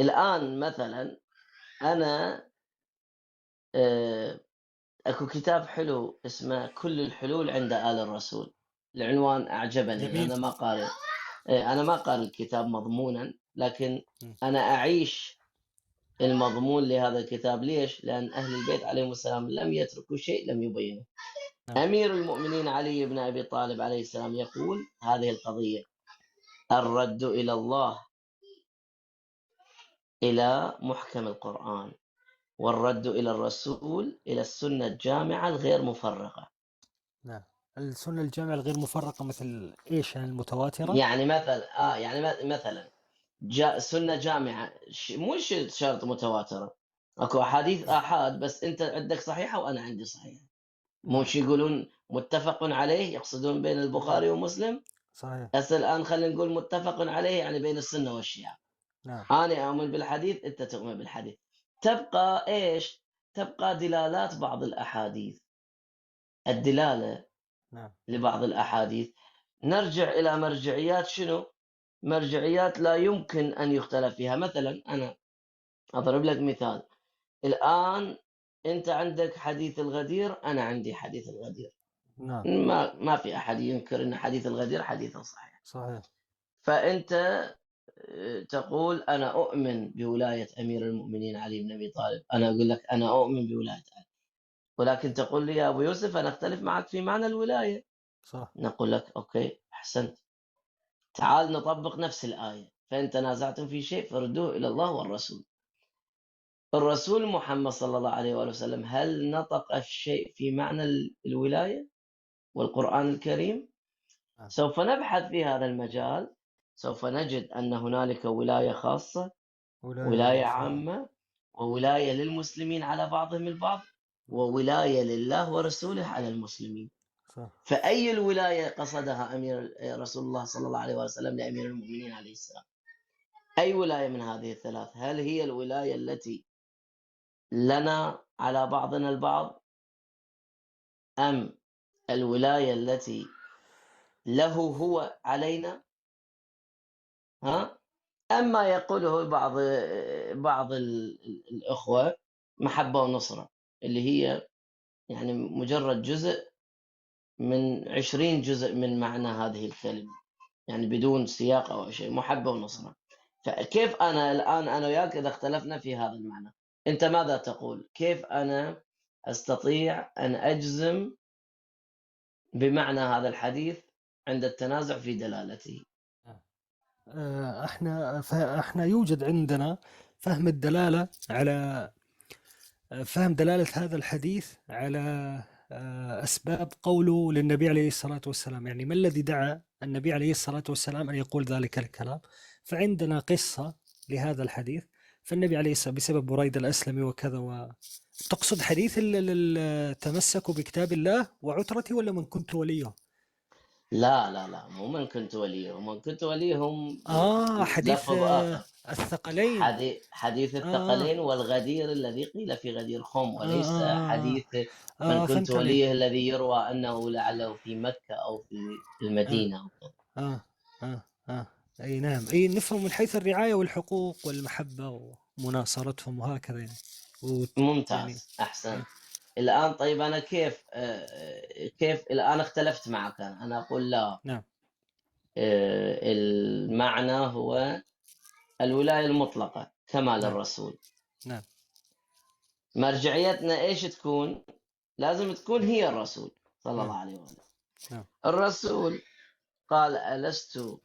الآن مثلا أنا أكو كتاب حلو اسمه كل الحلول عند آل الرسول. العنوان أعجبني. جميل. أنا ما قارئ، أنا ما قارئ الكتاب مضمونا، لكن أنا أعيش المضمون لهذا الكتاب. ليش؟ لأن أهل البيت عليهم السلام لم يتركوا شيء لم يبينه. نعم. أمير المؤمنين علي بن أبي طالب عليه السلام يقول هذه القضية: الرد إلى الله إلى محكم القرآن، والرد إلى الرسول إلى السنة الجامعة الغير مفرقة. نعم، السنة الجامعة الغير مفرقة مثل إيش؟ يعني المتواترة؟ يعني مثلا يعني مثلا جاء سنة جامعة، مو شرط متواترة، اكو احاديث آحاد بس انت عندك صحيحة وانا عندي صحيحة. مو شي يقولون متفق عليه، يقصدون بين البخاري ومسلم. صحيح. هسه الآن خلينا نقول متفق عليه يعني بين السنة والشيعة. نعم. أنا أؤمن بالحديث، أنت تؤمن بالحديث. تبقى إيش؟ تبقى دلالات بعض الأحاديث، الدلالة. نعم. لبعض الأحاديث نرجع إلى مرجعيات. شنو؟ مرجعيات لا يمكن أن يختلف فيها. مثلا أنا أضرب لك مثال، الآن أنت عندك حديث الغدير، أنا عندي حديث الغدير. نعم. ما في أحد ينكر أن حديث الغدير حديث صحيح. صحيح. فأنت تقول أنا أؤمن بولاية أمير المؤمنين علي بن أبي طالب، أنا أقول لك أنا أؤمن بولاية علي، ولكن تقول لي يا أبو يوسف أنا أختلف معك في معنى الولاية. صح. نقول لك أوكي أحسنت، تعال نطبق نفس الآية، فإن تنازعتم في شيء فردوه إلى الله والرسول. الرسول محمد صلى الله عليه وآله وسلم هل نطق الشيء في معنى الولاية والقرآن الكريم؟ سوف نبحث في هذا المجال، سوف نجد أن هنالك ولاية خاصة، ولاية عامة، وولاية للمسلمين على بعضهم البعض، وولاية لله ورسوله على المسلمين. صح. فأي الولاية قصدها أمير رسول الله صلى الله عليه وسلم لأمير المؤمنين عليه السلام؟ أي ولاية من هذه الثلاث؟ هل هي الولاية التي لنا على بعضنا البعض، أم الولاية التي له هو علينا؟ ها؟ أما يقوله بعض الأخوة محبة ونصرة، اللي هي يعني مجرد جزء من 20 جزء من معنى هذه الكلمة، يعني بدون سياق أو شيء، محبة ونصرة. فكيف أنا الآن أنا وياك إذا اختلفنا في هذا المعنى، أنت ماذا تقول؟ كيف أنا أستطيع أن أجزم بمعنى هذا الحديث عند التنازع في دلالته؟ احنا يوجد عندنا فهم الدلالة على فهم دلالة هذا الحديث على أسباب قوله للنبي عليه الصلاة والسلام، يعني ما الذي دعا النبي عليه الصلاة والسلام أن يقول ذلك الكلام؟ فعندنا قصة لهذا الحديث، فالنبي عليه الصلاة بسبب بريدة الأسلمي وكذا تقصد حديث تمسكوا بكتاب الله وعترتي ولا من كنت وليه؟ لا لا لا، مو من كنت وليهم، من كنت وليهم حديث لفظ آخر. الثقلين. حديث الثقلين والغدير الذي قيل في غدير خم، وليس حديث من كنت وليه الذي يروى أنه لعله في مكة أو في المدينة. أي نعم، أي نفهم من حيث الرعاية والحقوق والمحبة ومناصرتهم وهكذا يعني. ممتاز. يعني أحسن. الآن طيب أنا كيف الآن اختلفت معك؟ أنا أقول لا. نعم. المعنى هو الولاية المطلقة كما للرسول. نعم. مرجعيتنا إيش تكون؟ لازم تكون هي الرسول صلى الله عليه وسلم. نعم. الرسول قال ألست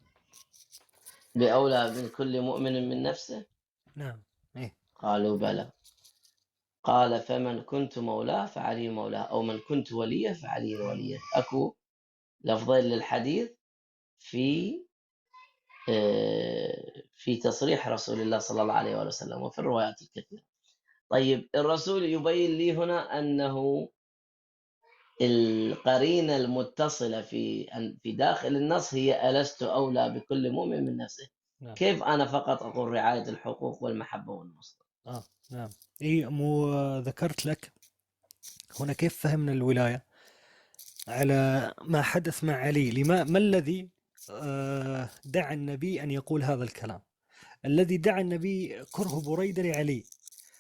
بأولى من كل مؤمن من نفسه؟ نعم. إيه؟ قالوا بلى. قال فمن كنت مولاه فعلي مولاه، أو من كنت وليه فعلي وليه. أكو لفظين للحديث في تصريح رسول الله صلى الله عليه وسلم وفي الروايات الكثيرة. طيب الرسول يبين لي هنا أنه القرينة المتصلة في داخل النص هي ألست أولى بكل مؤمن من نفسه. نعم. كيف أنا فقط أقول رعاية الحقوق والمحبة والنصرة؟ نعم. إيه، مو ذكرت لك هنا كيف فهمنا الولاية على ما حدث مع علي. ما الذي دعا النبي أن يقول هذا الكلام؟ الذي دعا النبي كره بريدة لعلي.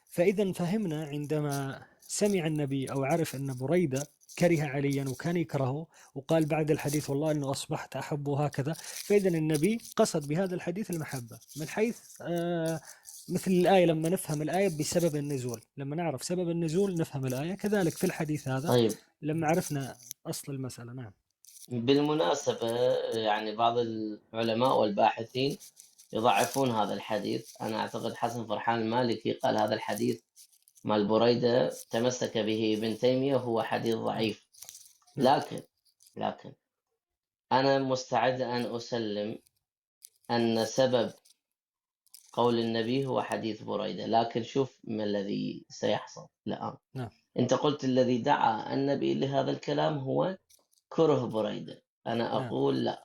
فإذا فهمنا عندما سمع النبي أو عرف أن بريدة كره عليا وكان يكرهه، وقال بعد الحديث والله أنه أصبحت أحبه هكذا، فإذا النبي قصد بهذا الحديث المحبة من حيث مثل الآية، لما نفهم الآية بسبب النزول، لما نعرف سبب النزول نفهم الآية، كذلك في الحديث هذا. طيب، لما عرفنا أصل المسألة. نعم. بالمناسبة يعني بعض العلماء والباحثين يضعفون هذا الحديث. أنا أعتقد حسن فرحان المالكي قال هذا الحديث مال بريدة تمسك به ابن تيمية وهو حديث ضعيف. لكن أنا مستعد أن أسلم أن سبب قول النبي هو حديث بريدة، لكن شوف ما الذي سيحصل الآن. نعم. أنت قلت الذي دعا النبي لهذا الكلام هو كره بريدة، أنا نعم. أقول لا،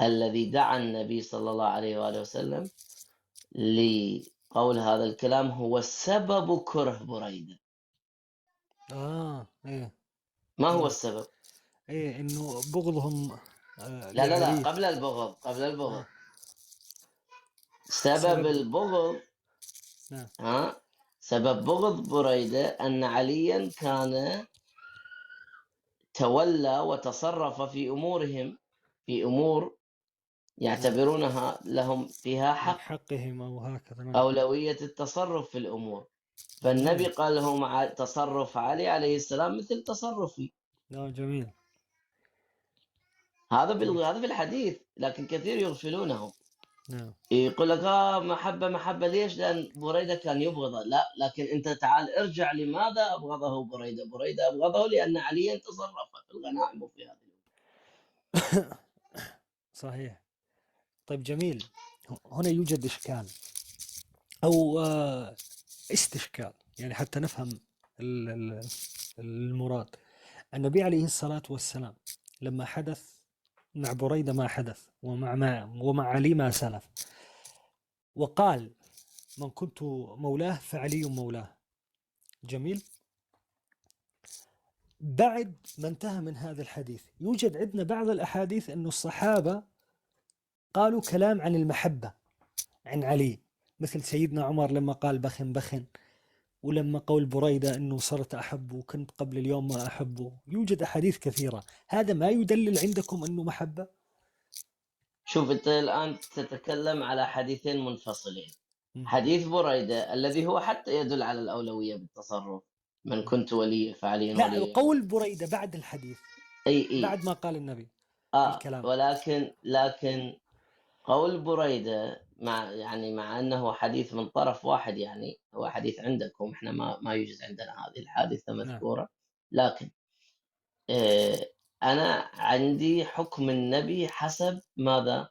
الذي دعا النبي صلى الله عليه وآله وسلم لقول هذا الكلام هو سبب كره بريدة. إيه. ما هو السبب؟ إيه، إنه بغضهم لا لا لا، لعلي. قبل البغض، قبل البغض. سبب البغض. نعم. ها، سبب بغض بريدة أن عليا كان تولى وتصرف في أمورهم، في أمور يعتبرونها لهم فيها من حق، حقهم أو هكذا. نعم. أولوية التصرف في الأمور. فالنبي قال لهم تصرف علي عليه السلام مثل تصرفي. نعم، جميل. هذا في الحديث، لكن كثير يغفلونه. نعم. يقول لك محبة محبة، ليش؟ لأن بريدة كان يبغضه. لا، لكن أنت تعال ارجع لماذا أبغضه بريدة؟ بريدة أبغضه لأن عليا تصرف في الغنائم وفي هذه الأمور. صحيح. طيب جميل. هنا يوجد إشكال أو استشكال، يعني حتى نفهم المراد. النبي عليه الصلاة والسلام لما حدث مع بريدة ما حدث، ومع علي ما سلف، وقال من كنت مولاه فعلي مولاه. جميل. بعد ما انتهى من هذا الحديث يوجد عندنا بعض الأحاديث أن الصحابة قالوا كلام عن المحبة عن علي، مثل سيدنا عمر لما قال بخن بخن، ولما قول بريدة أنه صرت أحبه وكنت قبل اليوم ما أحبه. يوجد أحاديث كثيرة. هذا ما يدلل عندكم أنه محبة؟ شوف، أنت الآن تتكلم على حديثين منفصلين. حديث بريدة الذي هو حتى يدل على الأولوية بالتصرف، من كنت ولي فعلي لا، ولي. قول بريدة بعد الحديث. أي. بعد ما قال النبي الكلام. لكن قول بريدة مع أنه حديث من طرف واحد، يعني هو حديث عندكم، إحنا ما يوجد عندنا هذه الحادثة مذكورة، لكن أنا عندي حكم النبي حسب ماذا؟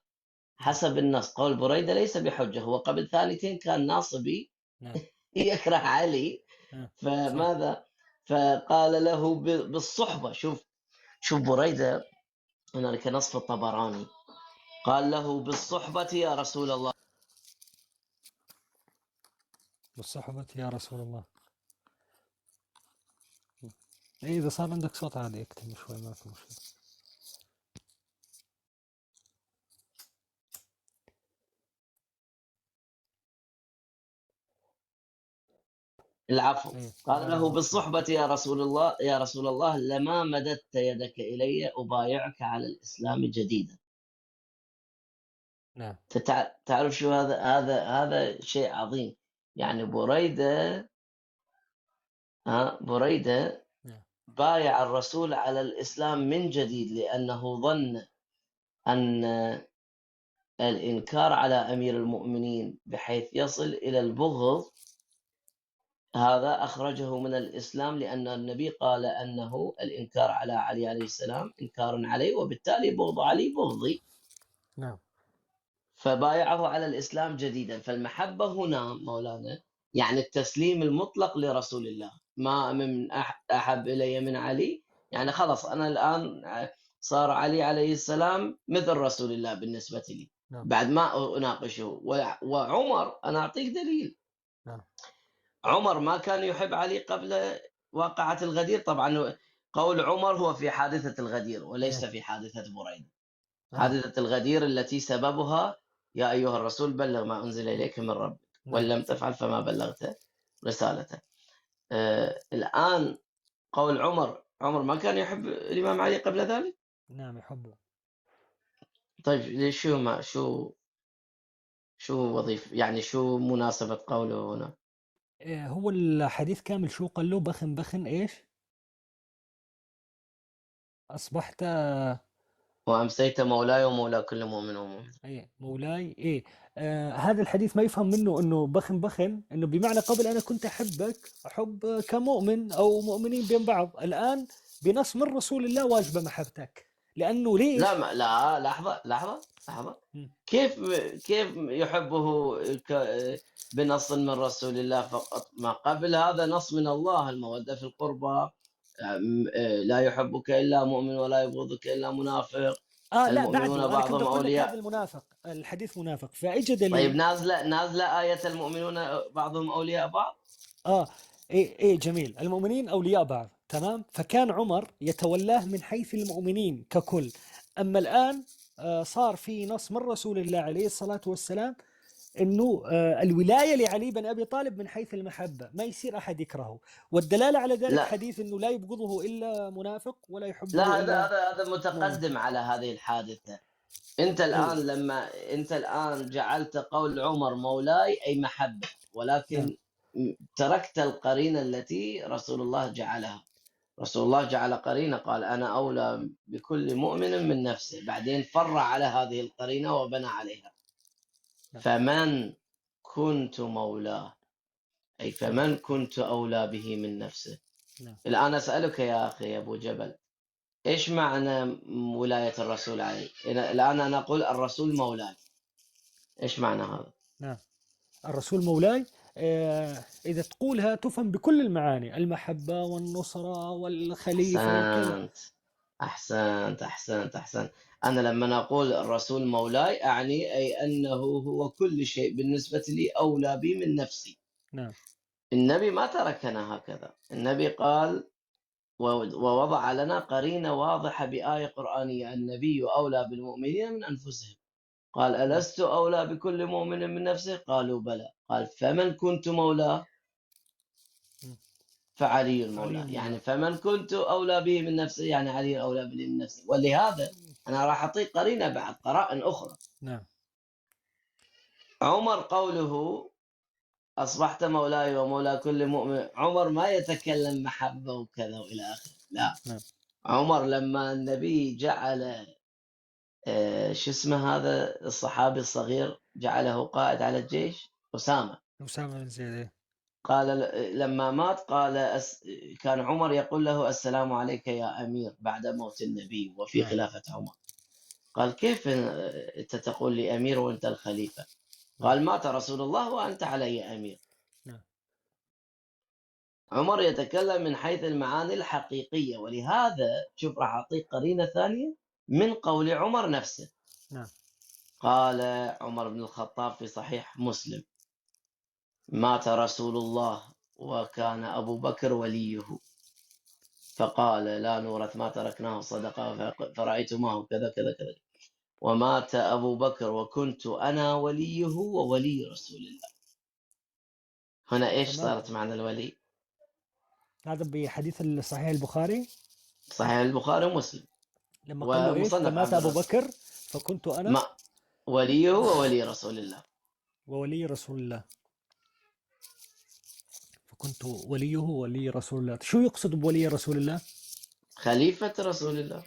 حسب النص. قول بريدة ليس بحجة، هو قبل ثانيتين كان ناصبي يكره علي، فماذا؟ فقال له بالصحبة. شوف بريدة، هنالك نص في الطبراني قال له بالصحبة يا رسول الله. بالصحبة يا رسول الله. إيه، إذا صار عندك صوت عادي اكتم شوي، ما في مشكلة. العفو. إيه. قال له بالصحبة يا رسول الله، يا رسول الله لما مددت يدك إلي أبايعك على الإسلام جديدا. تعرف شو هذا؟ هذا شيء عظيم. يعني بريدة بايع الرسول على الإسلام من جديد، لأنه ظن أن الإنكار على أمير المؤمنين بحيث يصل إلى البغض هذا أخرجه من الإسلام، لأن النبي قال أنه الإنكار على علي عليه السلام إنكار عليه، وبالتالي بغض علي بغضي. فبايعه على الإسلام جديدا. فالمحبة هنا مولانا يعني التسليم المطلق لرسول الله، ما من أحب إلي من علي، يعني خلص أنا الآن صار علي عليه السلام مثل رسول الله بالنسبة لي. بعد ما أناقشه. وعمر أنا أعطيك دليل. عمر ما كان يحب علي قبل واقعة الغدير. طبعا قول عمر هو في حادثة الغدير وليس في حادثة بريدة. حادثة الغدير التي سببها يا أيها الرسول بلغ ما أنزل إليك من ربك، وإن نعم. لم تفعل فما بلغت رسالته. الآن قول عمر، عمر ما كان يحب الإمام علي قبل ذلك؟ نعم يحبه. طيب ليش شو ما شو شو وظيف، يعني شو مناسبة قوله هنا؟ هو الحديث كامل شو قال له؟ بخن بخن إيش؟ أصبحت وأمسيت مولاي ومولى كل مؤمن ومؤمن. ايه مولاي ايه. هذا الحديث ما يفهم منه انه بخن بخن انه بمعنى قبل انا كنت احبك حب كمؤمن او مؤمنين بين بعض، الان بنص من رسول الله واجبه محبتك، لانه لا ليش؟ ما لا، لحظة لحظة لحظة. مم. كيف كيف يحبه بنص من رسول الله فقط؟ ما قبل هذا نص من الله، المودة في القربى، لا يحبك إلا مؤمن ولا يبغضك إلا منافق. لا المؤمنون بعده انا كنت بعضهم اقول لك أولياء. هذا المنافق، الحديث منافق، فاجى دليل. طيب نازلة آية المؤمنون بعضهم أولياء بعض. ايه ايه جميل، المؤمنين اولياء بعض، تمام. فكان عمر يتولاه من حيث المؤمنين ككل، اما الان صار في نص من رسول الله عليه الصلاة والسلام انه الولاية لعلي بن ابي طالب من حيث المحبة، ما يصير احد يكرهه، والدلالة على ذلك لا حديث انه لا يبغضه الا منافق ولا يحبه لا، الا هذا مؤمن. متقدم على هذه الحادثة. انت الان لما انت الان جعلت قول عمر مولاي اي محبة، ولكن تركت القرينة التي رسول الله جعلها. رسول الله جعل قرينة، قال أنا أولى بكل مؤمن من نفسه، بعدين فرع على هذه القرينة وبنى عليها. فمن كنت مولاه، أي فمن كنت أولى به من نفسه. الآن أسألك يا أخي أبو جبل، إيش معنى ولاية الرسول عليه؟ الآن أنا أقول الرسول مولاي، إيش معنى هذا؟ نعم، الرسول مولاي إذا تقولها تفهم بكل المعاني، المحبة والنصرة والخليفة والكذا. أحسنت أحسنت أحسنت أحسنت. أنا لما أقول الرسول مولاي أعني أي أنه هو كل شيء بالنسبة لي، أولى بي من نفسي. نعم. النبي ما تركنا هكذا، النبي قال ووضع لنا قرينة واضحة بآية قرآنية، النبي أولى بالمؤمنين من أنفسهم. قال ألست أولى بكل مؤمن من نفسه؟ قالوا بلى. قال فمن كنت مولاه فعلي المولى. يعني فمن كنت أولى به من نفسه يعني علي أولى به من نفسه. ولهذا أنا راح أعطيك قرينة بعد، قرائن أخرى. نعم. عمر قوله أصبحت مولاي ومولى كل مؤمن، عمر ما يتكلم محبة وكذا وإلى آخره، لا. نعم. عمر لما النبي جعل شو اسمه هذا الصحابي الصغير جعله قائد على الجيش، أسامة بن زيد، قال لما مات قال كان عمر يقول له السلام عليك يا أمير بعد موت النبي وفي خلافة عمر. قال كيف أنت تقول لي أمير وأنت الخليفة؟ قال مات رسول الله وأنت علي أمير. عمر يتكلم من حيث المعاني الحقيقية، ولهذا شوف راح أعطيك قرينة ثانية من قول عمر نفسه. نعم. قال عمر بن الخطاب في صحيح مسلم: مات رسول الله وكان أبو بكر وليه، فقال لا نورث ما تركناه صدقة، فرأيت ما هو كذا كذا كذا، ومات أبو بكر وكنت أنا وليه وولي رسول الله. هنا إيش صارت معنى الولي؟ هذا بحديث الصحيح البخاري، صحيح البخاري ومسلم. لما قال له إيش؟ فمات أبو بكر فكنت أنا ما وليه وولي رسول الله، وولي رسول الله، فكنت وليه وولي رسول الله. شو يقصد بولي رسول الله؟ خليفة رسول الله.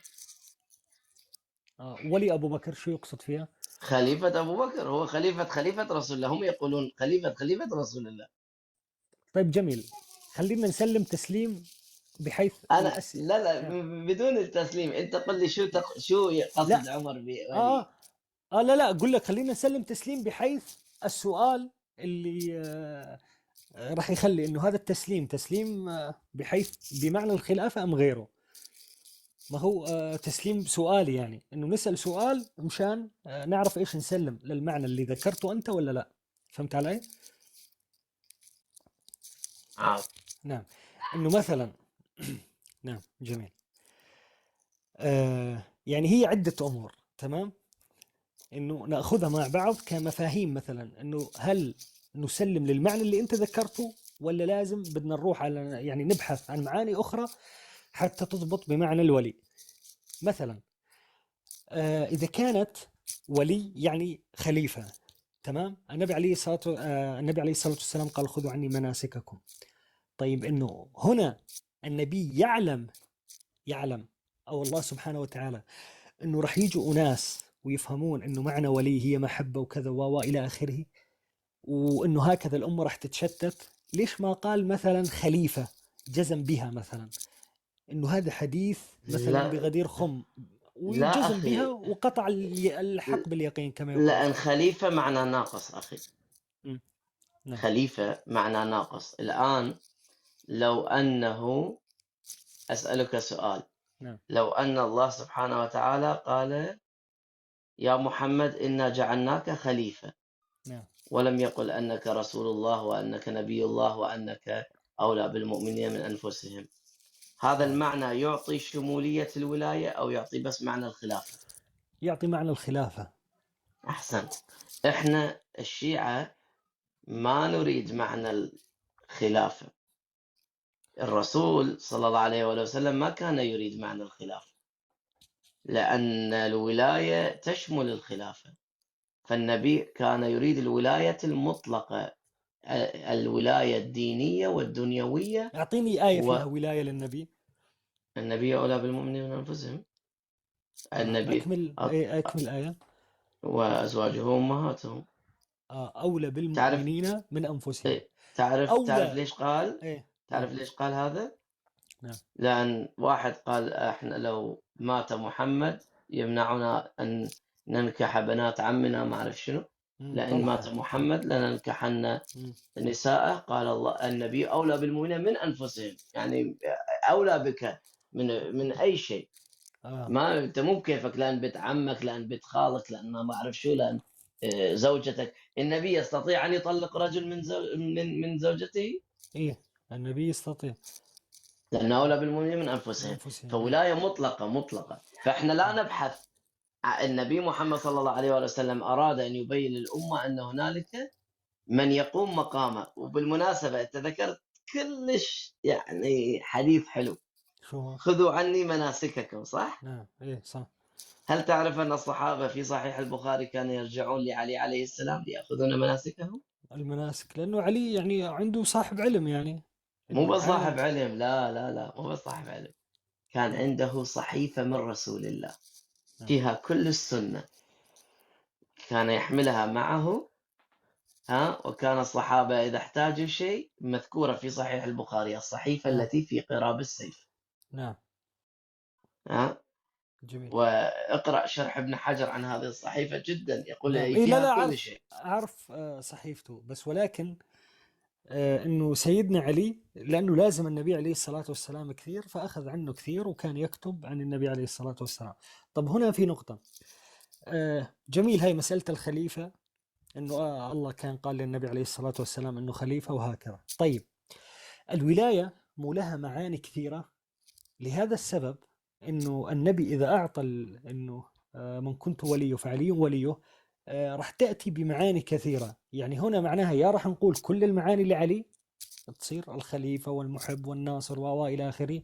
ولي أبو بكر شو يقصد فيها؟ خليفة أبو بكر، هو خليفة رسول الله، هم يقولون خليفة رسول الله. طيب جميل، خلينا نسلم تسليم بحيث أنا لا بدون التسليم، أنت قل لي شو قصد عمر بولي؟ لا أقول لك خلينا نسلم تسليم بحيث السؤال اللي راح يخلي إنه هذا التسليم تسليم بحيث بمعنى الخلافة أم غيره. ما هو تسليم سؤالي، يعني إنه نسأل سؤال مشان نعرف إيش نسلم للمعنى اللي ذكرته أنت ولا لا. فهمت علي؟ نعم، إنه مثلا نعم جميل. يعني هي عدة أمور، تمام؟ انه ناخذها مع بعض كمفاهيم، مثلا انه هل نسلم للمعنى اللي انت ذكرته، ولا لازم بدنا نروح على يعني نبحث عن معاني اخرى حتى تضبط بمعنى الولي. مثلا اذا كانت ولي يعني خليفة، تمام؟ النبي عليه الصلاة والسلام قال خذوا عني مناسككم. طيب انه هنا النبي يعلم او الله سبحانه وتعالى انه راح يجوا اناس ويفهمون انه معنى ولي هي محبة وكذا و الى اخره، وانه هكذا الامة راح تتشتت. ليش ما قال مثلا خليفة، جزم بها مثلا انه هذا حديث مثلا لا بغدير خم، لا وجزم أخي، بها وقطع الحق باليقين كما يقال. لأن خليفة معنى ناقص أخي. نعم. خليفة معنى ناقص. الآن لو أنه أسألك سؤال، نعم. لو أن الله سبحانه وتعالى قال يا محمد إنا جعلناك خليفة، نعم. ولم يقل أنك رسول الله وأنك نبي الله وأنك أولى بالمؤمنين من أنفسهم، هذا نعم. المعنى يعطي شمولية الولاية أو يعطي بس معنى الخلافة؟ يعطي معنى الخلافة. أحسنت. إحنا الشيعة ما نريد معنى الخلافة. الرسول صلى الله عليه وسلم ما كان يريد معنى الخلافة، لأن الولاية تشمل الخلافة، فالنبي كان يريد الولاية المطلقة، الولاية الدينية والدنيوية. أعطيني آية فيها ولاية للنبي. النبي أولى بالمؤمنين من أنفسهم. النبي أكمل آية. وأزواجه أمهاتهم. أولى بالمؤمنين من أنفسهم. تعرف ليش قال؟ إيه؟ تعرف ليش قال هذا؟ نعم. لأن واحد قال إحنا لو مات محمد يمنعنا أن ننكح بنات عمنا ما أعرف شنو، لأن مات محمد لننكحن نساءه. قال الله النبي أولى بالمؤمنين من أنفسهم، يعني أولى بك من أي شيء. ما أنت مو بكيفك، لأن بنت عمك، لأن بنت خالك، لأن ما أعرف شو، لأن زوجتك. النبي يستطيع أن يطلق رجل من زوجته؟ إيه النبي يستطيع، لأنه أولى بالمؤمنين من أنفسهم. فولاية مطلقة مطلقة. فإحنا لا نبحث. النبي محمد صلى الله عليه وسلم أراد أن يبين للأمة أن هنالك من يقوم مقامه. وبالمناسبة أنت ذكرت كلش يعني حديث حلو، خذوا عني مناسككم، صح؟ نعم إيه صح. هل تعرف أن الصحابة في صحيح البخاري كانوا يرجعون لعلي عليه السلام ليأخذون مناسكهم؟ المناسك، لأنه علي يعني عنده صاحب علم، يعني مو بس صاحب علم، لا لا لا، مو بس صاحب علم، كان عنده صحيفة من رسول الله فيها كل السنة، كان يحملها معه. ها، وكان الصحابة إذا احتاجوا شيء مذكورة في صحيح البخاري، الصحيفة التي في قراب السيف. نعم. ها، جميل. واقرأ شرح ابن حجر عن هذه الصحيفة جدا، يقول نعم. فيها لا لا، كل شيء. أعرف صحيفته، بس ولكن أنه سيدنا علي لأنه لازم النبي عليه الصلاة والسلام كثير، فأخذ عنه كثير وكان يكتب عن النبي عليه الصلاة والسلام. طب هنا في نقطة جميل، هاي مسألة الخليفة، أنه الله كان قال للنبي عليه الصلاة والسلام أنه خليفة وهكذا. طيب الولاية مو لها معاني كثيرة، لهذا السبب أنه النبي إذا أعطى أنه من كنت وليه فعلي وليه، راح تأتي بمعاني كثيرة. يعني هنا معناها يا راح نقول كل المعاني لعلي تصير الخليفة والمحب والناصر وإلى آخره،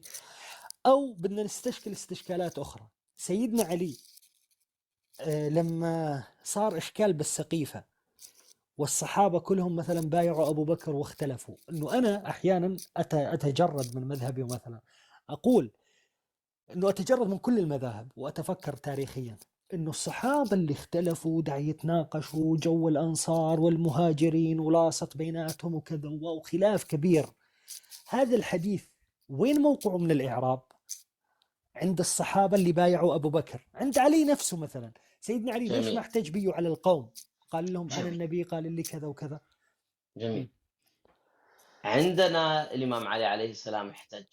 أو بدنا نستشكل استشكالات أخرى. سيدنا علي لما صار إشكال بالسقيفة والصحابة كلهم مثلا بايعوا أبو بكر واختلفوا، أنه أنا أحيانا أتجرد من مذهبي، مثلا أقول أنه أتجرد من كل المذاهب وأتفكر تاريخيا أنه الصحابة اللي اختلفوا دع يتناقشوا جو الأنصار والمهاجرين ولاصت بيناتهم وكذا وخلاف كبير، هذا الحديث وين موقعه من الإعراب؟ عند الصحابة اللي بايعوا أبو بكر، عند علي نفسه مثلا. سيدنا علي ليش ما احتج بيه على القوم؟ قال لهم أنا النبي قال لي كذا وكذا. جميل. عندنا الإمام علي عليه السلام احتج،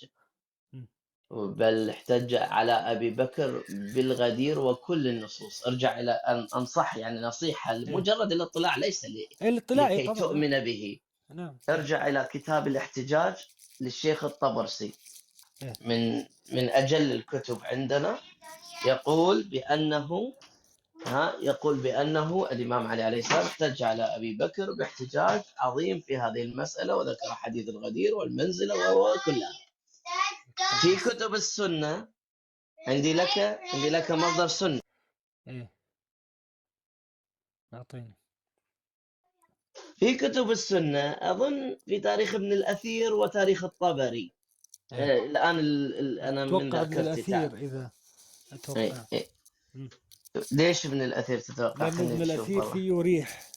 بل احتج على أبي بكر بالغدير وكل النصوص. ارجع إلى أن أنصح يعني نصيحة، مجرد الاطلاع ليس لكي تؤمن به. نعم. ارجع إلى كتاب الاحتجاج للشيخ الطبرسي، من أجل الكتب عندنا، يقول بأنه ها يقول بأنه الإمام علي عليه السلام احتج على أبي بكر باحتجاج عظيم في هذه المسألة، وذكر حديث الغدير والمنزلة وكلها في كتب السنة. عندي لك مصدر سنة. ايه اعطيني. في كتب السنة أظن في تاريخ ابن الأثير وتاريخ الطبري. إيه. الآن أنا من اتوقع ابن ذاكرتي الاثير تعال. اذا إيه اتوقع. إيه. مم. ليش ابن الأثير تتوقع؟ لانه خلينا ابن نشوف الاثير والله. فيه ريح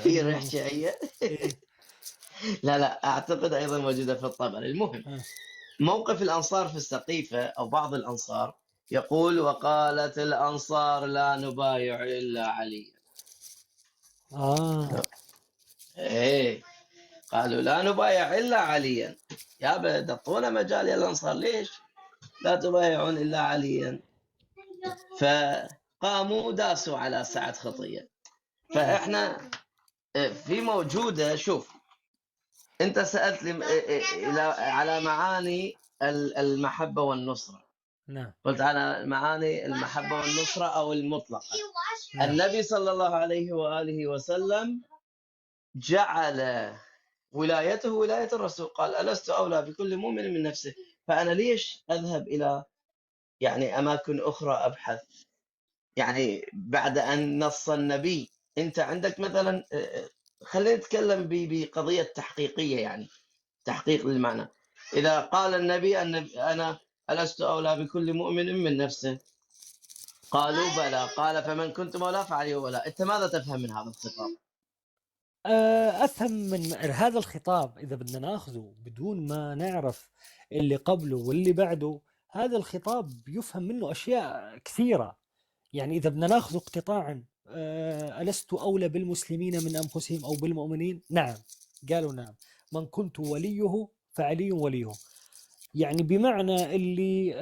في ريح انه شيعية. ايه. لا لا، أعتقد أيضا موجودة في الطبري. المهم آه. موقف الأنصار في السقيفة أو بعض الأنصار يقول: وقالت الأنصار لا نبايع إلا علي. اه إيه، قالوا لا نبايع إلا عليا. يا أعطونا مجال يا الأنصار، ليش لا تبايعون إلا عليا؟ فقاموا داسوا على سعد خطية. فإحنا في موجودة. شوف، أنت سألت لي على معاني المحبة والنصرة. نعم. قلت على معاني المحبة والنصرة أو المطلقة. نعم. النبي صلى الله عليه وآله وسلم جعل ولايته ولاية الرسول، قال: ألست أولى بكل مؤمن من نفسه. فأنا ليش أذهب إلى يعني أماكن أخرى أبحث، يعني بعد أن نص النبي؟ أنت عندك مثلا، خلينا نتكلم بقضية تحقيقية، يعني تحقيق للمعنى. إذا قال النبي أن أنا ألست أولى بكل مؤمن من نفسه، قالوا بلى، قال: فمن كنت مولاه فعليه ولا. أنت ماذا تفهم من هذا الخطاب؟ أفهم من هذا الخطاب إذا بدنا ناخذه بدون ما نعرف اللي قبله واللي بعده، هذا الخطاب يفهم منه أشياء كثيرة. يعني إذا بدنا ناخذه اقتطاعا، ألست أولى بالمسلمين من أنفسهم أو بالمؤمنين؟ نعم، قالوا نعم. من كنت وليه فعلي وليه، يعني بمعنى اللي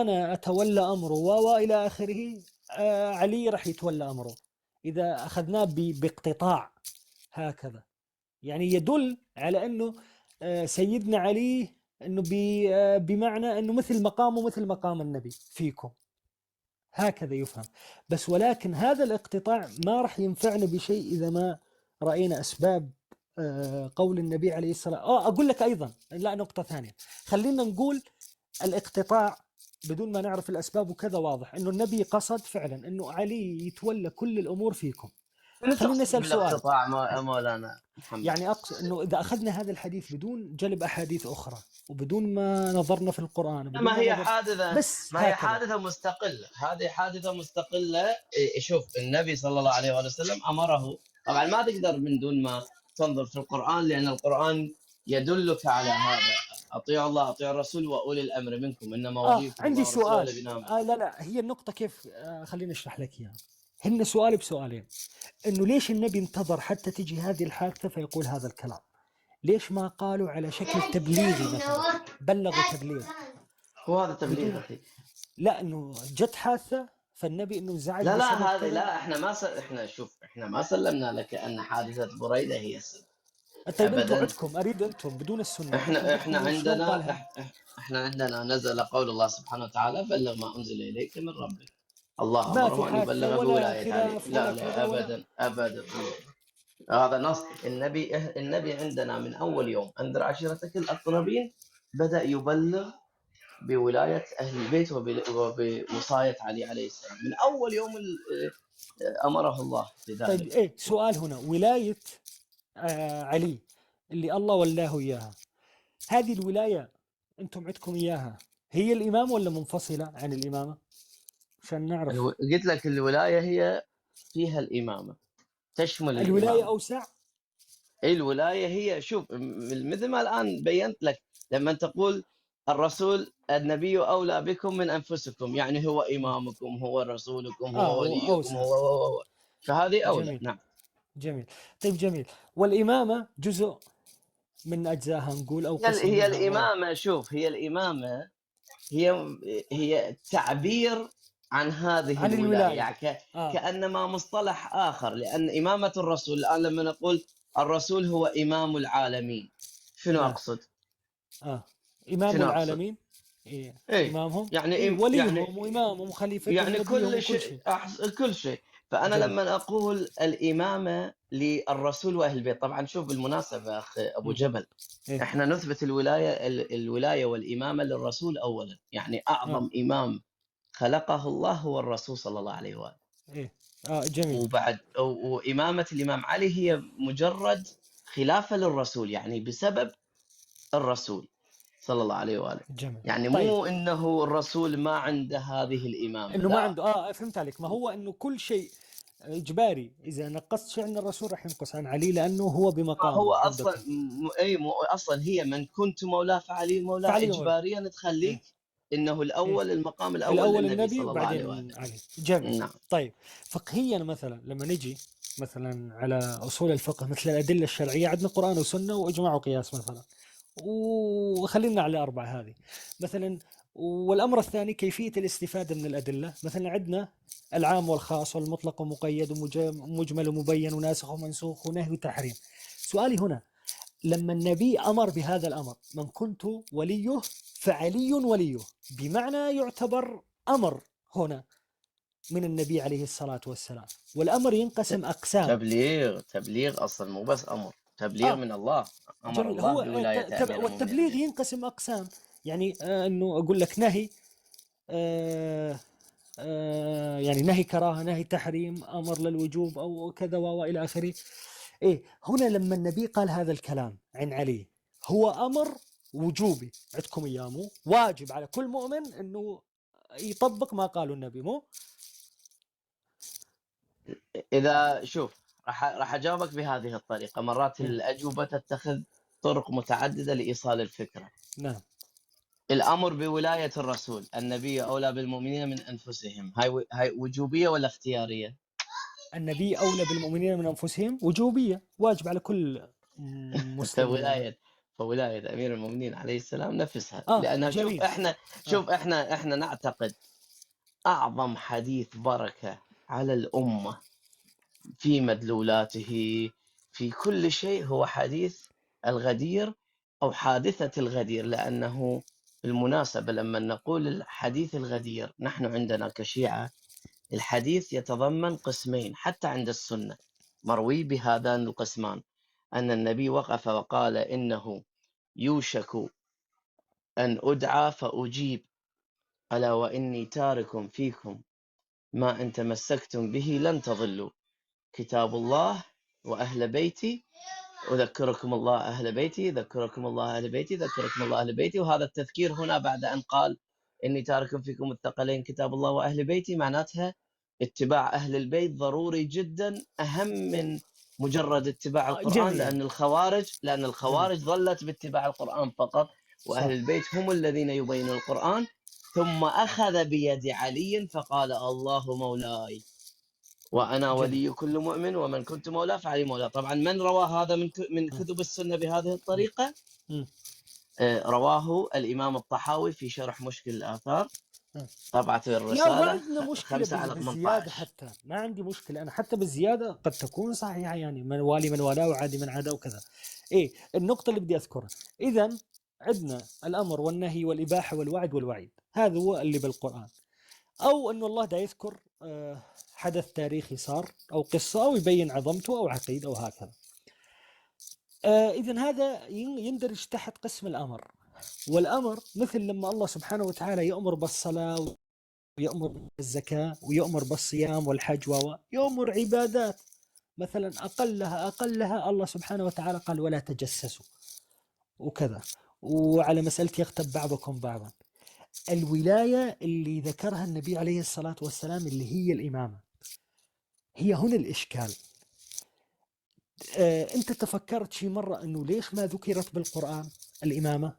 أنا أتولى أمره وإلى آخره، علي راح يتولى أمره. إذا أخذناه باقتطاع هكذا، يعني يدل على أنه سيدنا علي أنه بمعنى أنه مثل مقامه مثل مقام النبي فيكم، هكذا يفهم. بس ولكن هذا الاقتطاع ما راح ينفعنا بشيء إذا ما رأينا أسباب قول النبي عليه الصلاة. أقول لك أيضا، لا، نقطة ثانية، خلينا نقول الاقتطاع بدون ما نعرف الأسباب وكذا، واضح أنه النبي قصد فعلا أنه علي يتولى كل الأمور فيكم. شنو خلينا تقصد نسأل سؤال. بالاقتطاع مولانا محمد؟ يعني أقصد أنه إذا أخذنا هذا الحديث بدون جلب أحاديث أخرى وبدون ما نظرنا في القرآن وبدون ما ما هي نظر حادثة، بس ما هي هكذا. حادثة مستقلة، هذه حادثة مستقلة. شوف، النبي صلى الله عليه وآله وسلم أمره، طبعا ما تقدر من دون ما تنظر في القرآن، لأن القرآن يدلك على هذا: أطيعوا الله، أطيعوا الرسول وأولي الأمر منكم، إنما وليكم عندي الله ورسوله سؤال. الذين آمنوا. لا لا، هي النقطة كيف، خليني أشرح لك إياها. هن سؤال بسؤالين، إنه ليش النبي انتظر حتى تجي هذه الحادثة فيقول هذا الكلام؟ ليش ما قالوا على شكل تبليغي مثلا، بلغوا تبليغ؟ هو هذا تبليغ بدون أخي. لا، إنه جت حادثة فالنبي إنه زعج لا لا، بسبب هذه كذا. لا، احنا شوف، احنا ما سلمنا لك أن حادثة بريدة هي السبب. طيب انتم أبدا. عندكم، اريد انتم بدون السنه، احنا انتم احنا عندكم شلون عندنا قالها؟ احنا عندنا نزل قول الله سبحانه وتعالى: بلغ ما انزل اليك من ربك. الله ما في امره ان حادثه يبلغ ولا بولايه علي. خلاف لا ولا لا، كذا ولا ابدا ابدا. هذا نص النبي. النبي عندنا من اول يوم انذر عشيرتك الاقربين بدا يبلغ بولايه اهل البيت وبوصايه علي عليه السلام من اول يوم امره الله طيب بذلك. ايه سؤال هنا، ولايه علي اللي الله ولاه اياها، هذه الولايه انتم عندكم اياها هي الامامه ولا منفصله عن الامامه؟ عشان نعرف. قلت لك الولايه هي فيها الامامه، تشمل الولايه الامامه. اوسع. الولاية هي، شوف، مثل ما الآن بينت لك، لما تقول الرسول النبي أولى بكم من أنفسكم، يعني هو إمامكم، هو رسولكم، هو هو وليكم، اوسع. هو هو هو، فهذه أولى. جميل. نعم. جميل. طيب جميل. والامامه جزء من اجزائها نقول، او قسم هي منها، ولا الإمامة، شوف، هي الإمامة هي تعبير عن هذه عن الولاية، الولايه. يعني كأنما مصطلح آخر. لأن إمامة الرسول الآن لما نقول الرسول هو إمام العالمين، شنو نعم. أقصد؟ امام شنو أقصد؟ العالمين. إيه. إيه. إمامهم، يعني إيه، يعني وليهم وإمامهم وخليفتهم يعني ونبيهم كل وكل شيء، شيء. كل شيء. فأنا جميل. لما أقول الإمامة للرسول وأهل البيت، طبعا شوف بالمناسبة أخ أبو جبل، إيه. إحنا نثبت الولاية والإمامة للرسول أولا، يعني أعظم إمام خلقه الله هو الرسول صلى الله عليه وآله. إيه. جميل. وإمامة الإمام علي هي مجرد خلافة للرسول، يعني بسبب الرسول صلى الله عليه وآله. جميل. يعني مو إنه الرسول ما عنده هذه الإمامة، إنه ما لا. عنده. فهمت عليك. ما هو إنه كل شيء إجباري، إذا نقصت شيء عن الرسول راح ينقص عن علي، لأنه هو بمقامه. هو عندكم. أصلاً أي أصلاً هي من كنت مولاه فعلي مولاه، فعلي مولاه. إجبارياً تخليك إنه الأول، المقام الأول الأول للنبي النبي صلى الله عليه وبعدين وآله. علي. جميل. نعم. طيب فقهياً مثلاً لما نجي مثلاً على أصول الفقه مثل الأدلة الشرعية، عندنا قرآن وسنة وإجماع وقياس مثلاً، وخلينا على أربعة هذه مثلاً. والأمر الثاني كيفية الاستفادة من الأدلة، مثلاً عندنا العام والخاص والمطلق ومقيد ومجمل ومبين وناسخ ومنسوخ ونهي وتحريم. سؤالي هنا، لما النبي أمر بهذا الأمر، من كنت وليه فعلي وليه، بمعنى يعتبر أمر هنا من النبي عليه الصلاة والسلام، والأمر ينقسم أقسام. تبليغ أصلا مو بس أمر، تبليغ من الله، أمر جميل. الله هو بولاية أمير المؤمنين. والتبليغ ينقسم أقسام، أنه أقول لك نهي، يعني نهي كراهة، نهي تحريم، أمر للوجوب أو كذا وإلى آخره. هنا لما النبي قال هذا الكلام عن علي، هو أمر وجوبي عندكم إياه، مو واجب على كل مؤمن أنه يطبق ما قاله النبي، مو؟ إذا شوف راح أجاوبك بهذه الطريقة. مرات الأجوبة تتخذ طرق متعددة لإيصال الفكرة. الأمر بولاية الرسول، النبي أولى بالمؤمنين من أنفسهم، هاي وجوبية ولا اختيارية؟ النبي أولى بالمؤمنين من أنفسهم وجوبية، واجب على كل مسلم. فولاية أمير المؤمنين عليه السلام نفسها. لأنها شوف جميل. إحنا نعتقد أعظم حديث بركة على الأمة في مدلولاته في كل شيء هو حديث الغدير أو حادثة الغدير، لأنه بالمناسبة لما نقول الحديث الغدير نحن عندنا كشيعة الحديث يتضمن قسمين، حتى عند السنة مروي بهذان القسمان، أن النبي وقف وقال إنه يوشك أن أدعى فأجيب، ألا وإني تارك فيكم ما إن تمسكتم به لن تضلوا، كتاب الله وأهل بيتي، أذكركم الله أهل بيتي، ذكركم الله أهل بيتي، ذكركم الله أهل بيتي. وهذا التذكير هنا بعد أن قال إني تارك فيكم الثقلين كتاب الله وأهل بيتي، معناتها اتباع أهل البيت ضروري جدا، أهم من مجرد اتباع القرآن، لأن الخوارج ظلت باتباع القرآن فقط، وأهل البيت هم الذين يبينون القرآن. ثم أخذ بيد علي فقال الله مولاي وأنا ولي كل مؤمن ومن كنت مولاه فعلي مولاه. طبعا من روى هذا من كتب السنة بهذه الطريقة؟ رواه الإمام الطحاوي في شرح مشكل الآثار، طبعة لا، ما الرسالة عندنا مشكلة خمسة على بالزيادة ثمانية عشر. حتى ما عندي مشكلة أنا حتى بالزيادة، قد تكون صحيحة، يعني من والي من والاه وعادي من عاداه وكذا. النقطة اللي بدي أذكرها، إذن عندنا الأمر والنهي والإباحة والوعد والوعيد، هذا هو اللي بالقرآن، أو أنه الله دا يذكر حدث تاريخي صار أو قصة أو يبين عظمته أو عقيدة أو هكذا. إذن هذا يندرج تحت قسم الأمر. والأمر مثل لما الله سبحانه وتعالى يأمر بالصلاة ويأمر بالزكاة ويأمر بالصيام والحج يأمر عبادات، مثلا أقلها الله سبحانه وتعالى قال ولا تجسسوا وكذا، وعلى مسألة يغتب بعضكم بعضا. الولاية اللي ذكرها النبي عليه الصلاة والسلام اللي هي الإمامة، هي هنا الإشكال. أنت تفكرت شي مرة أنه ليش ما ذكرت بالقرآن الإمامة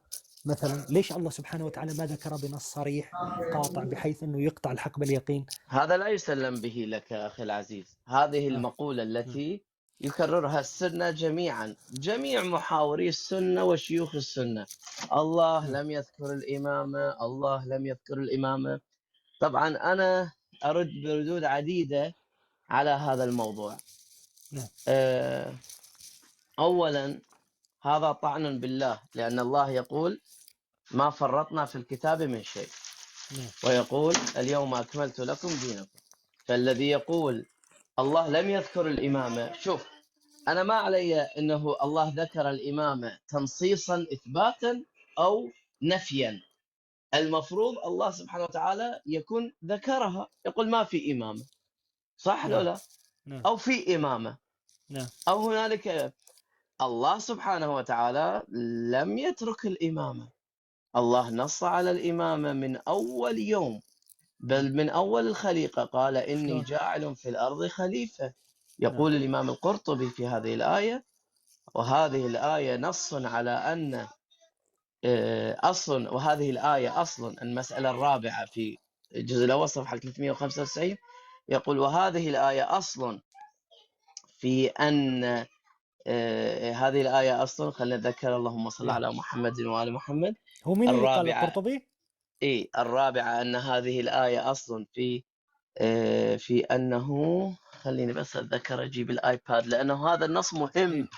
مثلا؟ ليش الله سبحانه وتعالى ما ذكر بنص صريح قاطع بحيث أنه يقطع الحق باليقين؟ هذا لا يسلم به لك أخي العزيز. هذه المقولة التي يكررها السنة جميعا، جميع محاوري السنة وشيوخ السنة، الله لم يذكر الإمامة، الله لم يذكر الإمامة. طبعا أنا أرد بردود عديدة على هذا الموضوع. أولا هذا طعن بالله، لأن الله يقول ما فرطنا في الكتاب من شيء. نعم. ويقول اليوم أكملت لكم دينكم. فالذي يقول الله لم يذكر الإمامة، شوف أنا ما علي أنه الله ذكر الإمامة تنصيصا إثباتا أو نفيا، المفروض الله سبحانه وتعالى يكون ذكرها، يقول ما في إمامة، صح لو نعم. لا؟ نعم. أو في إمامة. نعم. أو هنالك الله سبحانه وتعالى لم يترك الإمامة، الله نص على الإمامة من أول يوم، بل من أول الخليقة قال إني شلون؟ جاعل في الأرض خليفة. نعم. يقول الإمام القرطبي في هذه الآية، وهذه الآية نص على أن أصل، وهذه الآية أصل المسألة الرابعة في الجزء الأول صفحة 395، يقول وهذه الآية أصل في أن هذه الآية أصل، خلينا نتذكر، اللهم صل إيه. على محمد وآل محمد. هو مين اللي قال الرابعة، القرطبي؟ إيه الرابعة أن هذه الآية أصل في أنه، خليني بس أتذكر أجيب الآيباد لأنه هذا النص مهم. إيه.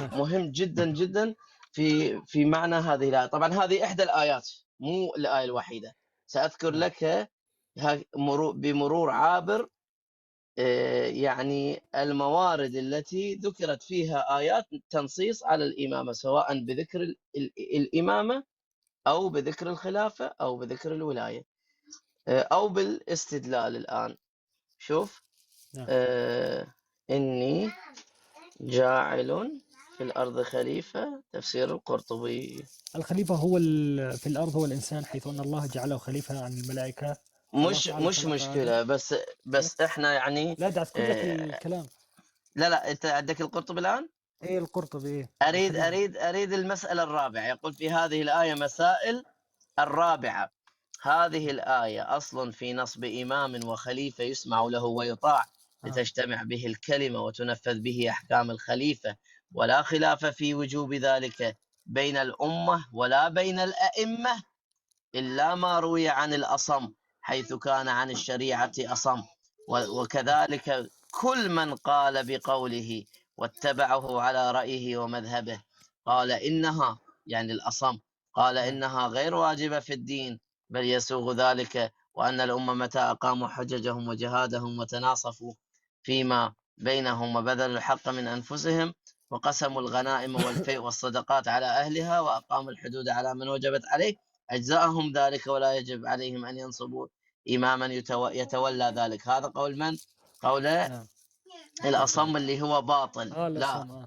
ماشي. مهم جدا جدا في معنى هذه الآية. طبعا هذه إحدى الآيات، مو الآية الوحيدة. سأذكر نعم. لك بمرور عابر يعني الموارد التي ذكرت فيها آيات تنصيص على الإمامة، سواء بذكر الإمامة أو بذكر الخلافة أو بذكر الولاية أو بالاستدلال. الآن شوف. نعم. إني جاعل في الأرض خليفة، تفسير القرطبي. الخليفة هو في الأرض هو الإنسان، حيث أن الله جعله خليفة عن الملائكة. مش مش خلق مشكلة، آدم. بس إحنا يعني لا دع أذكر لك الكلام. لا لا، أنت عندك القرطبي الآن؟ إيه القرطبي، إيه. أريد الخليفة. أريد أريد المسألة الرابعة. يقول في هذه الآية مسائل الرابعة، هذه الآية أصل في نصب إمام وخليفة يسمع له ويطاع لتجتمع به الكلمة وتنفذ به أحكام الخليفة، ولا خلاف في وجوب ذلك بين الأمة ولا بين الأئمة إلا ما روي عن الأصم حيث كان عن الشريعة أصم، وكذلك كل من قال بقوله واتبعه على رأيه ومذهبه قال إنها، يعني الأصم، قال إنها غير واجبة في الدين بل يسوغ ذلك، وأن الأمة متى أقاموا حججهم وجهادهم وتناصفوا فيما بينهم وبذلوا الحق من أنفسهم وقسموا الغنائم والفيء والصدقات على أهلها وأقاموا الحدود على من وجبت عليه أجزاءهم ذلك، ولا يجب عليهم أن ينصبوا إماما يتولى ذلك. هذا قول من؟ قول نعم. الأصم اللي هو باطل. لا الأصم.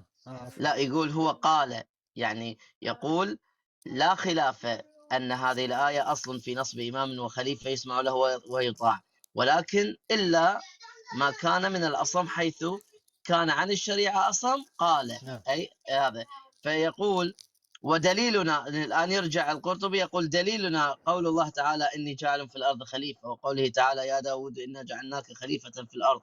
لا، يقول هو قال، يعني يقول لا خلاف أن هذه الآية أصل في نصب إمام وخليفة يسمع له ويطاع، ولكن إلا ما كان من الأصم حيث كان عن الشريعة أصم قال. نعم. أي هذا. فيقول ودليلنا الآن، يرجع القرطبي يقول دليلنا قول الله تعالى إني جاعل في الأرض خليفة، وقوله تعالى يا داود إنا جعلناك خليفة في الأرض،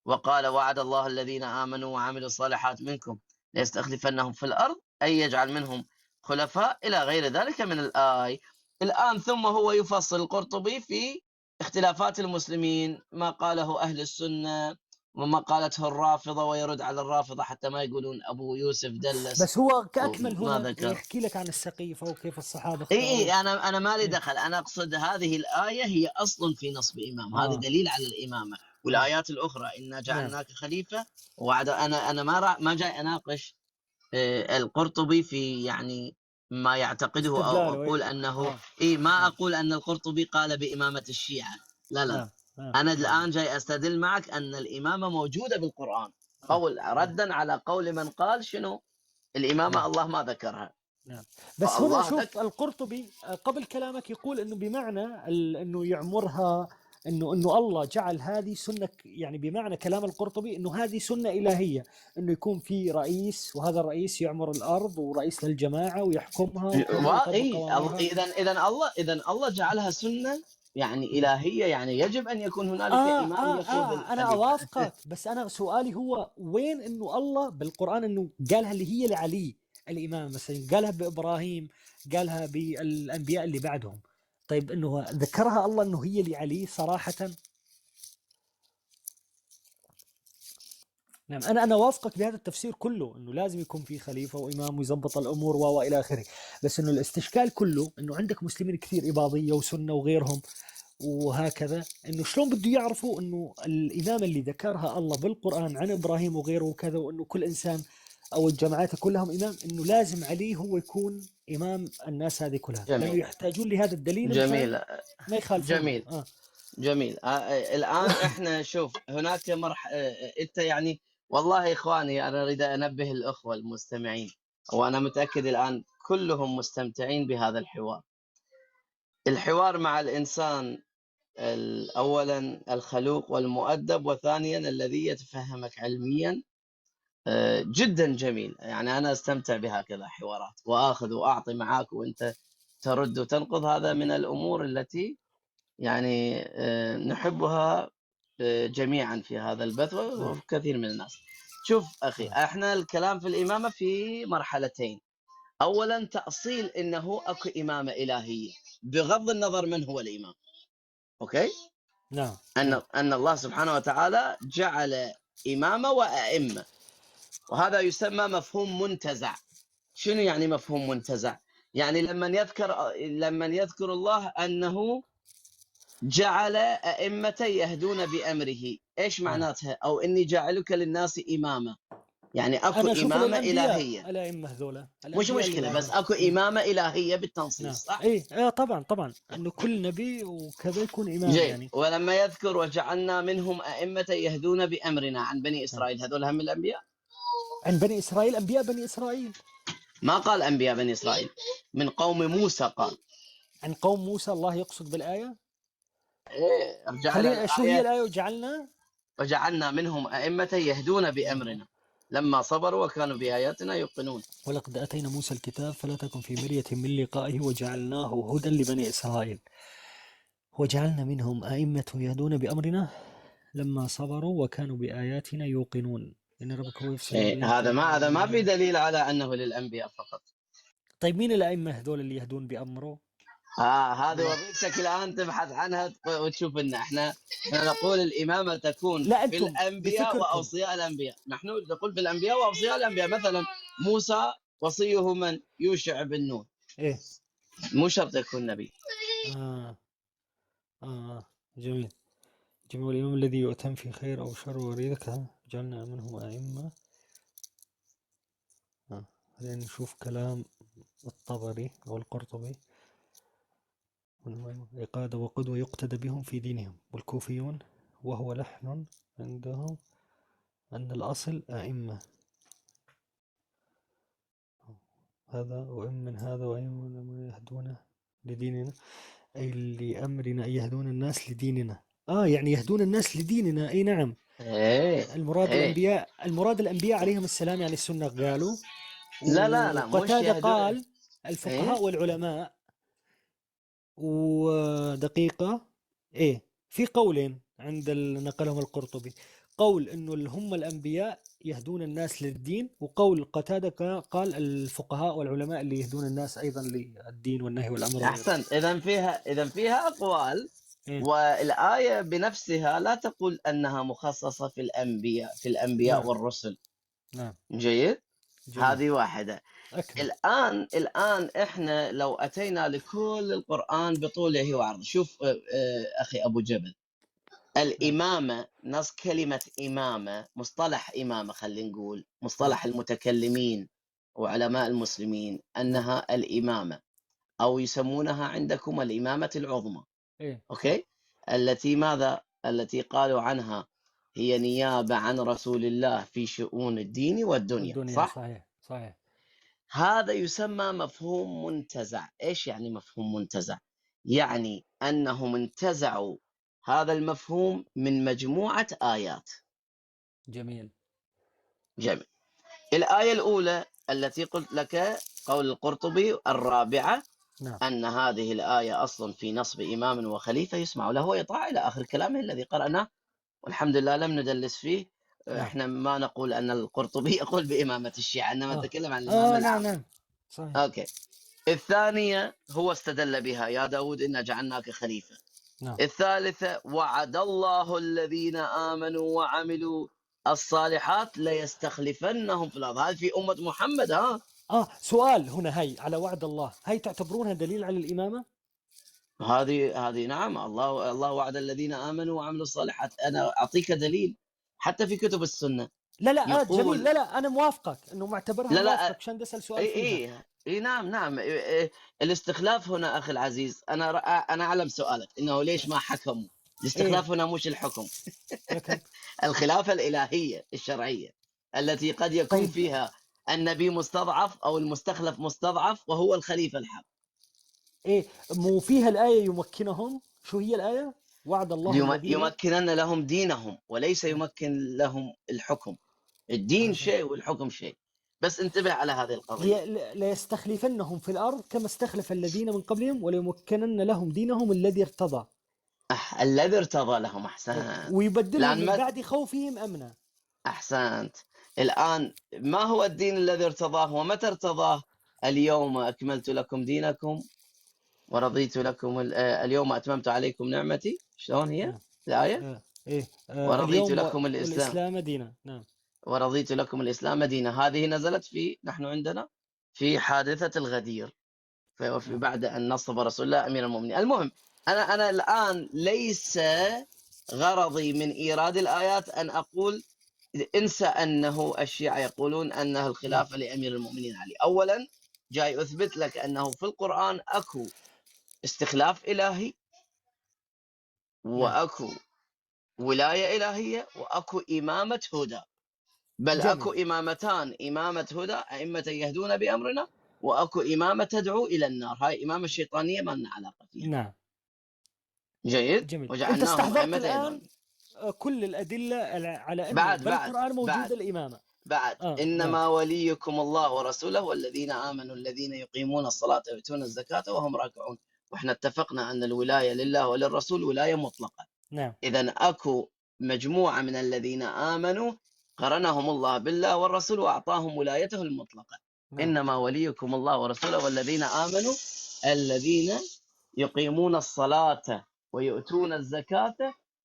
وقال وعد الله الذين آمنوا وعملوا الصالحات منكم ليستخلفنهم في الأرض أي يجعل منهم خلفاء إلى غير ذلك من الآي. الآن ثم هو يفصل القرطبي في اختلافات المسلمين، ما قاله أهل السنة وما قالته الرافضة، ويرد على الرافضة حتى ما يقولون أبو يوسف دلس. بس هو كأكمل وما هنا ذكر. يحكي لك عن السقيفة وكيف الصحابة إي إي، اختاروه. أنا ما لي إيه. دخل، أنا أقصد هذه الآية هي أصل في نصب إمام، هذا دليل على الإمامة. والآيات الأخرى إنا جعلناك خليفة وعد. أنا ما جاي أناقش القرطبي في يعني ما يعتقده أو استدلاله، إيه. أقول أنه إيه، ما أقول أن القرطبي قال بإمامة الشيعة، لا لا. أنا الآن جاي أستدل معك أن الإمامة موجودة بالقرآن، قول ردا على قول من قال شنو الإمامة الله ما ذكرها. نعم. بس هنا فالله شوف ذكر. القرطبي قبل كلامك يقول إنه بمعنى إنه يعمرها، إنه الله جعل هذه سنة، يعني بمعنى كلام القرطبي إنه هذه سنة إلهية، إنه يكون في رئيس وهذا الرئيس يعمر الأرض ورئيس للجماعة ويحكمها وكذا ويطبق قوانينها. إذا الله جعلها سنة يعني إلهية، يعني يجب أن يكون هنالك إمام يقود أنا الخليفة. أوافقك، بس أنا سؤالي هو وين إنه الله بالقرآن إنه قالها اللي هي لعلي الإمام مثلا، قالها بإبراهيم، قالها بالأنبياء اللي بعدهم. طيب إنه ذكرها الله إنه هي لعلي صراحة؟ نعم، انا وافقك بهذا التفسير كله، انه لازم يكون في خليفة وامام ويزبط الامور والى اخره، بس انه الاستشكال كله انه عندك مسلمين كثير اباضيه وسنة وغيرهم وهكذا، انه شلون بده يعرفوا انه الامامة اللي ذكرها الله بالقران عن ابراهيم وغيره وكذا، وانه كل انسان او الجماعات كلهم امام، انه لازم علي هو يكون امام الناس هذه كلها، لانه جميل. يحتاجون لهذا الدليل مشان جميل. ما يخالفونه. جميل. جميل. الآن احنا شوف هناك انت يعني والله يا اخواني انا اريد انبه الاخوة المستمعين، وانا متأكد الآن كلهم مستمتعين بهذا الحوار. الحوار مع الإنسان أولا الخلوق والمؤدب، وثانيا الذي يتفهمك علميا، جدا جميل. يعني أنا أستمتع بهكذا حوارات، وآخذ وأعطي معاك وأنت ترد وتنقض. هذا من الأمور التي يعني نحبها جميعا في هذا البث وكثير من الناس. شوف أخي، احنا الكلام في الإمامة في مرحلتين. أولا تأصيل إنه أكو إمامة إلهية بغض النظر من هو الإمام. okay؟ نعم. أن الله سبحانه وتعالى جعل إمامة وأئمة، وهذا يسمى مفهوم منتزع. شنو يعني مفهوم منتزع؟ يعني لما يذكر الله أنه جعل أئمة يهدون بأمره، إيش معناتها؟ أو إني جاعلك للناس إمامة، يعني أكو إمامة إلهية. الأئمة هذولا مش مشكلة، بس أكو إمامة إلهية بالتنصيص. نعم. صح؟ إيه طبعا طبعا، إنه كل نبي وكذا يكون إمام. يعني ولما يذكر وجعلنا منهم أئمة يهدون بأمرنا عن بني إسرائيل، هذول هم الأنبياء؟ عن بني إسرائيل، أنبياء بني إسرائيل. ما قال أنبياء بني إسرائيل، من قوم موسى قال. عن قوم موسى الله يقصد بالآية؟ إيه، ارجع. شو هي الآية؟ وجعلنا منهم أئمة يهدون بأمرنا لما صبروا وكانوا بآياتنا يوقنون. ولقد أتينا موسى الكتاب فلا تكن في مرية من لقائه وجعلناه هدى لبني إسرائيل. وجعلنا منهم أئمة يهدون بأمرنا لما صبروا وكانوا بآياتنا يوقنون. إن ربك هو يفصل. إيه، هذا ما في دليل على أنه للأنبياء فقط. طيب مين الأئمة هذول اللي يهدون بأمره؟ هذه وظيفتك الآن تبحث عنها وتشوف إن احنا نقول الإمامة تكون لا في الأنبياء وأوصياء الأنبياء. نحن نقول في الأنبياء وأوصياء الأنبياء. مثلا موسى وصية من؟ يوشع بن نون. إيه؟ مو شرط يكون نبي. جميل. جميل. الإمام الذي يؤتم في خير أو شر وريدك جعلنا منهم أئمة. خلينا نشوف كلام الطبري أو القرطبي. إقادة وقدوة يقتدى بهم في دينهم. والكوفيون وهو لحن عندهم أن الأصل أئمة، هذا وإن من هذا وإن من يهدون لديننا، أي لأمرنا، أي يهدون الناس لديننا. يعني يهدون الناس لديننا. أي نعم. المراد الأنبياء، المراد الأنبياء عليهم السلام، يعني السنة قالوا. لا لا لا، قتادة قال الفقهاء والعلماء. ودقيقة، في قولين عند نقلهم القرطبي، قول انه اللي هم الانبياء يهدون الناس للدين، وقول قتادة قال الفقهاء والعلماء اللي يهدون الناس ايضا للدين والنهي والامر. احسنت. اذا فيها اقوال. والآية بنفسها لا تقول انها مخصصة في الانبياء نعم. والرسل. نعم. جيد. جميل. هذه واحدة. أكمل. الآن إحنا لو أتينا لكل القرآن بطوله وعرضه، شوف أخي أبو جبل، الإمامة، نص كلمة إمامة، مصطلح إمامة، خلينا نقول مصطلح المتكلمين وعلماء المسلمين، أنها الإمامة، أو يسمونها عندكم الإمامة العظمى. أوكي؟ التي ماذا؟ التي قالوا عنها هي نيابة عن رسول الله في شؤون الدين والدنيا. صح؟ صحيح صحيح. هذا يسمى مفهوم منتزع. إيش يعني مفهوم منتزع؟ يعني أنهم انتزعوا هذا المفهوم من مجموعة آيات. جميل. جميل. الآية الأولى التي قلت لك قول القرطبي الرابعة، نعم. أن هذه الآية أصلا في نصب إمام وخليفة يسمع له ويطاع إلى آخر كلامه الذي قرأناه، والحمد لله لم ندلس فيه. نعم. احنا ما نقول أن القرطبي يقول بإمامة الشيعة، إنما نتكلم عن الإمامة نعم العامة. نعم صحيح. أوكي. الثانية هو استدل بها، يا داود إنا جعلناك خليفة. نعم. الثالثة وعد الله الذين آمنوا وعملوا الصالحات ليستخلفنهم في الأرض. هذه في أمة محمد. ها سؤال هنا، هاي على وعد الله، هاي تعتبرونها دليل على الإمامة؟ هذه نعم، الله وعد الذين آمنوا وعملوا الصالحات. أنا أعطيك دليل حتى في كتب السنة. لا لا يقول جميل، لا لا أنا موافقك إنه معتبرها، لا لا موافقك عشان بدي أسأل سؤال فيها. إيه نعم نعم. إيه الاستخلاف هنا أخي العزيز، أنا أعلم سؤالك إنه ليش ما حكموا. الاستخلاف هنا مش الحكم، الخلافة الإلهية الشرعية التي قد يكون طيب. فيها النبي مستضعف أو المستخلف مستضعف وهو الخليفة الحق. إيه مو فيها الآية يمكنهم؟ شو هي الآية؟ وعد الله الذين يمكنن لهم دينهم وليس يمكن لهم الحكم. الدين شيء والحكم شيء. بس انتبه على هذه القضية. ليستخلفنهم في الأرض كما استخلف الذين من قبلهم وليمكنن لهم دينهم الذي ارتضى. الذي ارتضى لهم. أحسنت. ويبدلهم من بعد خوفهم أمنا. أحسنت. الآن ما هو الدين الذي ارتضاه ومتى ارتضاه؟ اليوم أكملت لكم دينكم ورضيت لكم اليوم أتممت عليكم نعمتي. شلون هي الآية؟ إيه. ورضيت لكم الإسلام دينا. نعم. ورضيت لكم الإسلام دينا. هذه نزلت في، نحن عندنا في حادثة الغدير، في بعد أن نصب رسول الله أمير المؤمنين. المهم أنا الآن ليس غرضي من إيراد الآيات أن أقول انسى أنه الشيعة يقولون أنها الخلافة لأمير المؤمنين علي. أولا جاي أثبت لك أنه في القرآن أكو استخلاف إلهي، وأكو ولاية إلهية، وأكو إمامة هدى. بل جميل. أكو إمامتان، إمامة هدى أئمة يهدون بأمرنا، وأكو إمامة تدعو إلى النار. هاي إمامة شيطانية ما لنا علاقة فيها. نعم. جيد. جميل. وجعلناهم أنت استحضرت أئمة الآن يهدون. كل الأدلة على أن بعد بالقرآن موجود بعد الإمامة. بعد إنما نعم. وليكم الله ورسوله والذين آمنوا الذين يقيمون الصلاة ويؤتون الزكاة وهم راكعون. وإحنا اتفقنا أن الولاية لله وللرسول ولاية مطلقة. نعم. إذن أكو مجموعة من الذين آمنوا قرنهم الله بالله والرسول وأعطاهم ولايته المطلقة. نعم. إنما وليكم الله ورسوله والذين آمنوا الذين يقيمون الصلاة ويؤتون الزكاة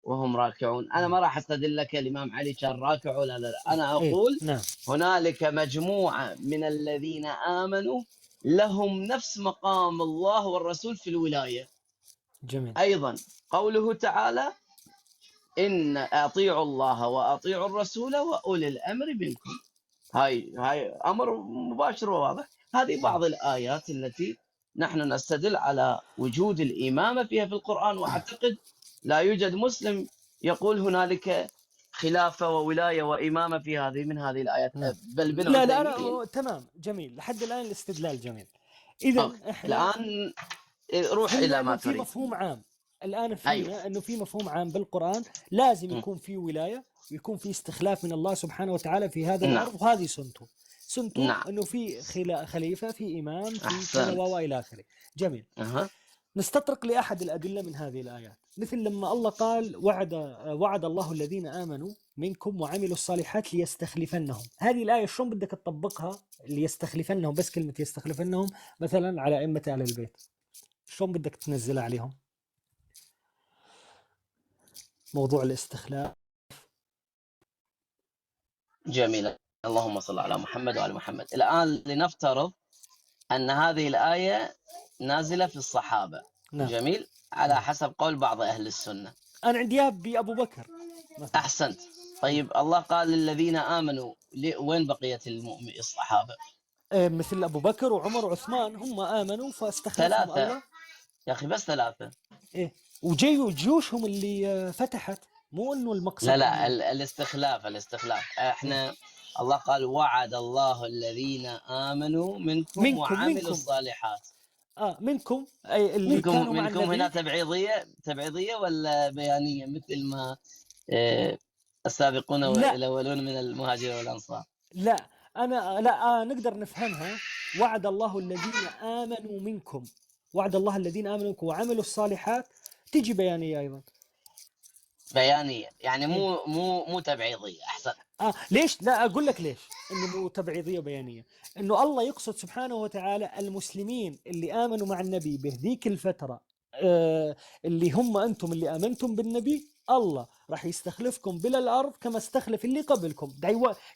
وهم راكعون. أنا ما راح أستدل لك الإمام علي كان راكع ولا لا، أنا أقول نعم. هنالك مجموعة من الذين آمنوا لهم نفس مقام الله والرسول في الولاية. جميل. أيضا قوله تعالى إن أطيعوا الله وأطيعوا الرسول وأولي الأمر منكم. هاي أمر مباشر وواضح. هذه بعض الآيات التي نحن نستدل على وجود الإمامة فيها في القرآن، وأعتقد لا يوجد مسلم يقول هنالك خلافة وولاية وإمامة في هذه من هذه الآيات. نعم. بل بن لا لا عثيمين. أنا تمام. جميل، لحد الآن الاستدلال جميل. إذا إحنا الآن روح فهمنا إلى ما إنه في تريد. مفهوم عام الآن، فهمنا أيوه. أنه في مفهوم عام بالقرآن لازم يكون في ولاية ويكون في استخلاف من الله سبحانه وتعالى في هذا نعم. الأرض، وهذه سنته. نعم. أنه في خليفة، في إمام، في أحسنت. وإلى آخره. جميل. نستطرق لأحد الأدلة من هذه الآيات، مثل لما الله قال وعد الله الذين آمنوا منكم وعملوا الصالحات ليستخلفنهم. هذه الآية شلون بدك تطبقها؟ ليستخلفنهم، بس كلمة يستخلفنهم مثلا على أئمة أهل البيت، شلون بدك تنزلها عليهم موضوع الاستخلاف؟ جميل. اللهم صل على محمد وعلى محمد. الآن لنفترض أن هذه الآية نازلة في الصحابة. نعم. جميل، على نعم. حسب قول بعض أهل السنة. أنا عندي إياها بأبو بكر مثلاً. أحسنت. طيب الله قال للذين آمنوا، وين بقية المؤمن الصحابة؟ مثل أبو بكر وعمر وعثمان هم آمنوا فاستخلفهم ثلاثة. الله. يا أخي بس ثلاثة. إيه، وجيوا جيوشهم اللي فتحت، مو إنه المقصد لا لا، إنه الاستخلاف. إحنا الله قال وعد الله الذين آمنوا منكم وعملوا منكم. الصالحات. منكم، أي اللي كانوا مع منكم هنا النبي. تبعيضية ولا بيانية مثل ما السابقون لا. الأولون من المهاجرين والأنصار؟ لا، أنا لا، نقدر نفهمها. وعد الله الذين آمنوا منكم، وعد الله الذين آمنوا منكم وعملوا الصالحات، تيجي بيانية أيضا. بيانية يعني مو تبعيضية. أحسن. ليش؟ لا أقول لك ليش إنه مو تبعيضية وبيانية. إنه الله يقصد سبحانه وتعالى المسلمين اللي آمنوا مع النبي بهذيك الفترة، اللي هم أنتم اللي آمنتم بالنبي، الله راح يستخلفكم بلا الأرض كما استخلف اللي قبلكم.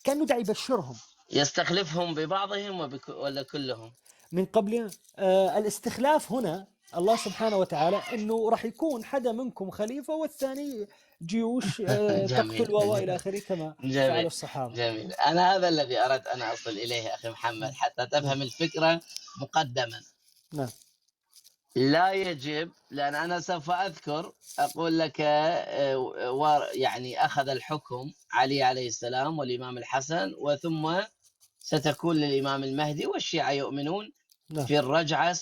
كأنه دعي يبشرهم. يستخلفهم ببعضهم ولا كلهم؟ من قبل. الاستخلاف هنا الله سبحانه وتعالى انه راح يكون حدا منكم خليفة والثاني جيوش تقتل والى اخره كما فعلوا الصحابة. جميل. انا هذا الذي اردت ان اصل اليه اخي محمد حتى تفهم الفكرة مقدما. نعم. لا يجب، لان انا سوف اذكر اقول لك يعني اخذ الحكم علي عليه السلام والامام الحسن، وثم ستكون للامام المهدي، والشيعة يؤمنون نعم. في الرجعة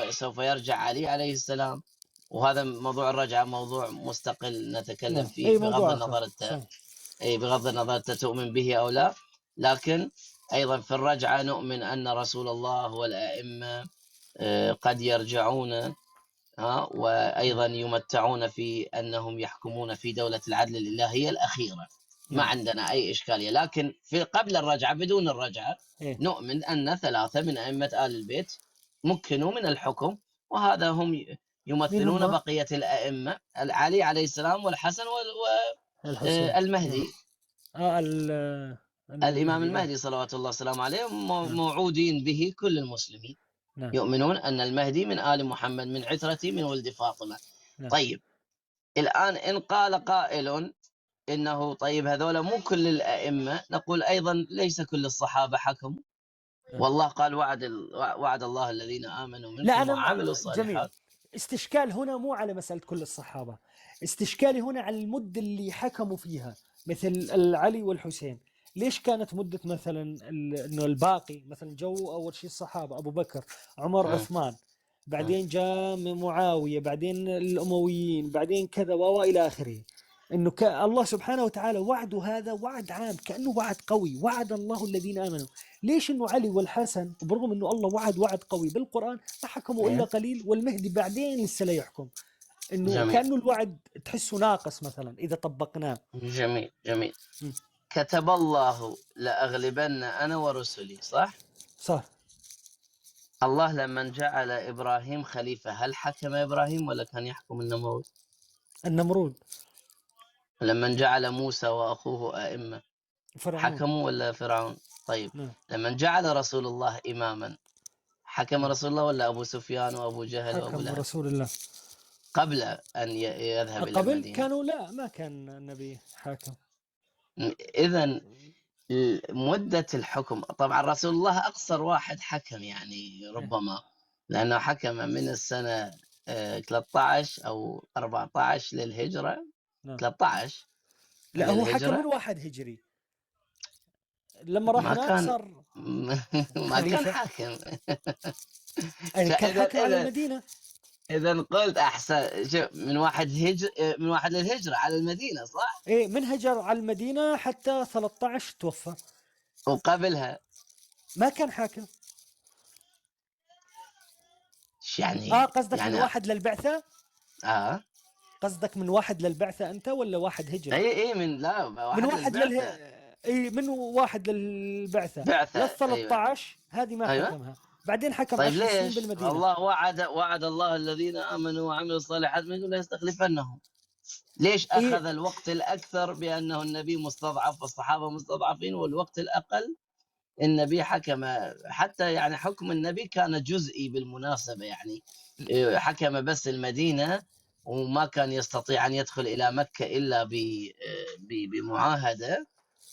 سوف يرجع علي عليه السلام، وهذا موضوع الرجعة موضوع مستقل نتكلم نعم. فيه بغض النظر بغض النظر أنت تؤمن به أو لا، لكن أيضا في الرجعة نؤمن أن رسول الله والأئمة قد يرجعون، وأيضا يمتعون في أنهم يحكمون في دولة العدل الإلهية الأخيرة. ما عندنا أي إشكالية، لكن في قبل الرجعة بدون الرجعة نؤمن أن 3 من أئمة آل البيت مكنوا من الحكم، وهذا هم يمثلون بقية الأئمة، علي عليه السلام والحسن والمهدي. الإمام المهدي صلوات الله وسلامه عليه موعودين به كل المسلمين. نعم. يؤمنون أن المهدي من آل محمد، من عترتي، من ولد فاطمة. نعم. طيب الآن إن قال قائل إنه طيب هذولا مو كل الأئمة، نقول أيضا ليس كل الصحابة حكموا. والله قال وعد الله الذين آمنوا منكم وعملوا الصالحات. جميل. استشكال هنا مو على مسألة كل الصحابة، استشكالي هنا على المدة اللي حكموا فيها مثل العلي والحسين. ليش كانت مدة مثلا إنه الباقي مثلا جو أول شيء الصحابة أبو بكر، عمر، عثمان، بعدين جاء معاوية، بعدين الأمويين، بعدين كذا وإلى آخره. إنه الله سبحانه وتعالى وعده هذا وعد عام، كأنه وعد قوي، وعد الله الذين آمنوا. ليش إنه علي والحسن برغم إنه الله وعد قوي بالقرآن ما حكموا إلا قليل، والمهدي بعدين لسه لا يحكم؟ إنه جميل. كأنه الوعد تحسه ناقص مثلا إذا طبقناه. جميل جميل. كتب الله لأغلبن أنا ورسلي، صح؟ صح. الله لما جعل إبراهيم خليفة هل حكم إبراهيم ولا كان يحكم النمرود؟ النمرود. لما جعل موسى وأخوه أئمة فرعون. حكموا ولا فرعون؟ طيب. نعم. لما جعل رسول الله إماما حكم رسول الله ولا أبو سفيان وأبو جهل وأبو حكم لهب؟ رسول الله قبل أن يذهب إلى قبل المدينة. كانوا لا، ما كان النبي حاكم. إذن مدة الحكم طبعا رسول الله أقصر واحد حكم، يعني ربما لأنه حكم من السنة 13 أو 14 للهجرة. نعم. 13 لا هو حكم للهجرة. من 1 هجري لما راح ما هناك كان صار ما كان خليفة. حاكم. يعني كان حاكم على المدينة. إذا قلت أحسن، شوف، من 1 للهجرة على المدينة، صح؟ إيه، من هجر على المدينة حتى 13 توفى. وقبلها ما كان حاكم. يعني قصدك يعني من 1 للبعثة؟ قصدك من 1 للبعثة أنت ولا 1 هجرة؟ إي، من لا، واحد من 1 للبعثة. إي، من 1 للبعثة. بعثة، لل 13 أيوة. هذه ما حكمها. بعدين حكم طيب 10 سنين ليش؟ بالمدينة. الله وعد الله الذين آمنوا وعملوا الصالحات منهم لا يستخلفنهم. ليش أخذ الوقت الأكثر بأنه النبي مستضعف والصحابة مستضعفين، والوقت الأقل النبي حكم؟ حتى يعني حكم النبي كان جزئي بالمناسبة، يعني حكم بس المدينة وما كان يستطيع أن يدخل إلى مكة إلا بمعاهدة،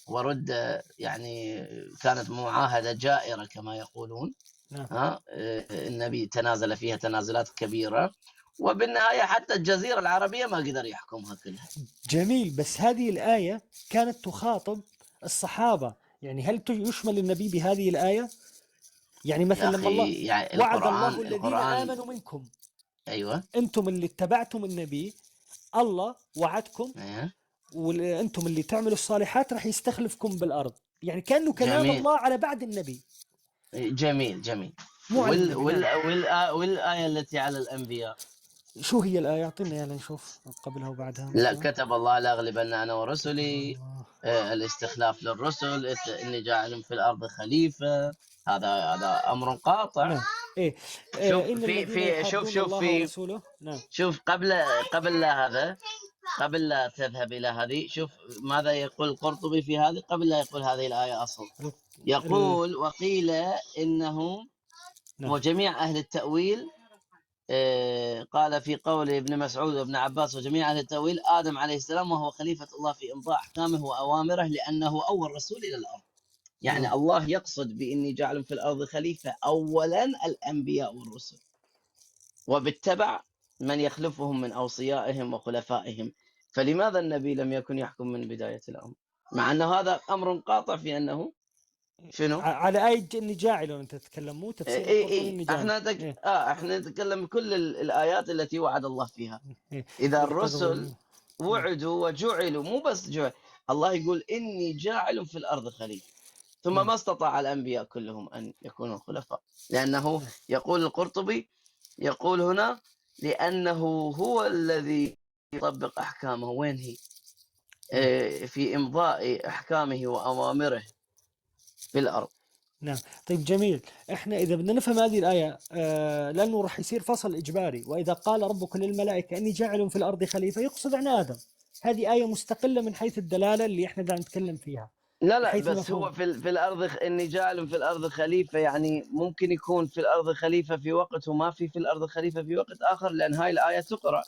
ورد يعني كانت معاهدة جائرة كما يقولون. نعم. النبي تنازل فيها تنازلات كبيرة، وبالنهاية حتى الجزيرة العربية ما قدر يحكمها كلها. جميل، بس هذه الآية كانت تخاطب الصحابة، يعني هل يشمل النبي بهذه الآية؟ يعني مثلا يا لما الله أخي، يعني وعد الله الذين القرآن آمنوا منكم، أيوة، أنتم اللي اتبعتم النبي، الله وعدكم، أيوة. وأنتم اللي تعملوا الصالحات راح يستخلفكم بالأرض، يعني كأنه كلام جميل. الله على بعد النبي. جميل جميل. مو على النبي، نعم. والآية التي على الأنبياء شو هي الآية؟ أعطينا إياها لنشوف قبلها وبعدها. لا، كتب الله لأغلبن أنا ورسلي، الاستخلاف للرسل، إني جاعل في الأرض خليفة، هذا أمر قاطع. نعم. إيه. شوف، إن في الذين في شوف يحادون شوف الله في ورسوله. نعم. شوف قبل هذا، قبل لا تذهب إلى هذه، شوف ماذا يقول القرطبي في هذه قبل لا يقول هذه الآية أصلا. يقول وقيل إنه نعم. وجميع أهل التأويل، قال في قول ابن مسعود وابن عباس وجميع أهل التأويل آدم عليه السلام وهو خليفة الله في إمضاء أحكامه وأوامره لأنه أول رسول إلى الأرض. يعني الله يقصد بإني جعل في الأرض خليفة أولا الأنبياء والرسل، وبالتبع من يخلفهم من أوصيائهم وخلفائهم. فلماذا النبي لم يكن يحكم من بداية الأمر، مع أن هذا أمر قاطع في أنه شنو؟ على آية إني جاعل أنت تتكلم، مو تفسير إيه. إحنا إحنا نتكلم كل الآيات التي وعد الله فيها. إيه. إذا الرسل وعدوا وجعلوا، مو بس جعل، الله يقول إني جاعل في الأرض خليفة، ثم ما استطاع الأنبياء كلهم أن يكونوا خلفاء، لأنه يقول القرطبي، يقول هنا لأنه هو الذي يطبق أحكامه. وين هي؟ في إمضاء أحكامه وأوامره في الأرض. نعم. طيب جميل. احنا اذا بدنا نفهم هذه الايه لانه راح يصير فصل اجباري، واذا قال ربك للملائكه اني جاعل في الارض خليفه، يقصد عن ادم. هذه ايه مستقله من حيث الدلاله اللي احنا قاعد نتكلم فيها. لا لا، بس هو في الارض اني جاعل في الارض خليفه، يعني ممكن يكون في الارض خليفه في وقت وما في الارض خليفه في وقت اخر، لان هاي الايه تقرا.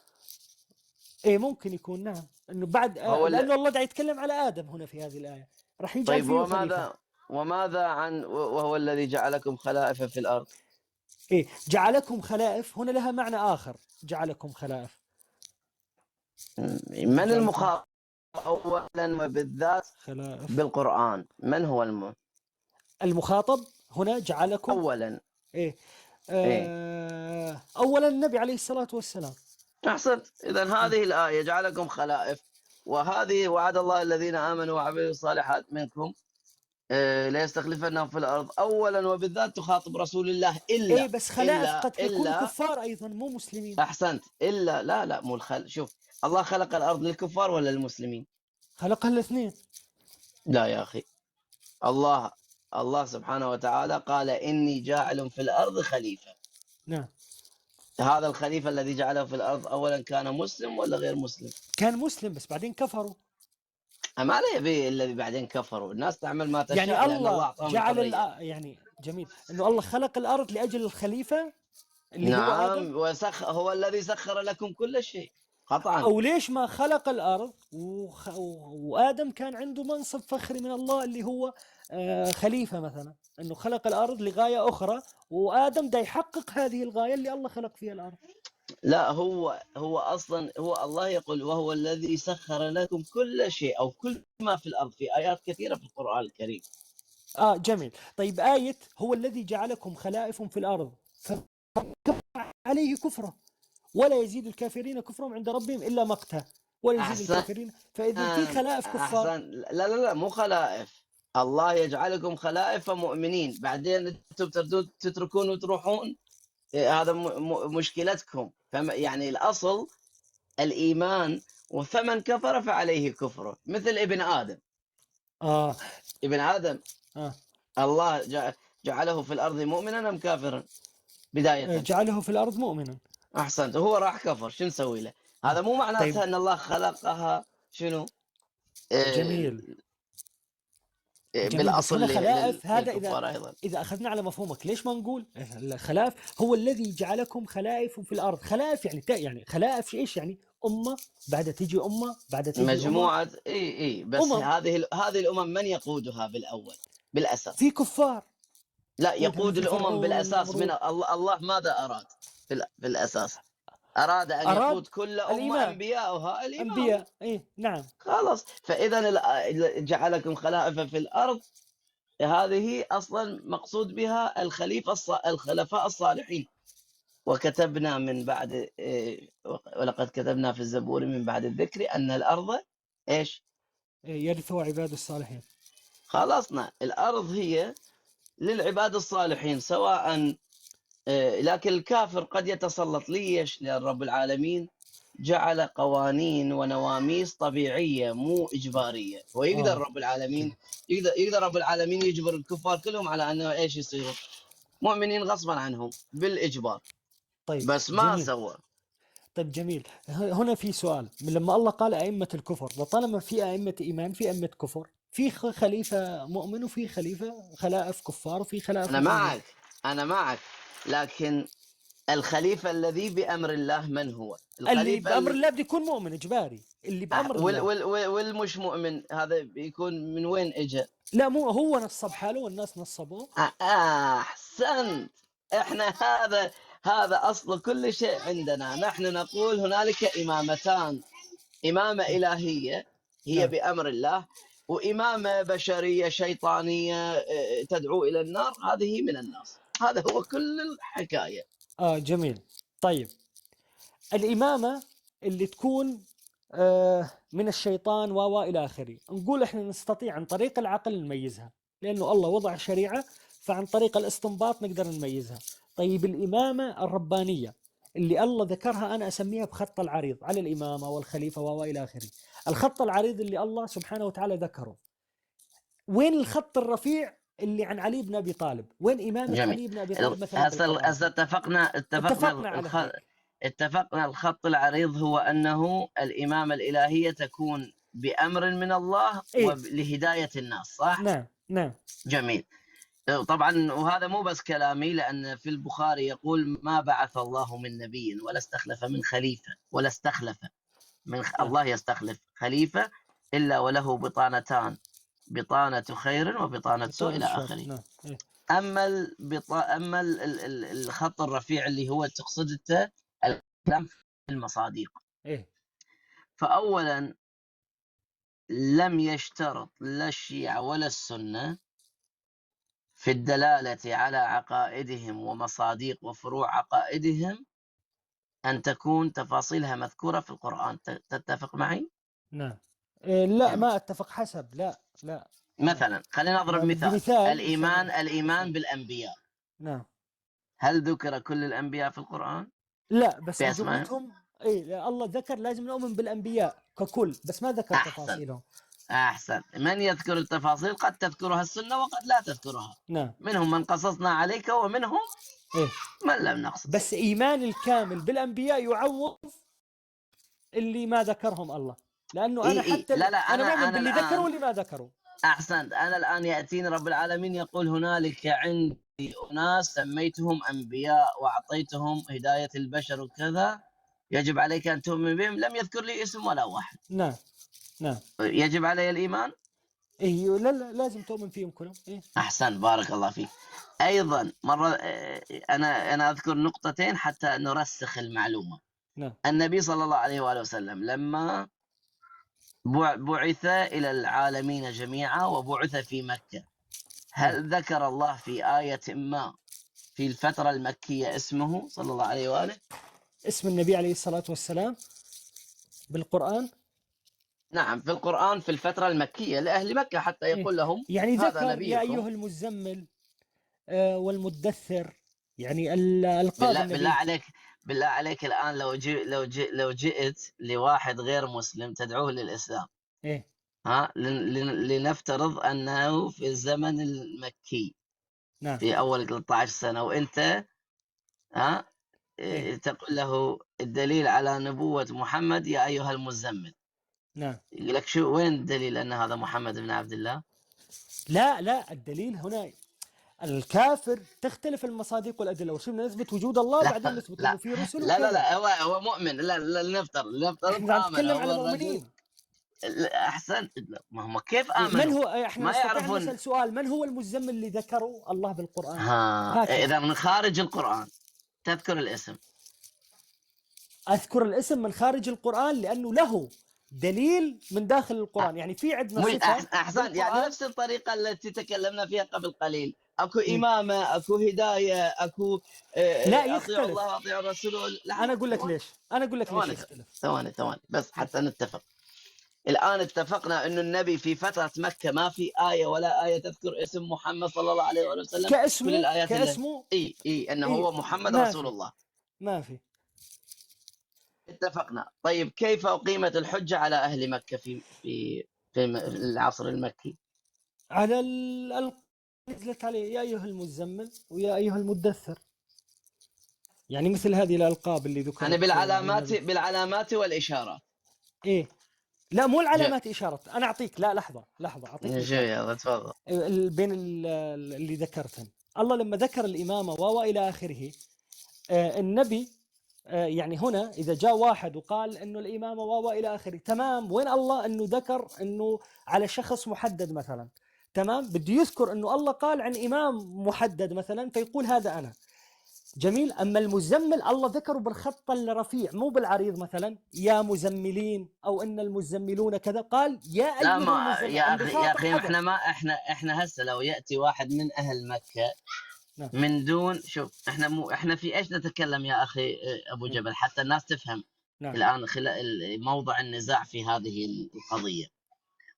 ايه ممكن يكون، نعم، انه بعد لانه الله قاعد يتكلم على ادم هنا في هذه الايه، راح يجعل. طيب وماذا وماذا عن وهو الذي جعلكم خلائف في الأرض؟ إيه، جعلكم خلائف هنا لها معنى آخر. جعلكم خلائف، من المخاطب أولا وبالذات خلائف بالقرآن؟ من هو المخاطب هنا؟ جعلكم أولا. إيه. أولا النبي عليه الصلاة والسلام. أحسنت. إذا هذه الآية جعلكم خلائف، وهذه وعد الله الذين آمنوا وعملوا الصالحات منكم ليستخلفنهم في الأرض، أولا وبالذات تخاطب رسول الله. إلا إيه، بس خلائف قد تكون كفار أيضا، مو مسلمين. أحسنت. إلا لا لا، مو شوف، الله خلق الأرض للكفار ولا للمسلمين؟ خلقها الاثنين. لا يا أخي، الله سبحانه وتعالى قال إني جاعل في الأرض خليفة. نعم. هذا الخليفة الذي جعله في الأرض أولا كان مسلم ولا غير مسلم؟ كان مسلم، بس بعدين كفروا. ما عليه به الذي بعدين كفروا، الناس تعمل ما تشاء. يعني الله جعل يعني جميل انه الله خلق الارض لاجل الخليفه اللي نعم، هو آدم. هو الذي سخر لكم كل شيء قطعا. او ليش ما خلق الارض وادم كان عنده منصب فخري من الله اللي هو خليفه مثلا، انه خلق الارض لغايه اخرى، وادم دا يحقق هذه الغايه اللي الله خلق فيها الارض. لا، هو اصلا هو الله يقول وهو الذي سخر لكم كل شيء او كل ما في الارض، في ايات كثيره في القران الكريم. جميل. طيب آية هو الذي جعلكم خلائف في الارض فكفر عليه كفره ولا يزيد الكافرين كفرهم عند ربهم الا مقتا ولا يزيد الكافرين. فاذا في خلائف كفار. أحسن. لا لا لا، مو خلائف، الله يجعلكم خلائف مؤمنين، بعدين انتم تتركون وتروحون، هذا مشكلتكم. يعني الأصل الإيمان، وفمن كفر فعليه كفره، مثل ابن آدم. ابن آدم الله جعله في الأرض مؤمنا أم كافرا؟ بداية جعله في الأرض مؤمنا. أحسنت. هو راح كفر، شو نسوي له؟ هذا مو معناته. طيب. أن الله خلقها شنو؟ جميل. بالاصل خلائف هذا اذا اخذنا على مفهومك، ليش ما نقول الخلائف هو الذي جعلكم خلائف في الارض؟ خلائف يعني خلائف ايش يعني؟ امه بعدها تيجي امه بعدها تيجي مجموعه. أمة. اي بس أمم. هذه الامم من يقودها بالاول بالاساس؟ في كفار. لا، يقود الامم بالاساس من الله. ماذا اراد في الاساس؟ أراد أن يقود كل أمة أنبياؤها الإمام. أنبياء، إيه نعم. خلاص، فإذا جعلكم خلائف في الأرض، هذه أصلا مقصود بها الخليفة الخلفاء الصالحين. وكتبنا من بعد، ولقد كتبنا في الزبور من بعد الذكر أن الأرض إيش؟ يرثها عباد الصالحين. خلصنا، الأرض هي للعباد الصالحين سواء، لكن الكافر قد يتسلط. ليش؟ لأن رب العالمين جعل قوانين ونواميس طبيعية مو إجبارية. ويقدر رب العالمين يقدر رب العالمين يجبر الكفار كلهم على أنه إيش يصيروا مؤمنين غصبا عنهم بالإجبار. طيب بس ما سوى. طيب جميل. هنا في سؤال، من لما الله قال أئمة الكفر، وطالما في أئمة إيمان في أئمة كفر، في خليفة مؤمن وفي خليفة خلائف كفار وفي خلائف أنا مؤمنين. معك، أنا معك، لكن الخليفة الذي بأمر الله من هو؟ اللي الخليفة بأمر الله بده يكون مؤمن إجباري، اللي بأمر الله. والمش مؤمن هذا بيكون من وين إجا؟ لا، مو هو نصب حاله والناس نصبوه. أحسنت. إحنا هذا أصل كل شيء عندنا. نحن نقول هنالك إمامتان، إمامة إلهية هي بأمر الله، وإمامة بشرية شيطانية تدعو إلى النار، هذه من الناس. هذا هو كل الحكاية. جميل. طيب الإمامة اللي تكون من الشيطان و إلى آخره، نقول إحنا نستطيع عن طريق العقل نميزها، لأنه الله وضع شريعة، فعن طريق الاستنباط نقدر نميزها. طيب الإمامة الربانية اللي الله ذكرها، أنا أسميها بخط العريض على الإمامة والخليفة و إلى آخره، الخط العريض اللي الله سبحانه وتعالى ذكره، وين الخط الرفيع اللي عن علي بن أبي طالب؟ وين إمامة جميل. علي بن أبي طالب مثلا بالقرآن؟ هسه اتفقنا على هيك. اتفقنا الخط العريض هو أنه الإمامة الإلهية تكون بأمر من الله إيه؟ ولهداية الناس، صح؟ نعم نعم. جميل. طبعا وهذا مو بس كلامي، لأن في البخاري يقول ما بعث الله من نبي ولا استخلف من خليفة، ولا استخلف من الله يستخلف خليفة إلا وله بطانتان، بطانة خير وبطانة سوء إلى بطانة شر. آخره. نعم. إيه. أما الخط الرفيع اللي هو تقصد أنت الكلام في المصادق. إيه. فأولا لم يشترط لا الشيعة ولا السنة في الدلالة على عقائدهم ومصادق وفروع عقائدهم أن تكون تفاصيلها مذكورة في القرآن. تتفق معي؟ نعم. إيه، لا جميل. ما أتفق، حسب. لا لا. مثلا خلينا نضرب بدي مثال. مثال. الإيمان بالأنبياء. نعم. هل ذكر كل الأنبياء في القرآن؟ لا، بس في أسمائهم؟ جملتهم إيه، الله ذكر لازم نؤمن بالأنبياء ككل، بس ما ذكر تفاصيلهم. أحسن. من يذكر التفاصيل؟ قد تذكرها السنة وقد لا تذكرها. نعم. منهم من قصصنا عليك ومنهم إيه؟ من لم نقصص. بس إيمان الكامل بالأنبياء يعوض اللي ما ذكرهم الله، لأنه أنا إيه إيه. حتى لا لا، أنا مؤمن أنا باللي الآن ذكروا واللي ما ذكروا. أحسنت. أنا الآن يأتيني رب العالمين يقول هنالك عندي أناس سميتهم أنبياء وأعطيتهم هداية البشر وكذا، يجب عليك أن تؤمن بهم، لم يذكر لي اسم ولا واحد. نعم نعم. يجب علي الإيمان؟ إيه، لا لا، لازم تؤمن فيهم كلهم. إيه؟ أحسن، بارك الله فيك. أيضا مرة أنا أذكر نقطتين حتى نرسخ المعلومة. نعم. النبي صلى الله عليه وآله وسلم لما بعث إلى العالمين جميعا وبعث في مكة، هل ذكر الله في آية ما في الفترة المكية اسمه صلى الله عليه وآله؟ اسم النبي عليه الصلاة والسلام بالقرآن؟ نعم، في القرآن في الفترة المكية لأهل مكة حتى يقول لهم يعني هذا ذكر يا نبيكم. أيها المزمل والمدثر، يعني القاب النبي. بالله عليك، بالله عليك الآن لو جئت لواحد غير مسلم تدعوه للإسلام، إيه؟ ها، لنفترض أنه في الزمن المكي، نعم، في أول 13 سنة، وأنت ها إيه؟ تقول له الدليل على نبوة محمد يا أيها المزمل. نعم. يقول لك شو وين الدليل أن هذا محمد بن عبد الله؟ لا لا، الدليل هنا الكافر تختلف المصادق والأدلة، وشو نثبت وجود الله، لا، بعدين نثبت لا. إنه في رسل لا، لا، وكذا. لا، هو مؤمن. لا، لا، لنفترض إحنا آمن. نتكلم هو على الرجل المؤمنين. لا، أحسنت. لا، ما هم كيف من آمنوا؟ هو؟ إحنا ما نستطيع أن يعرفون. نسأل سؤال، من هو المزمل اللي ذكره الله بالقرآن؟ هكذا. إذا من خارج القرآن تذكر الاسم. أذكر الاسم من خارج القرآن لأنه له دليل من داخل القرآن، يعني في عندنا صفة أحسنت. يعني بالقرآن. نفس الطريقة التي تكلمنا فيها قبل قليل، أكو إمامة، أكو هداية، أكو، لا، أطيعوا يختلف. الله وأطيعوا الرسول. لا، أنا أقول لك ثواني. ليش. أنا أقول لك ليش ثواني، يختلف. ثواني بس حتى نتفق. الآن اتفقنا أنه النبي في فترة مكة ما في آية ولا آية تذكر اسم محمد صلى الله عليه وسلم. كل الآيات اللي كاسمه؟ إي، إي، أنه إي، هو محمد ما رسول في. الله. ما في. اتفقنا. طيب كيف أقيمت الحجة على أهل مكة في العصر المكي؟ على نزلت عليه يا أيها المزمل ويا أيها المدثر. يعني مثل هذه الألقاب اللي يعني ذكرت عن بالعلامات، النبي. بالعلامات والإشارات. إيه لا، مو العلامات إشارات. أنا أعطيك، لا لحظة لحظة، أعطيك مثال. يلا تفضل. بين اللي ذكرتهم، الله لما ذكر الإمامة وإلى آخره، النبي يعني هنا إذا جاء واحد وقال إنه الإمامة وإلى آخره، تمام، وين الله إنه ذكر إنه على شخص محدد مثلا، تمام، بده يذكر إنه الله قال عن إمام محدد مثلا فيقول هذا أنا. جميل. أما المزمل الله ذكره بالخط الرفيع مو بالعريض، مثلا يا مزملين أو إن المزملون كذا، قال يا لا أيها ما المزمل. يا عم أخي، يا بخاطب أخي، حدا. احنا ما احنا هسه لو يأتي واحد من أهل مكة نعم. من دون، شوف احنا مو احنا في ايش نتكلم يا اخي ابو جبل حتى الناس تفهم. نعم. الان خلال موضع النزاع في هذه القضية،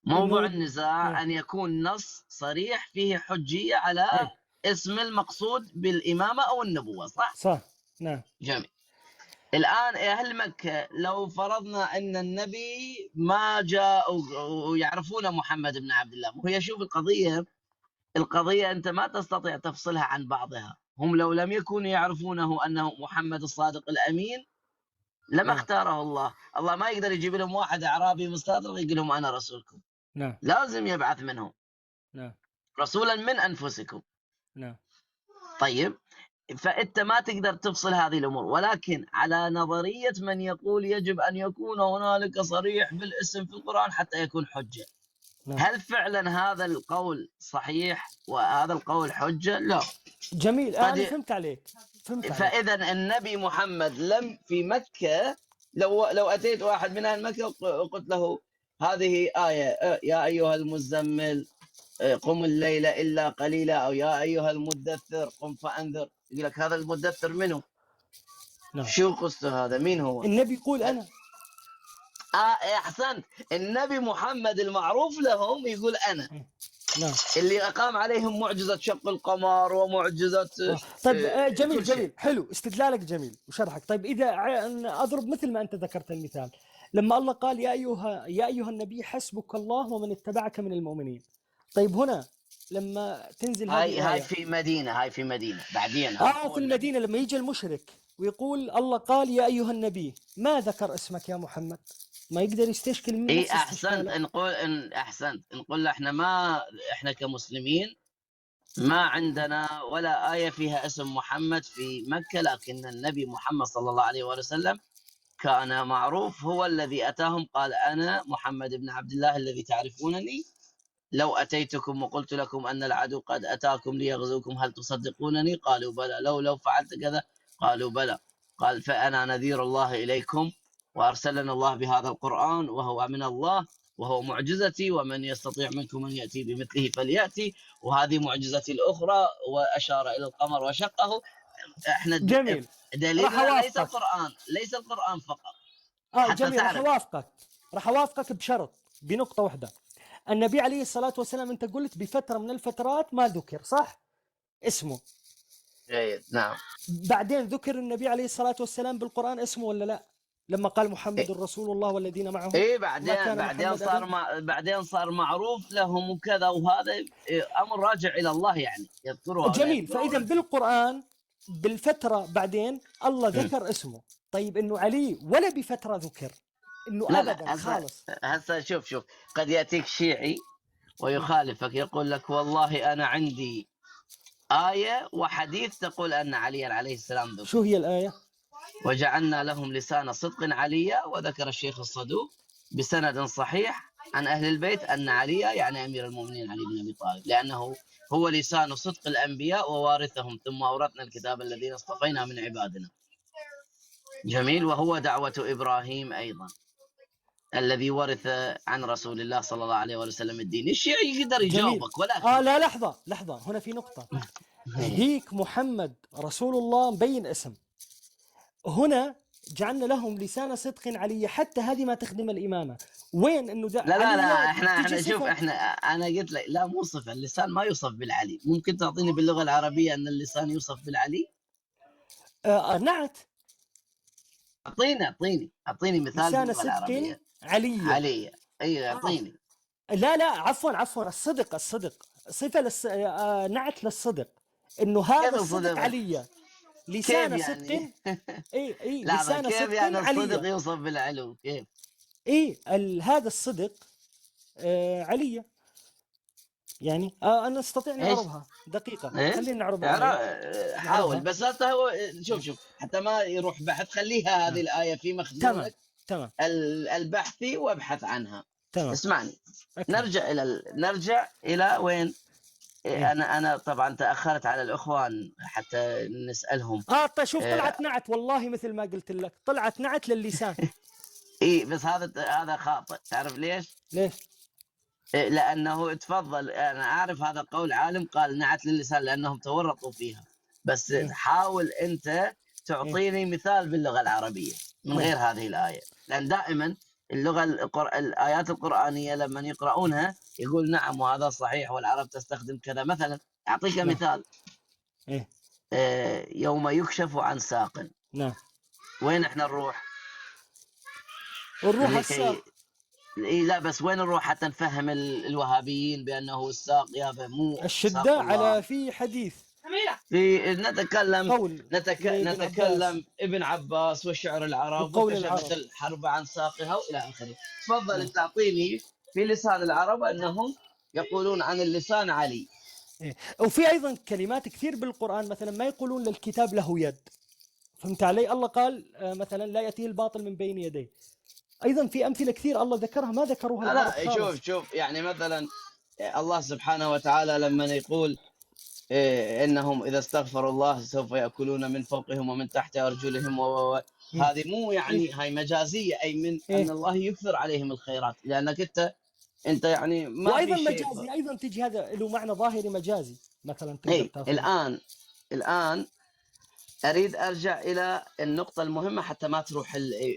موضوع النزاع نعم. ان يكون نص صريح فيه حجية على اسم المقصود بالامامة او النبوة، صح؟ صح. نعم. جميل. الان اهل مكة لو فرضنا ان النبي ما جاء ويعرفون محمد بن عبد الله، وهي شوف القضية أنت ما تستطيع تفصلها عن بعضها. هم لو لم يكونوا يعرفونه أنه محمد الصادق الأمين لما نعم. اختاره الله. الله ما يقدر يجيب لهم واحد أعرابي مستطرق يقول لهم أنا رسولكم. نعم. لازم يبعث منهم. نعم. رسولا من أنفسكم. نعم. طيب، فأنت ما تقدر تفصل هذه الأمور، ولكن على نظرية من يقول يجب أن يكون هنالك صريح بالاسم في القرآن حتى يكون حجة. نعم. هل فعلا هذا القول صحيح وهذا القول حجة؟ لا. جميل، أنا فهمت عليك. فهمت عليك. فإذا النبي محمد لم في مكة، لو أتيت واحد من أهل مكة وقلت له هذه آية، يا أيها المزمل قم الليل إلا قليلا، أو يا أيها المدثر قم فأنذر، يقول لك هذا المدثر منه؟ نعم. شو قصته هذا؟ مين هو؟ النبي يقول أنا. أحسنت. النبي محمد المعروف لهم يقول أنا. نعم. اللي أقام عليهم معجزة شق القمر ومعجزة طيب جميل جميل، حلو استدلالك جميل وشرحك. طيب إذا أضرب مثل ما أنت ذكرت المثال، لما الله قال يا أيها النبي حسبك الله ومن اتبعك من المؤمنين. طيب هنا لما تنزل هذه هاي في مدينة، هاي في مدينة بعدين في المدينة لما يجي المشرك ويقول الله قال يا أيها النبي ما ذكر اسمك يا محمد، ما يقدر يستشكل من إيه. أحسنت. نقول إن أحسنت، نقول إحنا ما إحنا كمسلمين ما عندنا ولا آية فيها اسم محمد في مكة، لكن النبي محمد صلى الله عليه وسلم كان معروف، هو الذي أتاهم قال أنا محمد بن عبد الله الذي تعرفونني، لو أتيتكم وقلت لكم أن العدو قد أتاكم ليغزوكم هل تصدقونني؟ قالوا بلى. لو فعلت كذا؟ قالوا بلى. قال فأنا نذير الله إليكم، وأرسلنا الله بهذا القرآن وهو من الله وهو معجزتي، ومن يستطيع منكم أن يأتي بمثله فليأتي، وهذه معجزتي الأخرى، وأشار إلى القمر وشقه. احنا جميل. دليلنا ليس القرآن، ليس القرآن فقط. جميل. راح أوافقك بشرط، بنقطة واحدة. النبي عليه الصلاة والسلام أنت قلت بفترة من الفترات ما ذكر، صح؟ اسمه. جيد. نعم. بعدين ذكر النبي عليه الصلاة والسلام بالقرآن اسمه ولا لا؟ لما قال محمد إيه؟ رسول الله والذين معه. ايه بعدين صار بعدين صار معروف لهم وكذا، وهذا امر راجع الى الله يعني يذكره. جميل. فاذا بالقرآن بالفترة بعدين الله ذكر اسمه. طيب انه علي ولا بفترة ذكر انه ابدا خالص. هسه شوف قد ياتيك شيعي ويخالفك يقول لك والله انا عندي آية وحديث تقول ان علي عليه السلام ذكر. شو هي الآية؟ وجعلنا لهم لسان صدق عليا، وذكر الشيخ الصدوق بسند صحيح عن أهل البيت أن عليا يعني أمير المؤمنين علي بن أبي طالب، لأنه هو لسان صدق الأنبياء ووارثهم، ثم أورثنا الكتاب الذين اصطفينا من عبادنا. جميل. وهو دعوة إبراهيم أيضا الذي ورث عن رسول الله صلى الله عليه وسلم الدين. الشيعي يقدر يجاوبك ولكن لا لحظة هنا في نقطة. هيك محمد رسول الله مبين اسم، هنا جعلنا لهم لسان صدق علي، حتى هذه ما تخدم الإمامة. وين إنه لا لا لا احنا شوف، احنا انا قلت لك لا مو صفة، اللسان ما يوصف بالعلي. ممكن تعطيني باللغة العربية أن اللسان يوصف بالعلي؟ نعت. اعطيني مثال لسان صدق علي. علي ايوه اعطيني. لا لا عفوا الصدق صفة نعت للصدق، إنه هذا الصدق علي. لسان كيف صدق. يعني؟ اي لحظة، لسان كيف صدق يعني الصدق عليا. يوصف بالعلو؟ كيف؟ اي هذا الصدق عليا، يعني انا استطيع ايش؟ نعرضها دقيقة، ايش؟ خلينا نعرض الآية. حاول نعرضها. بس هسه هو شوف حتى ما يروح بحث، خليها هذه الآية في تمام مخزونك تمام البحثي وابحث عنها. تمام. اسمعني، أكمل. نرجع الى وين؟ إيه. انا طبعا تاخرت على الاخوان حتى نسالهم. طيب شوف، طلعت نعت، والله مثل ما قلت لك، طلعت نعت للسان. اي بس هذا خاطئ، تعرف ليش؟ ليش؟ لانه تفضل، انا اعرف هذا قول عالم قال نعت للسان لانهم تورطوا فيها، بس حاول انت تعطيني مثال باللغة العربية من غير هذه الايه، لان دائما اللغة الايات القرانية لما يقرؤونها يقول نعم وهذا صحيح والعرب تستخدم كذا. مثلا اعطيك مثال. إيه؟ يوم يكشف عن ساق. نعم. وين احنا نروح؟ نروح الساق. إيه لا بس وين نروح حتى نفهم الوهابيين بانه الساق يا مو الشدة على في حديث في نتكلم نتكلم ابن عباس وشعر العرب وكشفت الحرب عن ساقها والى اخره. تفضل تعطيني في لسان العرب انهم يقولون عن اللسان علي. إيه. وفي ايضا كلمات كثير بالقران، مثلا ما يقولون للكتاب له يد، فهمت علي؟ الله قال مثلا لا ياتيه الباطل من بين يديه. ايضا في امثلة كثير الله ذكرها ما ذكروها. لا شوف شوف، يعني مثلا الله سبحانه وتعالى لما يقول انهم اذا استغفروا الله سوف ياكلون من فوقهم ومن تحت ارجلهم هذه مو يعني هاي مجازية، اي من ان الله يكثر عليهم الخيرات، لانك انت يعني ما وايضا مجازي، ايضا تجي هذا له معنى ظاهري مجازي مثلا. الان الان اريد ارجع الى النقطة المهمة حتى ما تروح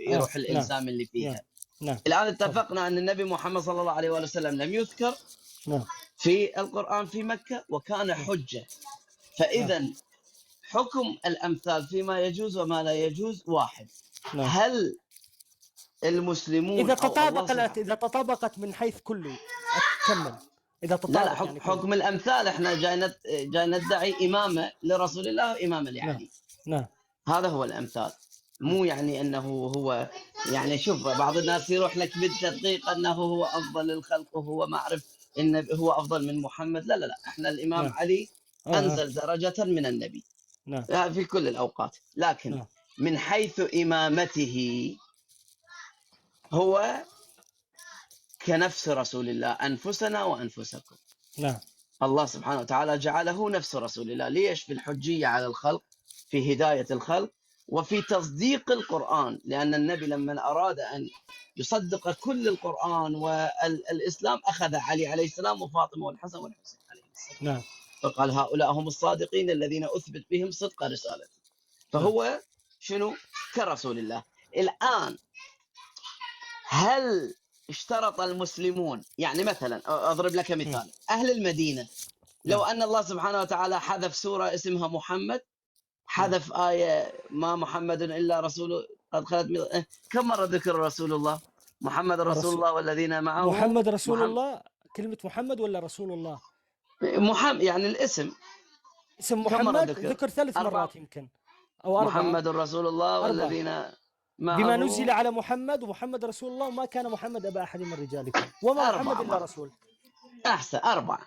يروح الالزام اللي فيها. نعم. الان اتفقنا ان النبي محمد صلى الله عليه وسلم لم يذكر في القرآن في مكة وكان حجة، فإذا حكم الأمثال فيما يجوز وما لا يجوز واحد. هل المسلمون إذا تطابق إذا تطابقت من حيث كله أكمل، إذا تطابق لا لا يعني حكم الأمثال إحنا جاي ندعي إمامة لرسول الله وإمامة لعلي. نعم. هذا هو الأمثال، مو يعني أنه هو يعني شوف بعض الناس يروح لك بالتدقيق أنه هو أفضل الخلق وهو ما أعرف إن هو أفضل من محمد. لا لا لا، إحنا الإمام علي أنزل درجة من النبي في كل الأوقات، لكن من حيث إمامته هو كنفس رسول الله، أنفسنا وأنفسكم. نعم. الله سبحانه وتعالى جعله نفس رسول الله. ليش؟ في الحجية على الخلق، في هداية الخلق، وفي تصديق القرآن، لأن النبي لما أراد أن يصدق كل القرآن والإسلام أخذ علي عليه السلام وفاطمة والحسن والحسين عليه السلام. نعم. فقال هؤلاء هم الصادقين الذين أثبت بهم صدق رسالته. فهو شنو؟ كرسول الله. الآن هل اشترط المسلمون، يعني مثلا أضرب لك مثال، أهل المدينة لو أن الله سبحانه وتعالى حذف سورة اسمها محمد، حذف آية ما محمد إلا رسول قد خلت من... كم مرة ذكر رسول الله؟ محمد رسول الله والذين معه. محمد رسول الله، كلمة محمد ولا رسول الله؟ محمد يعني الاسم، اسم محمد ذكر 3 مرات يمكن أو 4. محمد رسول الله والذين معه بما نزل على محمد، ومحمد رسول الله، وما كان محمد أبا أحد من رجالكم، وما محمد إلا رسول. أحسن 4.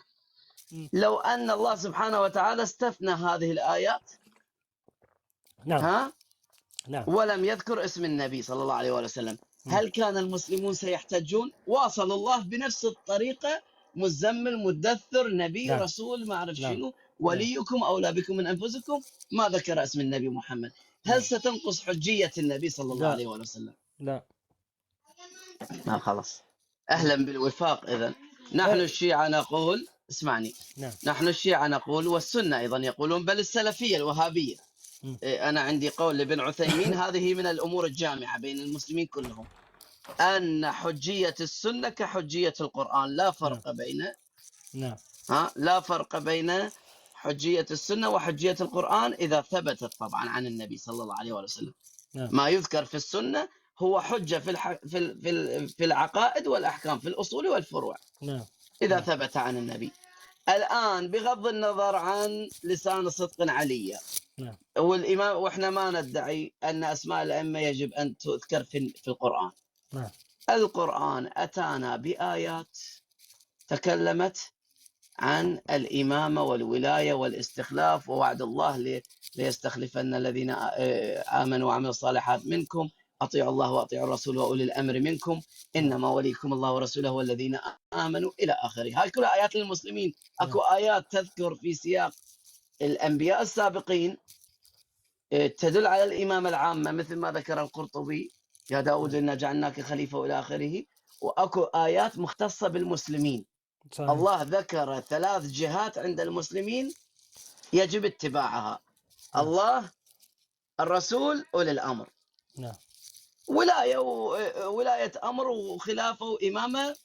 لو أن الله سبحانه وتعالى استثنى هذه الآيات، نعم. ها؟ نعم. ولم يذكر اسم النبي صلى الله عليه وسلم، هل كان المسلمون سيحتجون؟ واصل الله بنفس الطريقة، مزمل، مدثر، نبي، نعم. رسول، ما أعرف نعم. شنو، وليكم أولى بكم من أنفسكم، ما ذكر اسم النبي محمد. هل ستنقص حجية النبي صلى الله عليه وسلم؟ لا. ما خلص. أهلا بالوفاق. إذن نحن الشيعة نقول، اسمعني، نعم. نحن الشيعة نقول، والسنة أيضا يقولون، بل السلفية الوهابية، أنا عندي قول لابن عثيمين، هذه من الأمور الجامعة بين المسلمين كلهم، أن حجية السنة كحجية القرآن، لا فرق بين، نعم. ها، لا فرق بين حجية السنة وحجية القرآن إذا ثبتت طبعا عن النبي صلى الله عليه وسلم. نعم. ما يذكر في السنة هو حجة في العقائد والأحكام، في الأصول والفروع. نعم. إذا نعم. ثبت عن النبي. الآن بغض النظر عن لسان صدق عليا. نعم. والإمام، وإحنا ما ندعي أن أسماء الأئمة يجب أن تذكر في القرآن. نعم. القرآن أتانا بآيات تكلمت عن الإمامة والولاية والاستخلاف ووعد الله ليستخلفن الذين آمنوا وعملوا الصالحات منكم، أطيعوا الله وأطيعوا الرسول وأولي الأمر منكم، إنما وليكم الله ورسوله والذين آمنوا إلى آخره. هاي كلها آيات للمسلمين. أكو آيات تذكر في سياق الأنبياء السابقين تدل على الإمامة العامة، مثل ما ذكر القرطبي: يا داود إنا جعلناك خليفة وإلى آخره. وأكو آيات مختصة بالمسلمين. صحيح. الله ذكر 3 جهات عند المسلمين يجب اتباعها: الله، الرسول، أولي الأمر. نعم. ولاية ولاية أمر وخلافة وإمامة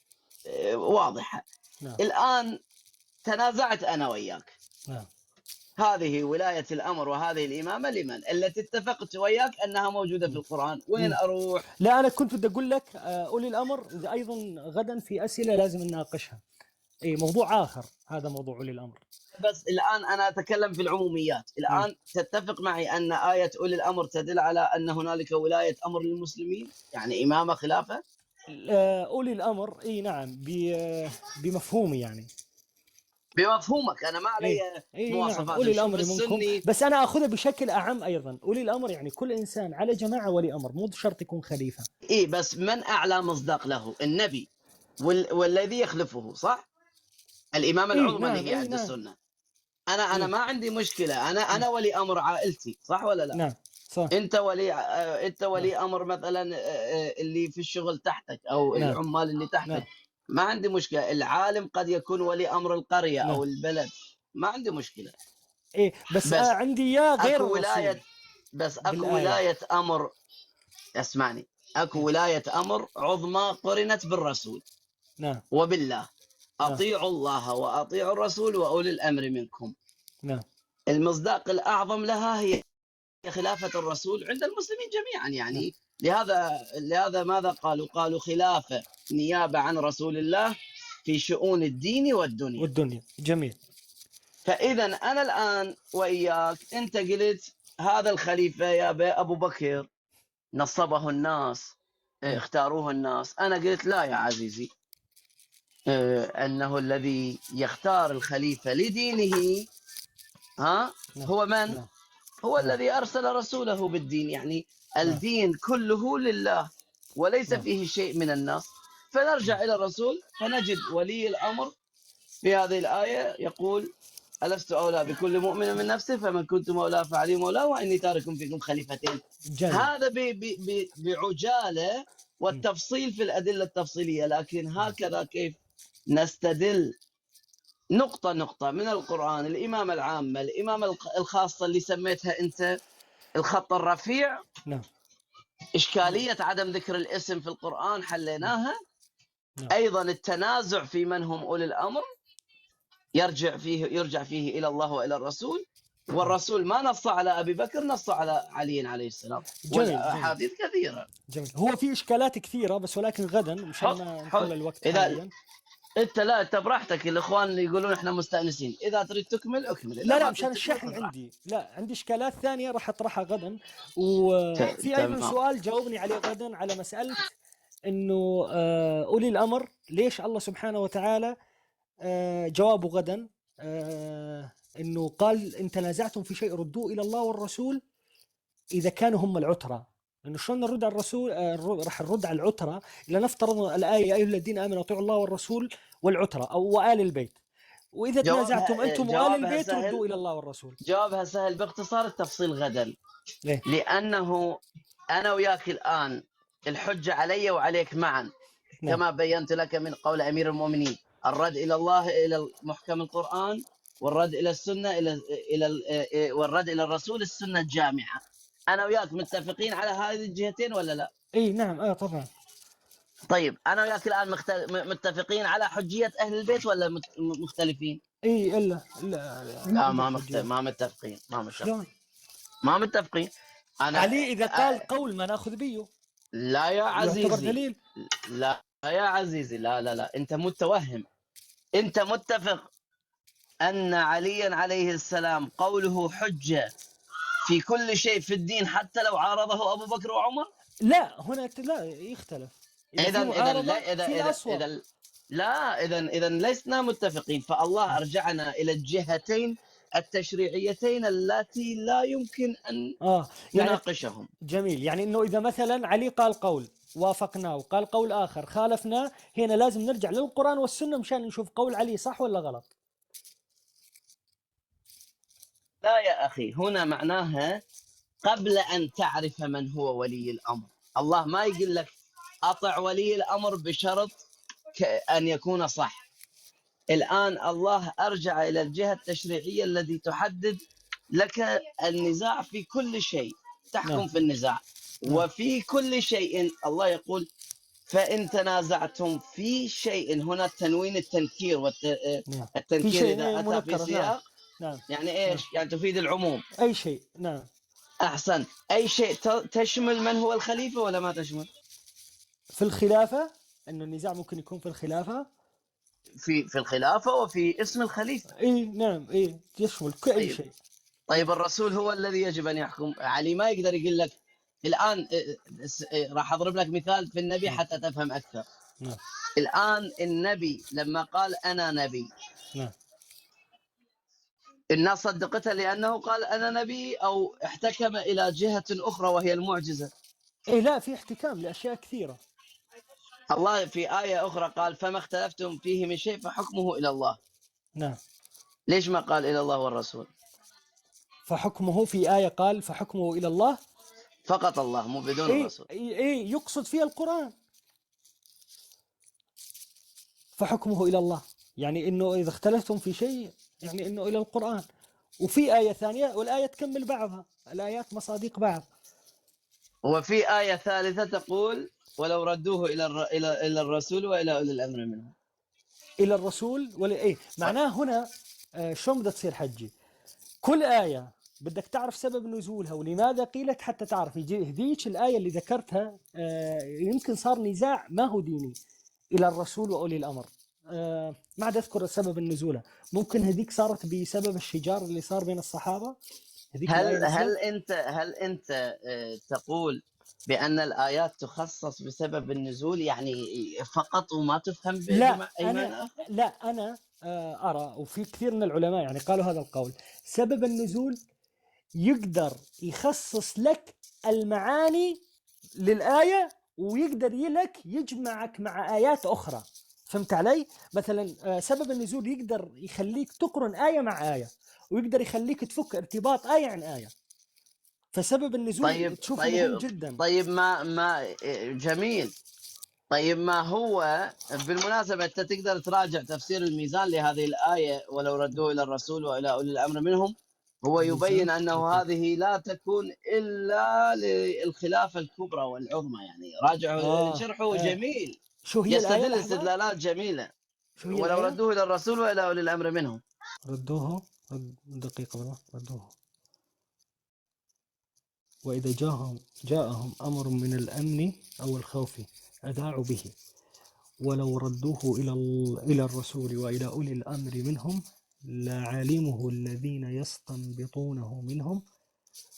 واضحة. نعم. الآن تنازعت أنا وياك. نعم. هذه ولاية الأمر وهذه الإمامة لمن؟ التي اتفقت وياك أنها موجودة في القرآن، وين أروح؟ لا، أنا كنت بدي أقول لك أولي الأمر أيضا غدا في أسئلة لازم نناقشها. إيه، موضوع آخر، هذا موضوع أولي الأمر. بس الآن أنا أتكلم في العموميات. الآن تتفق معي أن آية أولي الأمر تدل على أن هنالك ولاية أمر للمسلمين، يعني إمامة خلافة؟ أولي الأمر، إي نعم، بمفهومي يعني. بمفهومك، أنا ما علي مواصفات. نعم. أولي الأمر منكم، بس أنا أخذها بشكل أعم أيضا. أولي الأمر يعني كل إنسان على جماعة ولي أمر، مو شرط يكون خليفة. إيه، بس من أعلى مصداق له؟ النبي والذي يخلفه، صح؟ الإمام العظمى اللي هي عند السنة. أنا ما عندي مشكلة، أنا ولي أمر عائلتي، صح ولا لا؟ نعم صح. أنت ولي أمر مثلا اللي في الشغل تحتك أو العمال اللي تحتك. نعم. ما عندي مشكلة. العالم قد يكون ولي أمر القرية أو البلد، ما عندي مشكلة. إيه بس عندي إياه غير ولاية، بس أكو بالآية. ولاية أمر، اسمعني، أكو ولاية أمر عظمى قرنت بالرسول. نعم. وبالله. أطيعوا الله وأطيعوا الرسول وأولي الأمر منكم. نعم. المصداق الأعظم لها هي خلافة الرسول عند المسلمين جميعا يعني. لهذا ماذا قالوا؟ قالوا خلافة نيابة عن رسول الله في شؤون الدين والدنيا. جميل. فإذا أنا الآن وإياك، أنت قلت هذا الخليفة يا أبو بكر نصبه الناس، اختاروه الناس. أنا قلت لا يا عزيزي، أنه الذي يختار الخليفة لدينه ها هو من؟ هو الذي أرسل رسوله بالدين، يعني الدين كله لله وليس فيه شيء من الناس. فنرجع إلى الرسول فنجد ولي الأمر في هذه الآية يقول: ألست أولى بكل مؤمن من نفسه، فمن كنت مولاه فعلي مولاه، وإني تارك فيكم خليفتين. جميل. هذا بعجالة والتفصيل في الأدلة التفصيلية، لكن هكذا كيف نستدل نقطة نقطة من القرآن؟ الإمامة العامة، الإمامة الخاصة اللي سميتها أنت الخط الرفيع. نعم. إشكالية عدم ذكر الاسم في القرآن حليناها. نعم. أيضا التنازع في من هم أولي الأمر يرجع فيه إلى الله وإلى الرسول، والرسول ما نص على أبي بكر، نص على علي عليه السلام. والأحاديث كثيرة. جميل. هو في إشكالات كثيرة بس، ولكن غدا مشان ما نطول الوقت حاليا. أنت لا، أنت براحتك، الإخوان اللي يقولون إحنا مستأنسين، إذا تريد تكمل أكمل. لا مشان الشحن عندي، لا عندي إشكالات ثانية راح أطرحها غدا. وفي أيضا سؤال جاوبني عليه غدا على مسألة إنه أولي الأمر ليش الله سبحانه وتعالى جوابه غدا إنه قال إن تنازعتم في شيء ردوه إلى الله والرسول إذا كانوا هم العترة. إنه شلون نرد على الرسول؟ راح نرد على العترة. لنفترض الآية يا أيها الذين آمنوا أطيعوا الله والرسول والعترة أو وآل البيت، وإذا تنازعتم أنتم وآل البيت ردوا إلى الله والرسول. جوابها سهل باختصار، التفصيل غدا. ليه؟ لأنه أنا وياك الآن الحجة علي وعليك معا. نعم. كما بينت لك من قول أمير المؤمنين، الرد إلى الله إلى محكم القرآن، والرد إلى السنة إلى والرد إلى الرسول السنة الجامعة. أنا وياك متفقين على هذه الجهتين ولا لا؟ إيه نعم، طبعا. طيب أنا وياك الآن متفقين على حجية أهل البيت ولا مختلفين؟ إيه إلا لا, لا ما متفقين، ما متفقين. أنا علي إذا قال قول ما نأخذ بيه. لا يا عزيزي، لا يا عزيزي، لا لا لا، أنت متوهم. أنت متفق أن عليا عليه السلام قوله حجة في كل شيء في الدين حتى لو عارضه أبو بكر وعمر؟ لا، هنا لا يختلف. إذا إذا لا، إذا إذا إذا لا، إذا لسنا متفقين. فالله أرجعنا إلى الجهتين التشريعيتين اللاتي لا يمكن أن يعني نناقشهم. جميل، يعني إنه إذا مثلا علي قال قول وافقناه وقال قول آخر خالفناه، هنا لازم نرجع للقرآن والسنة مشان نشوف قول علي صح ولا غلط. لا يا أخي، هنا معناها قبل أن تعرف من هو ولي الأمر. الله ما يقول لك أطع ولي الأمر بشرط أن يكون صح. الآن الله أرجع إلى الجهة التشريعية التي تحدد لك النزاع في كل شيء، تحكم نعم. في النزاع. نعم. وفي كل شيء الله يقول فإن تنازعتم في شيء، هنا التنوين التنكير نعم. التنكير في شيء إذا أتى في منكر. سياق. نعم. يعني إيش؟ نعم. يعني تفيد العموم. أي شيء. نعم. أحسن. أي شيء تشمل من هو الخليفة ولا ما تشمل؟ في الخلافة، أنه النزاع ممكن يكون في الخلافة، في الخلافة وفي اسم الخليفة. إيه نعم، إيه يشمل كل طيب. شيء. طيب الرسول هو الذي يجب أن يحكم. علي ما يقدر يقول لك الآن، راح أضرب لك مثال في النبي نعم. حتى تفهم أكثر. نعم. الآن النبي لما قال أنا نبي، نعم. الناس صدقته لأنه قال أنا نبي، أو احتكم إلى جهة أخرى وهي المعجزة؟ إيه لا، في احتكام لأشياء كثيرة. الله في آية أخرى قال فما اختلفتم فيه من شيء فحكمه إلى الله. نعم. ليش ما قال إلى الله والرسول؟ فحكمه في آية قال فحكمه إلى الله فقط، الله مو بدون إيه الرسول. إيه يقصد فيها القرآن. فحكمه إلى الله يعني إنه إذا اختلفتم في شيء يعني إنه إلى القرآن. وفي آية ثانية والآية تكمل بعضها، الآيات مصادق بعض. وفي آية ثالثة تقول ولو ردوه إلى الرسول وإلى أولي الأمر منهم. إلى الرسول ولا إيه معناه هنا شلون بدها تصير حجي؟ كل آية بدك تعرف سبب نزولها ولماذا قيلت حتى تعرف. هذيك الآية اللي ذكرتها يمكن صار نزاع ما هو ديني إلى الرسول وأولي الأمر، ما عاد أذكر سبب النزولة. ممكن هذيك صارت بسبب الشجار اللي صار بين الصحابة. هذيك هل هل أنت تقول بأن الآيات تخصص بسبب النزول يعني فقط وما تفهم؟ لا، أنا لا أنا أرى، وفي كثير من العلماء يعني قالوا هذا القول، سبب النزول يقدر يخصص لك المعاني للآية ويقدر لك يجمعك مع آيات أخرى. فهمت علي؟ مثلا سبب النزول يقدر يخليك تقرن آية مع آية، ويقدر يخليك تفك ارتباط آية عن آية. فسبب النزول طيب تشوفه طيب مهم جدا. طيب ما جميل. طيب ما هو بالمناسبة أنت تقدر تراجع تفسير الميزان لهذه الآية ولو ردوه إلى الرسول وإلى أولي الأمر منهم، هو يبين أنه هذه لا تكون إلا للخلافة الكبرى والعظمى. يعني راجعوا شرحه جميل. شو هي يستدل استدلالات جميلة. شو هي ولو ردوه إلى الرسول وإلى أولي الأمر منهم. ردوه دقيقة بالله. ردوه وإذا جاءهم أمر من الأمن أو الخوف أذاعوا به ولو ردوه إلى الرسول وإلى أولي الأمر منهم لعلمه الذين يستنبطونه منهم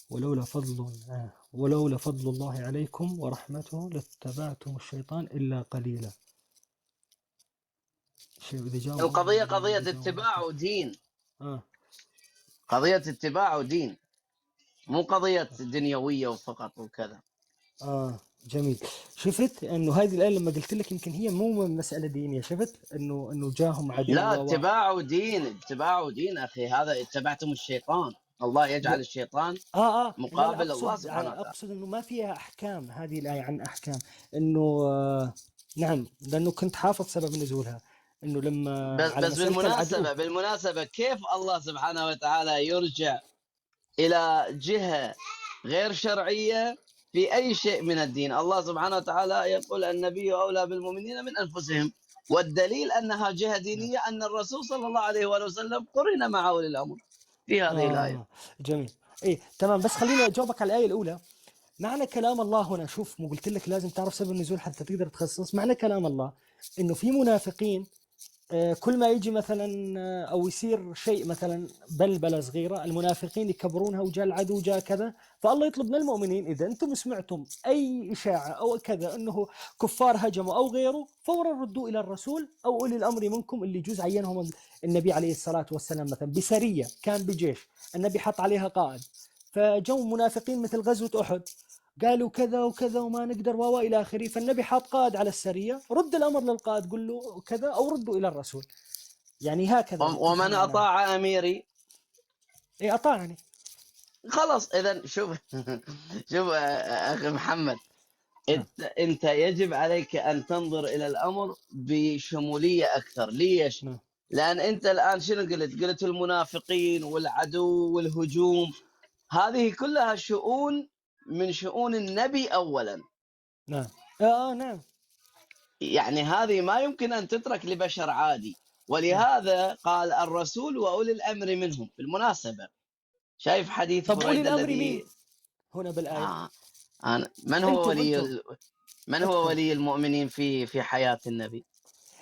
ولولا فضل الله عليكم ورحمته لاتبعتم الشيطان إلا قليلا. القضية قضية اتباع ودين. قضية اتباع ودين، مو قضية دنيوية وفقط وكذا. جميل. شفت انه هذه الآية لما قلت لك يمكن هي مو مسألة دينية، شفت انه جاهم عدو. لا، اتباع دين، اتباع دين اخي، هذا اتبعتم الشيطان. الله يجعل الشيطان مقابل لا، الله سبحانه وتعالى. اقصد انه ما فيها احكام هذه الآية عن احكام، انه نعم، لانه كنت حافظ سبب نزولها، انه لما بس بالمناسبة كيف الله سبحانه وتعالى يرجع الى جهة غير شرعية في أي شيء من الدين؟ الله سبحانه وتعالى يقول النبي أولى بالمؤمنين من أنفسهم، والدليل أنها جهة دينية أن الرسول صلى الله عليه وآله وسلم قرن مع أولي الأمر في هذه الآية. جميل. إيه تمام. بس خليني أجاوبك على الآية الأولى. معنى كلام الله هنا، شوف، مو قلت لك لازم تعرف سبب النزول حتى تقدر تخصص. معنى كلام الله إنه في منافقين كل ما يجي مثلا او يصير شيء مثلا بلبلة صغيرة، المنافقين يكبرونها وجاء العدو جاء كذا، فالله يطلب من المؤمنين اذا انتم سمعتم اي اشاعة او كذا انه كفار هجموا او غيره، فورا ردوا الى الرسول او اولي الامر منكم اللي يجوز عينهم النبي عليه الصلاة والسلام. مثلا بسريه كان بجيش، النبي حط عليها قائد، فجو منافقين مثل غزوة احد قالوا كذا وكذا وما نقدر و الى اخره، فالنبي حاط قائد على السرية، رد الامر للقائد قل له كذا او ردوا الى الرسول. يعني هكذا ومن تفهم معناها. اطاع اميري اي اطاعني. خلاص. اذا شوف شوف اخي محمد، نعم. انت يجب عليك ان تنظر الى الامر بشموليه اكثر. ليش؟ نعم. لان انت الان شنو قلت؟ قلت المنافقين والعدو والهجوم، هذه كلها شؤون من شؤون النبي اولا. نعم. نعم. يعني هذه ما يمكن ان تترك لبشر عادي، نعم. ولهذا قال الرسول واولي الامر منهم. بالمناسبة شايف حديث طب اولي بريدة الامر الذي مين هنا بالايه؟ أنا من هو انتم ولي انتم من هو عندكم ولي المؤمنين في حياة النبي؟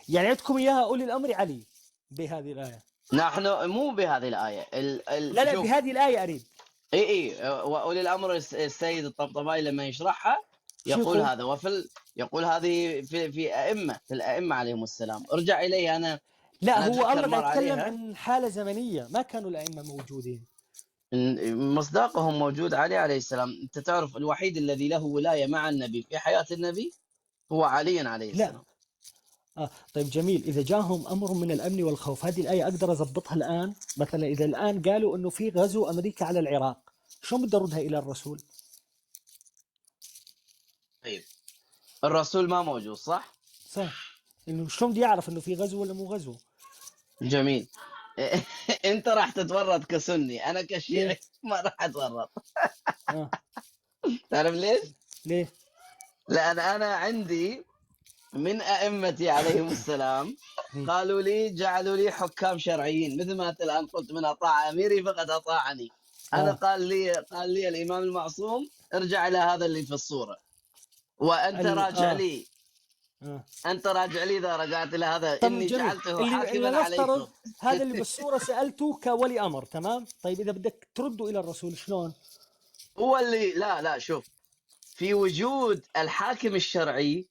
يعني عندكم اياها اولي الامر علي بهذه الايه؟ نحن مو بهذه الآية. لا لا، شوف، بهذه الايه اريد. اي واولي الامر السيد الطبطبائي لما يشرحها شو يقول يقول؟ هذا، يقول هذه في ائمة، في الائمة عليهم السلام. ارجع الي انا. لا، انا هو اتذكر الله مر قاعد يتكلم عليها عن حاله زمنية، ما كانوا الائمة موجودين. مصداقهم موجود علي عليه السلام. انت تعرف الوحيد الذي له ولاية مع النبي في حياة النبي هو علي عليه لا. السلام. طيب جميل. إذا جاهم أمر من الأمن والخوف، هذه الآية أقدر أضبطها الآن؟ مثلا إذا الآن قالوا أنه في غزو أمريكا على العراق، شلون بدي أردها إلى الرسول؟ طيب الرسول ما موجود صح؟ صح، إنه شلون بدي أعرف إنه في غزو ولا مو غزو؟ جميل. انت راح تتورط كسني، انا كشيعي ليه؟ ما راح اتورط. آه تعرف ليش؟ ليه؟ لان انا عندي من ائمتي عليهم السلام قالوا لي، جعلوا لي حكام شرعيين، مثل ما انت الان قلت من اطاع اميري فقد اطاعني. انا قال لي الامام المعصوم ارجع الى هذا اللي في الصورة، وانت راجع لي. انت راجع لي اذا رجعت الى هذا. طب اني جميل. جعلته اللي حاكما نفترض عليكم. هذا اللي بالصورة سالته كولي امر، تمام؟ طيب اذا بدك ترده الى الرسول شلون؟ هو اللي لا لا، شوف، في وجود الحاكم الشرعي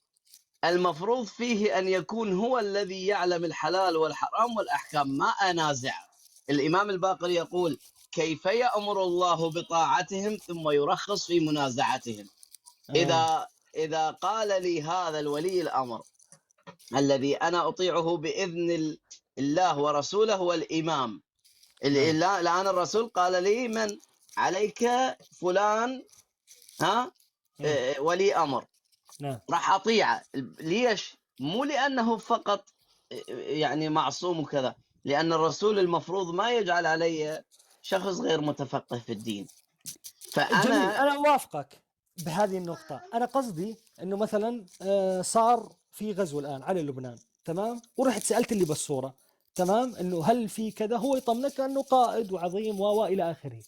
المفروض فيه أن يكون هو الذي يعلم الحلال والحرام والأحكام، ما أنازع. الإمام الباقر يقول كيف يأمر الله بطاعتهم ثم يرخص في منازعتهم. إذا قال لي هذا الولي الأمر الذي أنا أطيعه بإذن الله ورسوله هو الإمام، الآن الرسول قال لي من عليك فلان، ها ولي أمر، نعم. راح أطيعه. ليش؟ مو لأنه فقط يعني معصوم وكذا، لأن الرسول المفروض ما يجعل علي شخص غير متفقه في الدين. فأنا جميل، أنا أوافقك بهذه النقطة. أنا قصدي أنه مثلا صار في غزو الآن على لبنان، تمام؟ ورحت سألت اللي بالصورة، تمام، أنه هل في كذا، هو يطمنك أنه قائد وعظيم و إلى آخره.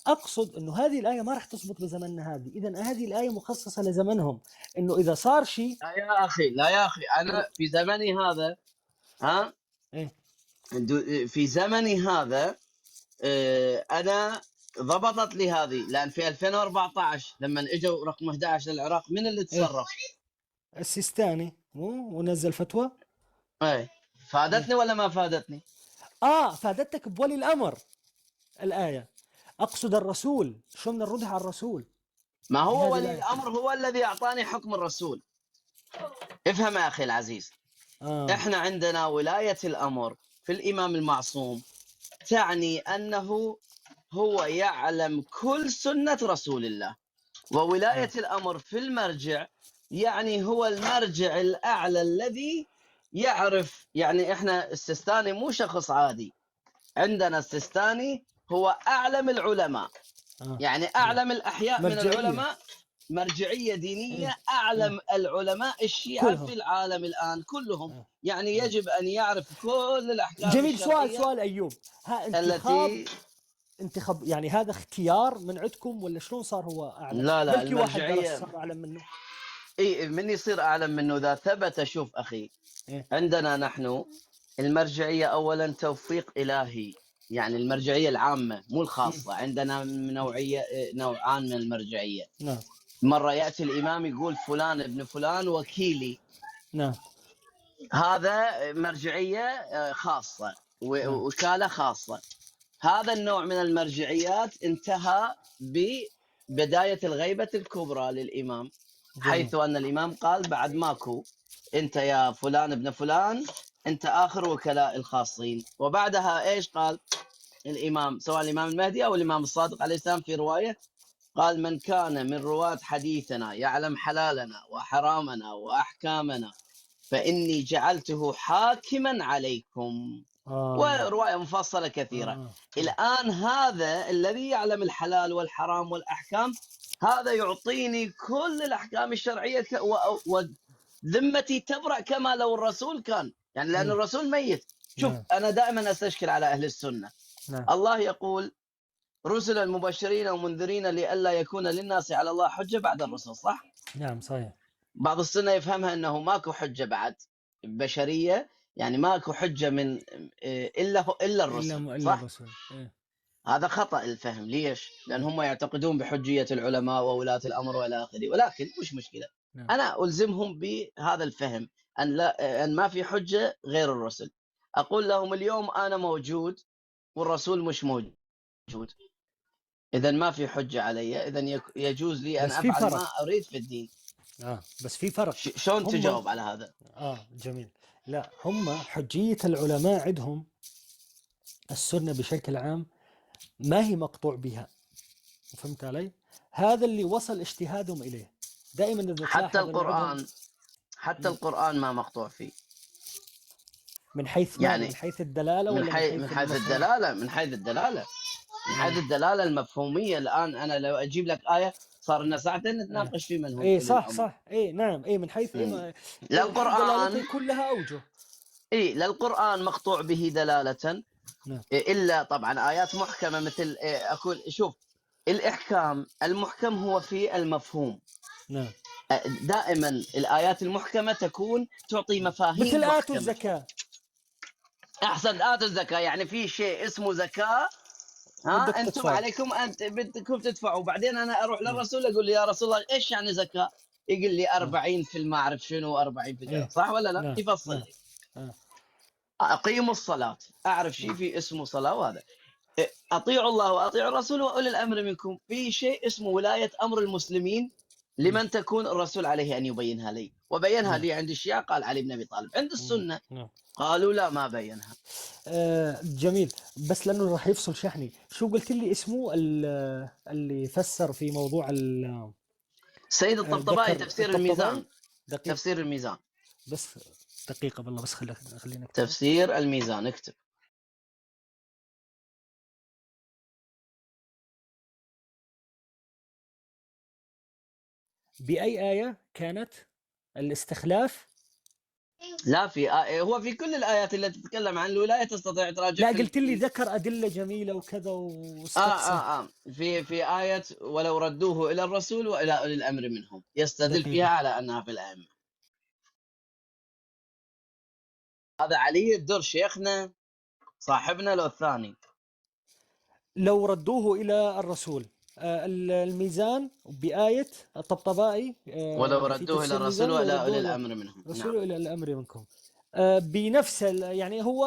أقصد أنه هذه الآية ما راح تزبط بزمننا هذه، إذن هذه الآية مخصصة لزمنهم، أنه إذا صار شيء. لا يا أخي، لا يا أخي، أنا في زمني هذا، ها؟ إيه؟ في زمني هذا أنا ضبطت لي هذه، لأن في 2014 لما اجوا رقم 11 للعراق من اللي تصرف؟ إيه؟ السيستاني، مو ونزل فتوى؟ ايه، فادتني ولا ما فادتني؟ فادتك بولي الأمر الآية. أقصد الرسول، شو من نردها على الرسول؟ ما هو ولي الأمر هو الذي أعطاني حكم الرسول. افهم يا أخي العزيز. إحنا عندنا ولاية الأمر في الإمام المعصوم تعني أنه هو يعلم كل سنة رسول الله، وولاية الأمر في المرجع يعني هو المرجع الأعلى الذي يعرف. يعني إحنا السيستاني مو شخص عادي، عندنا السيستاني هو أعلم العلماء، يعني أعلم الأحياء من العلماء، مرجعية دينية، أعلم العلماء الشيعة كلهم في العالم الآن كلهم. يعني يجب أن يعرف كل الأحكام. جميل. سؤال أيوب، ها انتخاب انتخاب يعني هذا اختيار من عندكم ولا شلون صار هو أعلم؟ لا لا، بلكي واحد درس صار أعلم منه. إي، من يصير أعلم منه إذا ثبت. شوف أخي، إيه؟ عندنا نحن المرجعية أولا توفيق إلهي، يعني المرجعية العامة مو الخاصة. عندنا نوعية، نوعان من المرجعية. نعم. مرة يأتي الإمام يقول فلان ابن فلان وكيلي. نعم. هذا مرجعية خاصة، نعم. وكالة خاصة. هذا النوع من المرجعيات انتهى ببداية الغيبة الكبرى للإمام. جميل. حيث أن الإمام قال بعد ماكو، أنت يا فلان ابن فلان أنت آخر وكلاء الخاصين. وبعدها إيش قال الإمام، سواء الإمام المهدي أو الإمام الصادق عليه السلام في رواية، قال من كان من رواة حديثنا يعلم حلالنا وحرامنا وأحكامنا فإني جعلته حاكما عليكم. ورواية مفصلة كثيرة. الآن هذا الذي يعلم الحلال والحرام والأحكام، هذا يعطيني كل الأحكام الشرعية وذمتي تبرأ كما لو الرسول كان، يعني لأن الرسول ميت. شوف، أنا دائما أستشكل على أهل السنة. الله يقول رسلا مبشرين ومنذرين لئلا يكون للناس على الله حجة بعد الرسل، صح؟ نعم صحيح. بعض السنة يفهمها أنه ماكو حجة بعد بشرية، يعني ماكو حجة من إلا الرسل، إلا صح؟ الرسل. إيه. هذا خطأ الفهم. ليش؟ لأن هم يعتقدون بحجية العلماء وولاة الأمر وإلى آخره، ولكن مش مشكلة. نعم. أنا ألزمهم بهذا الفهم أن لا، أن ما في حجة غير الرسل. أقول لهم اليوم أنا موجود والرسول مش موجود، إذا ما في حجة علي، إذا يجوز لي أن بس في أفعل فرق. ما أريد في الدين. بس في فرق. شلون تجاوب على هذا؟ جميل. لا، هم حجية العلماء عندهم السنة بشكل عام ما هي مقطوع بها، فهمت علي؟ هذا اللي وصل اجتهادهم إليه دائما. إذا تلاحظ إنه عندهم حتى القرآن ما مقطوع فيه. من حيث ماذا؟ من حيث الدلالة ولا من حيث من حيث المفهوم؟ الدلالة، من حيث الدلالة، من حيث الدلالة المفهومية. الآن أنا لو أجيب لك آية صار لنا ساعتين نتناقش في من هو إيه، أولي صح، الأمر. صح. إيه، نعم. إيه، من حيث إيه، ما لا إيه، القرآن دلالته كلها أوجه. إيه، لا القرآن مقطوع به دلالة. إيه، إلا طبعا آيات محكمة مثل، إيه، أقول شوف، الإحكام المحكم هو في المفهوم. دائما الآيات المحكمة تكون تعطي مفاهيم مثل آتوا محكمة. الزكاة. أحسن، آتوا الزكاة، يعني في شيء اسمه زكاة، ها، بدك أنتم تدفعوا. عليكم أنت بدكم تدفعوا. بعدين أنا أروح للرسول أقول له يا رسول الله إيش يعني زكاة؟ يقول لي 40 في ما أعرف شنو، 40 في كذا. صح ولا لا؟ يفصل لي. أقيموا الصلاة، أعرف شيء في اسمه صلاة وهذا. أطيعوا الله وأطيعوا الرسول وأولي الأمر منكم. في شيء اسمه ولاية أمر المسلمين لمن تكون الرسول عليه أن يبينها لي، وبينها لي عند الشيعة قال علي بن أبي طالب، عند السنة قالوا لا ما بينها. جميل. بس لأنه راح يفصل شحني، شو قلت لي اسمه اللي فسر في موضوع سيد الطبطبائي، ذكر تفسير الطبطبائي؟ الميزان. دقيقة. تفسير الميزان. بس دقيقة بالله، بس خلينا نكتب. تفسير الميزان، اكتب. بأي آية كانت الاستخلاف؟ لا، في آية، هو في كل الآيات اللي تتكلم عن الولاية تستطيع تراجع. لا، في قلت لي ذكر أدلة جميلة وكذا واستقصى. في آية ولو ردوه إلى الرسول وإلى أولي الأمر منهم، يستدل دقيقة. فيها على أنها في الأئمة. هذا علي الدر شيخنا صاحبنا لو الثاني. لو ردوه إلى الرسول. الميزان بآية الطبطبائي، ولو في ردوه إلى تفسير الرسول الميزان، وإلى ولو أولي ردوه إلى الأمر منهم. الرسول وإلى الأمر منكم. بنفس يعني هو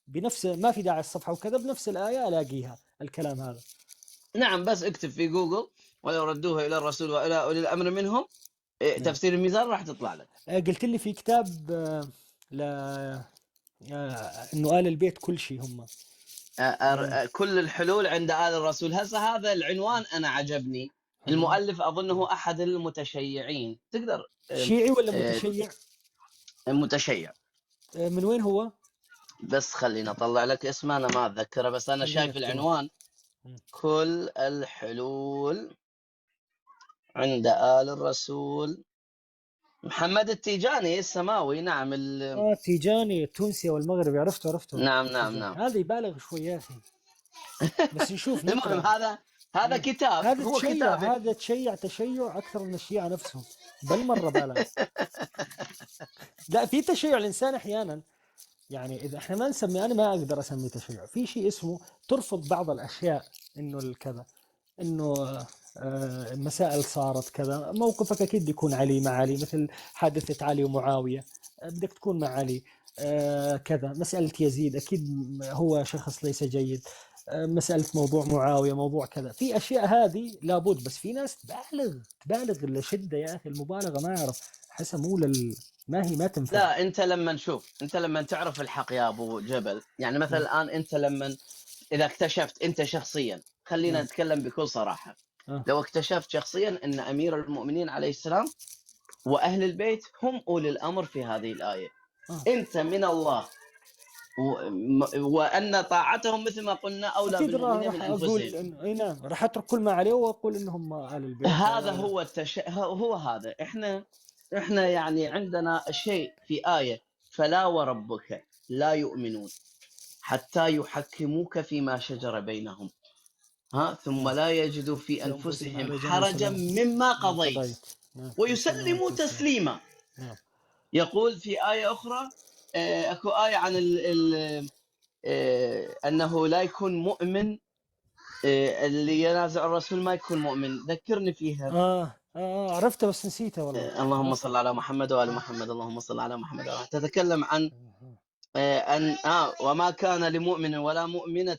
بنفس، ما في داعي الصفحة وكذا، بنفس الآية ألاقيها الكلام هذا. نعم، بس اكتب في جوجل ولو ردوه إلى الرسول وإلى أولي الأمر منهم، تفسير الميزان راح تطلع لك. قلت لي في كتاب، إنه آل البيت كل شيء هم. كل الحلول عند آل الرسول. هسه هذا العنوان أنا عجبني. المؤلف أظنه أحد المتشيعين. تقدر، شيعي ولا متشيع؟ متشيع. من وين هو؟ بس خلينا أطلع لك اسمه، أنا ما أتذكره، بس أنا خلينا شايف نكتبه. العنوان. كل الحلول عند آل الرسول، محمد التيجاني السماوي. نعم، التيجاني التونسي والمغربي، عرفته. نعم، نعم، التيجاني. نعم. هذا يبالغ شوي يا أخي، بس نشوف المهم نقرأ. هذا كتاب، هو كتاب. هذا تشيع تشيع أكثر من الشيعة نفسهم، بل مرة بالغ. لا، في تشيع الإنسان أحيانا يعني اذا احنا ما نسمي، انا ما اقدر اسمي تشيع، في شيء اسمه ترفض بعض الاشياء، انه الكذا، انه مسائل صارت كذا، موقفك اكيد بيكون علي مع علي، مثل حادثة علي ومعاوية، بدك تكون مع علي، كذا. مسألة يزيد اكيد هو شخص ليس جيد، مسألة موضوع معاوية، موضوع كذا، في اشياء هذه لابد. بس في ناس تبالغ لشدة يا اخي، المبالغة ما اعرف احسها مو ما هي ما تنفع. لا، انت لما نشوف، انت لما تعرف الحق يا ابو جبل، يعني مثلا الان انت لما اذا اكتشفت انت شخصيا، خلينا نتكلم بكل صراحة، لو اكتشفت شخصيا ان امير المؤمنين عليه السلام واهل البيت هم اولي الامر في هذه الايه، انت من الله وان طاعتهم مثل ما قلنا اولى بالمؤمنين من انفسهم. اي نعم، راح اترك كل ما عليه واقول انهم اهل البيت. هذا هو هو هذا. احنا يعني عندنا شيء في آية: فلا وربك لا يؤمنون حتى يحكموك فيما شجر بينهم، ها، ثم لا يجدوا في أنفسهم حرجا مما قضيت ويسلموا تسليما. يقول في آية أخرى، أكو آية عن ال أنه لا يكون مؤمن، اللي ينازع الرسول ما يكون مؤمن، ذكرني فيها. عرفتها بس نسيتها والله. اللهم صل على محمد وآل محمد، اللهم صل على محمد. تتكلم عن أن وما كان لمؤمن ولا مؤمنة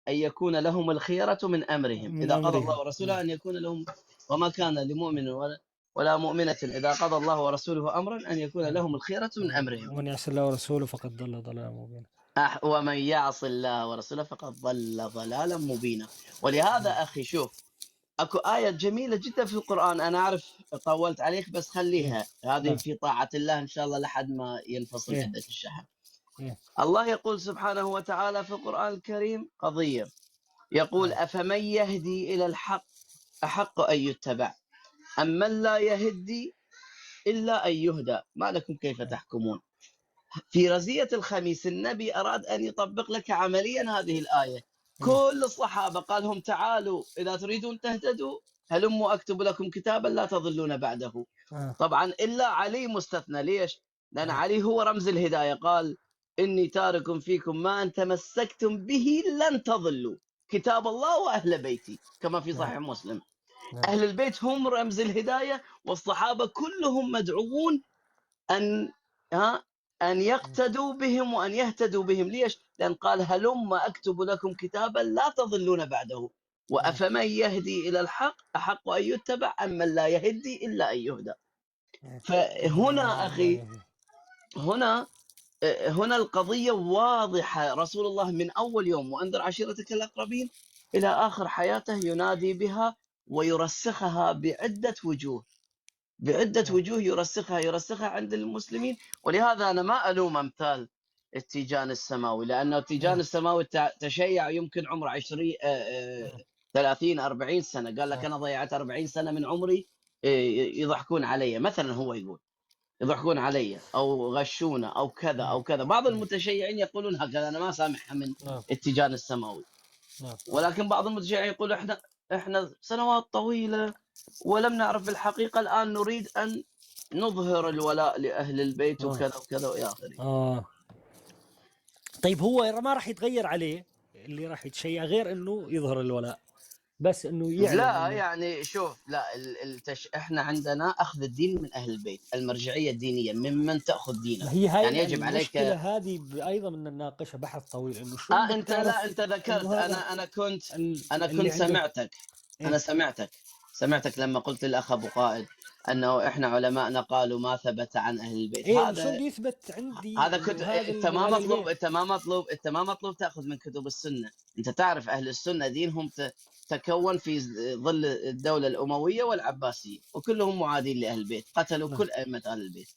أن يكون لهم الخيرة من أمرهم إذا قضى الله ورسوله أن يكون لهم، وما كان لمؤمن ولا مؤمنة إذا قضى الله ورسوله أمرا أن يكون لهم الخيرة من أمرهم. ومن يعص الله ورسوله فقد ضل ضلالا مبينا. ومن يعص الله ورسوله فقد ضل ضلالا مبينا. ولهذا أخي شوف، اكو آية جميلة جدا في القرآن، أنا أعرف طولت عليك بس خليها هذه في طاعة الله إن شاء الله لحد ما ينفصل عندك الشحن. الله يقول سبحانه وتعالى في القرآن الكريم قضية، يقول: أفمن يهدي إلى الحق أحق أن يتبع أم من لا يهدي إلا أن يهدى ما لكم كيف تحكمون. في رزية الخميس النبي أراد أن يطبق لك عمليا هذه الآية. كل الصحابة قال لهم: تعالوا إذا تريدون تهتدوا هلموا أكتب لكم كتابا لا تضلون بعده. طبعا إلا علي مستثنى. ليش؟ لأن علي هو رمز الهداية، قال: إني تارك فيكم ما أن تمسكتم به لن تضلوا، كتاب الله وأهل بيتي، كما في صحيح مسلم. أهل البيت هم رمز الهداية، والصحابة كلهم مدعوون أن يقتدوا بهم وأن يهتدوا بهم. ليش؟ لأن قال: هلم أكتب لكم كتابا لا تضلون بعده، وأفمن يهدي إلى الحق أحق أن يتبع أم من لا يهدي إلا أن يهدى. فهنا أخي، هنا القضية واضحة. رسول الله من أول يوم وأنذر عشيرتك الأقربين إلى آخر حياته ينادي بها ويرسخها بعدة وجوه، بعدة وجوه يرسخها عند المسلمين. ولهذا أنا ما ألوم أمثال التيجان السماوي، لأنه التيجان السماوي تشيع يمكن عمره 20 30 40 سنة، قال لك أنا ضيعت 40 سنة من عمري، يضحكون علي مثلا، هو يقول يضحكون علي أو غشونا أو كذا أو كذا. بعض المتشيعين يقولون هكذا، أنا ما سامحها من التيجان السماوي. ولكن بعض المتشيعين يقول احنا سنوات طويلة ولم نعرف الحقيقة، الآن نريد أن نظهر الولاء لأهل البيت وكذا وكذا وإلى آخره. طيب هو ما راح يتغير عليه اللي راح يتشيع غير إنه يظهر الولاء، بس إنه يعلن. لا يعني شوف، لا احنا عندنا أخذ الدين من أهل البيت، المرجعية الدينية ممن تأخذ دينك. هي هاي يعني يجب عليك المشكلة هذه أيضا بدنا نناقشها بحث طويل، إنه شو أنت لا أنت ذكرت، أنا كنت سمعتك. أنا سمعتك لما قلت للأخ أبو قائد أنه إحنا علماءنا قالوا ما ثبت عن أهل البيت. إيه هذا شو يثبت عندي؟ هذا كنت أنت ما مطلوب تأخذ من كتب السنة. أنت تعرف أهل السنة دينهم تكون في ظل الدولة الأموية والعباسية، وكلهم معادين لأهل البيت، قتلوا كل أئمة أهل البيت.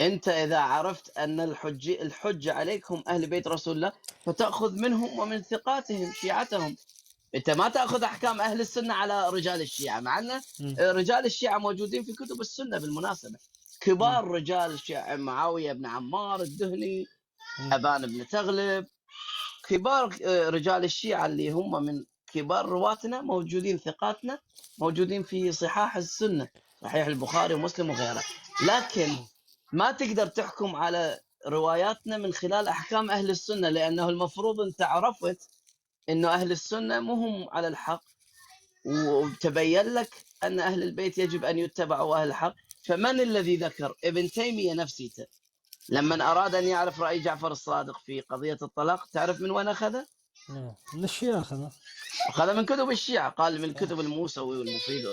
أنت إذا عرفت أن الحجة عليكم أهل بيت رسول الله فتأخذ منهم ومن ثقاتهم شيعتهم. أنت ما تأخذ أحكام أهل السنة على رجال الشيعة، مع أن رجال الشيعة موجودين في كتب السنة بالمناسبة، كبار رجال الشيعة، معاوية بن عمار الدهني، أبان بن تغلب، كبار رجال الشيعة اللي هم من كبار رواتنا موجودين، ثقاتنا موجودين في صحاح السنة، صحيح البخاري ومسلم وغيره. لكن ما تقدر تحكم على رواياتنا من خلال أحكام أهل السنة، لأنه المفروض أنت عرفت أنه أهل السنة مو هم على الحق، وتبين لك أن أهل البيت يجب أن يتبعوا أهل الحق. فمن الذي ذكر؟ ابن تيمية نفسيته لما أراد أن يعرف رأي جعفر الصادق في قضية الطلاق، تعرف من وين أخذه؟ نعم، من الشيعة أخذه. أخذ من كتب الشيعة، قال من كتب الموسوي والمفيد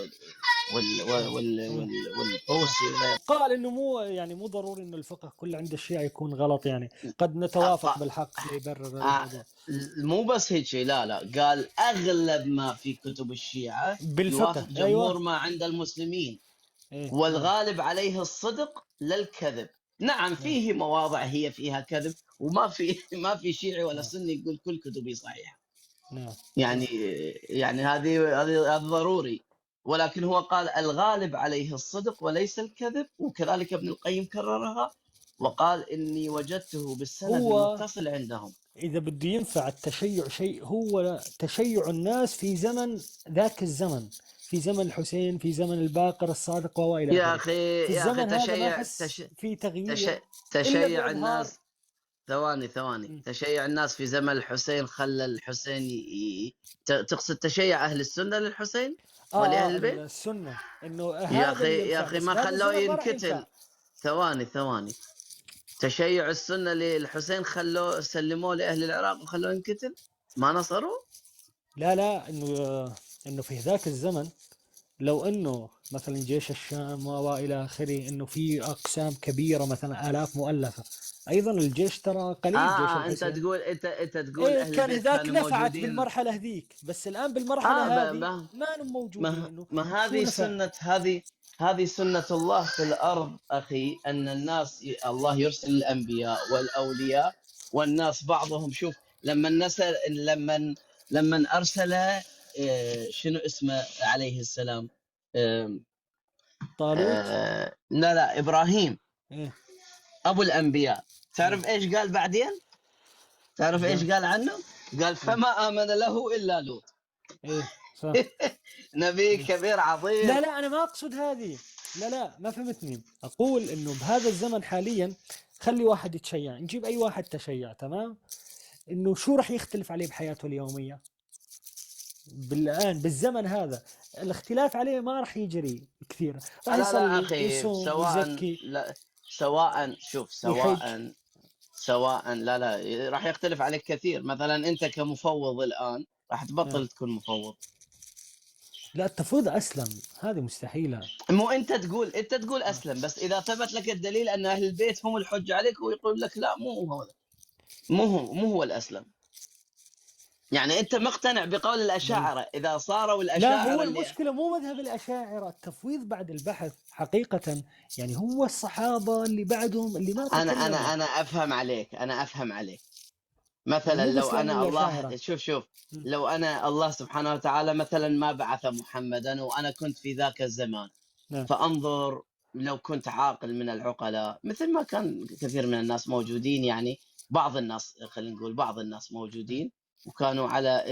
والطوسي. قال إنه مو يعني مو ضروري إنه الفقه كله عند الشيعة يكون غلط، يعني قد نتوافق بالحق ليبرر الموضوع. مو بس هيك، لا لا، قال أغلب ما في كتب الشيعة بالفقه يوافق جمهور ما عند المسلمين. إيه؟ والغالب عليه الصدق للكذب. نعم فيه مواضع هي فيها كذب، وما في ما في شيعي ولا سني يقول كل كتبي صحيحة. يعني هذه ضروري، ولكن هو قال الغالب عليه الصدق وليس الكذب. وكذلك ابن القيم كررها وقال إني وجدته بالسند المتصل عندهم. إذا بده ينفع التشيع شيء، هو تشيع الناس في زمن ذاك الزمن، في زمن الحسين، في زمن الباقر الصادق وإلى آخره. يا أخي، في يا أخي الزمن هذا ما تشيع أحس في تغيير تشيع الناس. ثواني تشيع الناس في زمن الحسين خلى الحسين تقصد تشيع أهل السنة للحسين ولأهل البيت؟ السنة إنه يا أخي، يا أخي ما خلوه ينقتل. ثواني تشيع السنة للحسين خلوه، سلموه لأهل العراق وخلوه ينقتل، ما نصروه؟ لا لا، إنه في ذاك الزمن لو انه مثلا جيش الشام والى اخره، انه في اقسام كبيرة مثلا الاف مؤلفه، ايضا الجيش ترى قليل. جيش الحسين. انت تقول انت تقول إيه، كان ذاك نفعت بالمرحلة هذيك، بس الان بالمرحلة هذه ما هم موجودين. ما هذه سنة، هذه سنة الله في الارض اخي، ان الناس الله يرسل الانبياء والاولياء، والناس بعضهم شوف لما لما ارسل شنو اسمه عليه السلام، طالوت، لا ابراهيم. إيه؟ ابو الانبياء. تعرف ايش قال بعدين؟ تعرف ايش قال عنه؟ قال فما امن له الا لوط. ايه صح. نبي كبير عظيم. لا لا، انا ما اقصد هذه، لا لا ما فهمتني. اقول انه بهذا الزمن حاليا خلي واحد يتشيع، نجيب اي واحد تشيع، تمام، انه شو راح يختلف عليه بحياته اليومية بالآن بالزمن هذا؟ الاختلاف عليه ما راح يجري كثير، راح يصلي، يصوم، يزكي. لا سواء، شوف، سواء لا لا راح يختلف عليك كثير. مثلا انت كمفوض الآن راح تبطل تكون مفوض. لا، التفويض أسلم، هذه مستحيلة. مو انت تقول أسلم، بس إذا ثبت لك الدليل أن أهل البيت هم الحجة عليك، ويقول لك لا مو هو، مو هو الأسلم. يعني انت مقتنع بقول الاشاعرة اذا صاروا الاشاعرة؟ لا، هو المشكلة مو مذهب الاشاعرة، التفويض بعد البحث حقيقة، يعني هو الصحابة اللي بعدهم اللي ما انا انا انا افهم عليك، مثلا لو انا الله شوف لو انا الله سبحانه وتعالى مثلا ما بعث محمدا وانا كنت في ذاك الزمان، فانظر لو كنت عاقل من العقلاء مثل ما كان كثير من الناس موجودين، يعني بعض الناس، خلينا نقول بعض الناس موجودين وكانوا على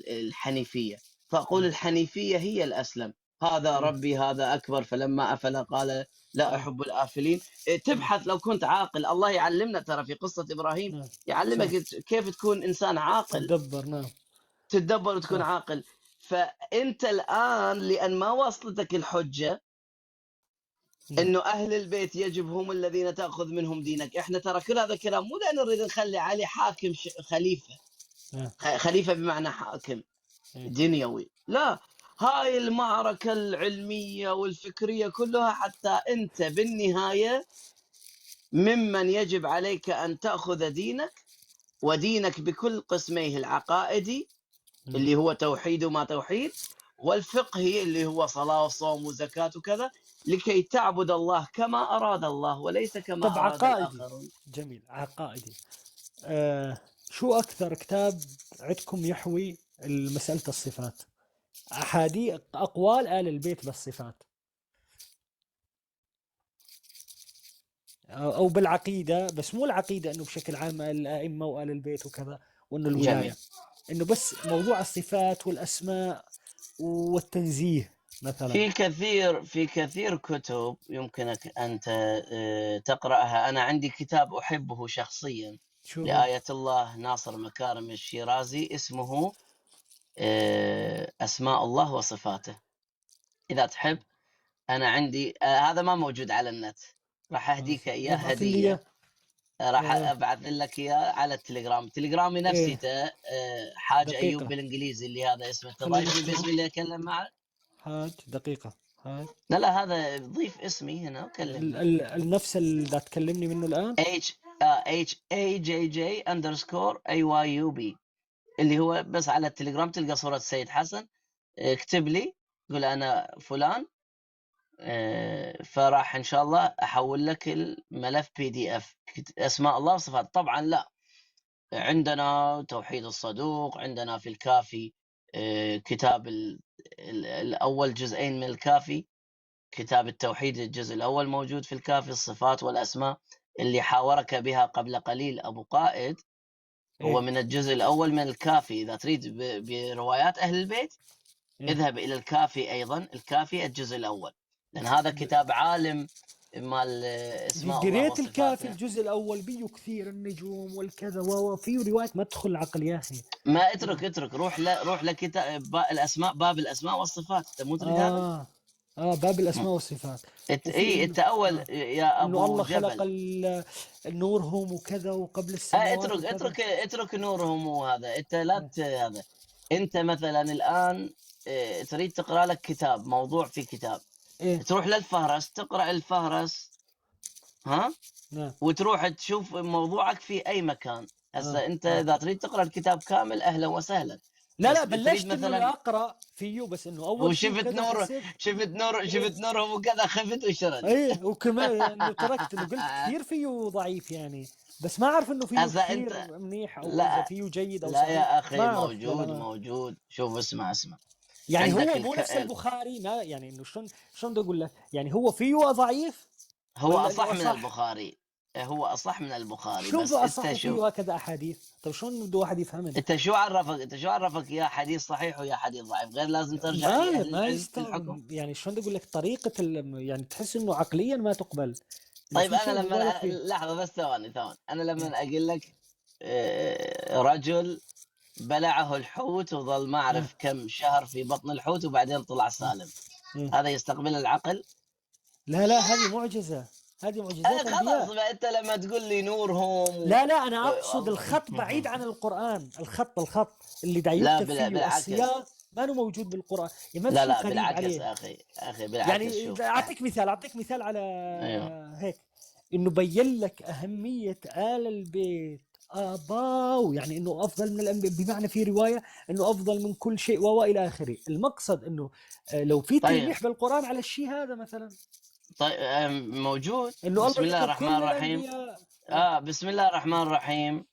الحنيفية، فأقول الحنيفية هي الأسلم، هذا ربي هذا أكبر، فلما أفل قال لا أحب الآفلين. تبحث لو كنت عاقل، الله يعلمنا ترى في قصة إبراهيم يعلمك كيف تكون إنسان عاقل، تدبر، نعم تدبر وتكون عاقل. فأنت الآن لأن ما وصلتك الحجة إنه أهل البيت يجب هم الذين تأخذ منهم دينك، إحنا ترى كل هذا الكلام مو لأن نريد نخلي علي حاكم خليفة، خليفة بمعنى حاكم دنيوي، لا، هاي المعركة العلمية والفكرية كلها حتى أنت بالنهاية ممن يجب عليك أن تأخذ دينك، ودينك بكل قسميه، العقائدي اللي هو توحيد وما توحيد، والفقهي اللي هو صلاة وصوم وزكاة وكذا، لكي تعبد الله كما أراد الله وليس كما أراد الآخرون. جميل، عقائدي. شو أكثر كتاب عندكم يحوي مسألة الصفات؟ أحاديث، أقوال آل البيت بالصفات أو بالعقيدة، بس مو العقيدة إنه بشكل عام الأئمة وآل البيت وكذا وإنه الولاية، إنه بس موضوع الصفات والأسماء والتنزيه. مثلا. في كثير كتب يمكنك أن تقرأها. أنا عندي كتاب أحبه شخصيا شو هو؟ لآية الله ناصر مكارم الشيرازي، اسمه أسماء الله وصفاته. إذا تحب أنا عندي هذا ما موجود على النت، راح أهديك إياه ابعث لي هدية، اياه. راح آه. أبعث لك إياه على التليجرام. تليجرامي نفسي ايه حاج أيوب دقيقة، بالإنجليزي اللي هذا اسمه. خلينا تضيفني نكتبه. باسمي اللي أكلم معه؟ حاج، دقيقة، حاج. لا لا، هذا ضيف اسمي هنا وكلمني. النفس اللي دا تكلمني منه الآن. H H A J J underscore A Y U B، اللي هو بس على التليجرام تلقى صورة السيد حسن. اكتب لي، قول أنا فلان، فراح إن شاء الله أحول لك الملف PDF، أسماء الله وصفاته. طبعا لا، عندنا توحيد الصدوق، عندنا في الكافي كتاب الأول جزئين من الكافي، كتاب التوحيد الجزء الأول موجود في الكافي، الصفات والأسماء اللي حاورك بها قبل قليل أبو قائد هو ايه من الجزء الأول من الكافي. إذا تريد بروايات أهل البيت ايه اذهب إلى الكافي أيضا، الكافي الجزء الأول، لأن هذا كتاب عالم مال أسماء الله قريت الكافي وصفاته. الجزء الأول، بيه كثير النجوم والكذا، وفيه روايات ما تدخل العقل يا أخي. ما اترك اترك، روح لكتاب الأسماء، باب الأسماء والصفات. أنت مو تريد هذا؟ باب الأسماء والصفات. وفي إيه، إنه أنت أول يا إنه أبو الله خلق جبل. نورهم وكذا وقبل السماوات اترك وكذا. اترك اترك نورهم وهذا، انت لا هذا. انت مثلا الان تريد تقرا لك كتاب، موضوع في كتاب، ايه تروح للفهرس تقرا الفهرس، ها، نعم. وتروح تشوف موضوعك في اي مكان. هسه انت اذا تريد تقرا الكتاب كامل اهلا وسهلا. لا بس لا، تريد بلشت انه مثلا اقرا فيه، بس انه اول شيء وشفت وكذا نور، حسيت شفت نور، إيه. شفت نورهم وكذا، خفت وشرد. ايه، وكمان انه تركت، انه قلت كثير فيه ضعيف يعني، بس ما اعرف انه فيه هسه انت كثير منيح او اذا لا فيه جيد او لا صحيح، يا اخي، ما اعرف موجود للأمانة. موجود. شوف، اسمع اسمع، يعني عندك هو مو نفس البخاري، ما يعني انه شلون بدي اقول لك، يعني هو فيه ضعيف هو ولا انه اصح من اصح؟ البخاري، هو اصح من البخاري. شو بس بده انت اصح وفيه شوف، هكذا احاديث؟ طيب شلون بده واحد يفهمني؟ انت شو عرفك يا حديث صحيح ويا حديث ضعيف؟ غير لازم ترجع ما لاهل ما العلم في يستوعب الحكم. يعني شلون بدي اقول لك، طريقة يعني تحس انه عقليا ما تقبل، انه طيب في انا شيء لما مبالغ فيه. لحظة بس، ثواني ثواني، انا إيه. لما اقول لك رجل بلعه الحوت وظل ما إيه. اعرف كم شهر في بطن الحوت وبعدين طلع إيه. سالم، إيه. هذا يستقبل العقل؟ لا لا، هذه معجزة، هذه معجزات خلاص، أنبياء. ما انت لما تقول لي نورهم لا لا، أنا أقصد الخط بعيد عن القرآن، الخط اللي دا لا يكتب فيه بالعكس، السياق ما هو موجود بالقرآن، يعني ما في لا شيء لا قريب بالعكس عليه. اخي، اخي بالعكس. يعني شوف، أعطيك مثال، أعطيك مثال على ايوه هيك، إنه بين لك أهمية آل البيت آباو، يعني إنه أفضل من الأنبياء، بمعنى في رواية إنه أفضل من كل شيء وإلى آخره. المقصد إنه لو في طيب تلميح بالقرآن على الشيء هذا مثلا، طيب موجود. إنه بسم الله الله ذكر الرحمن كل الرحيم. الأنبياء. بسم الله الرحمن الرحيم.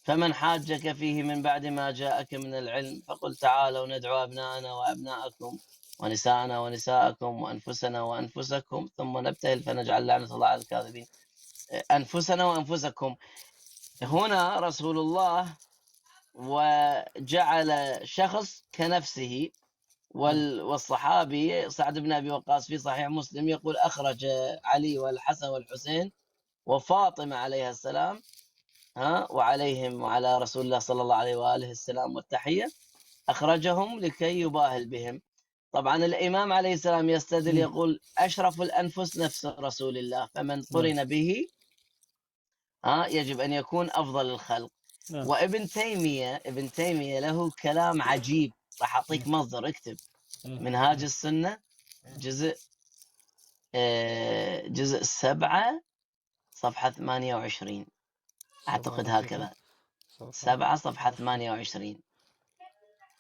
فمن حاجك فيه من بعد ما جاءك من العلم فقل تعالوا ندعو أبناءنا وأبناءكم ونساءنا ونساءكم وأنفسنا وأنفسكم ثم نبتهل فنجعل لعنة الله على الكاذبين. أنفسنا وأنفسكم، هنا رسول الله وجعل شخص كنفسه. والصحابي سعد بن أبي وقاص في صحيح مسلم يقول أخرج علي والحسن والحسين وفاطمة عليها السلام، ها، وعليهم وعلى رسول الله صلى الله عليه وآله السلام والتحية، أخرجهم لكي يباهل بهم. طبعا الإمام عليه السلام يستدل يقول أشرف الأنفس نفس رسول الله، فمن قرن به يجب أن يكون أفضل الخلق. وابن تيمية، ابن تيمية له كلام عجيب، راح أعطيك مصدر، اكتب منهاج السنة جزء جزء 7 صفحة 28، 7 أعتقد دقيقة، هكذا، 7 7 صفحة 28.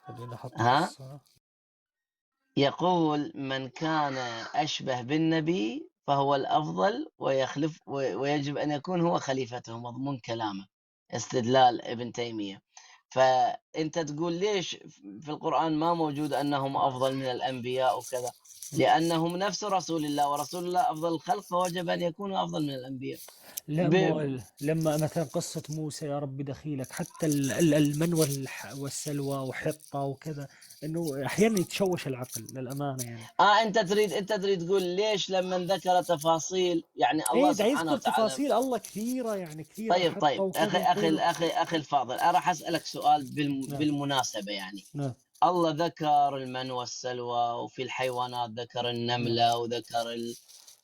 خلينا أحط ها الساعة. يقول من كان أشبه بالنبي فهو الأفضل ويخلف ويجب أن يكون هو خليفته، مضمون كلامه، استدلال ابن تيمية. انت تقول ليش في القرآن ما موجود انهم افضل من الانبياء وكذا؟ لانهم نفس رسول الله، ورسول الله افضل الخلق، فوجب ان يكونوا افضل من الانبياء. لا مو لما مثلا قصة موسى يا رب دخيلك، حتى المن والسلوى وحطة وكذا، انه احيانا يتشوش العقل للامانة يعني. انت تريد تقول ليش لما ذكر تفاصيل يعني الله ايه سبحانه يذكر وتعالى تفاصيل الله كثيرة يعني كثيرة. طيب اخي الفاضل، انا راح اسالك سؤال بالمناسبة يعني. الله ذكر المن والسلوى، وفي الحيوانات ذكر النملة، وذكر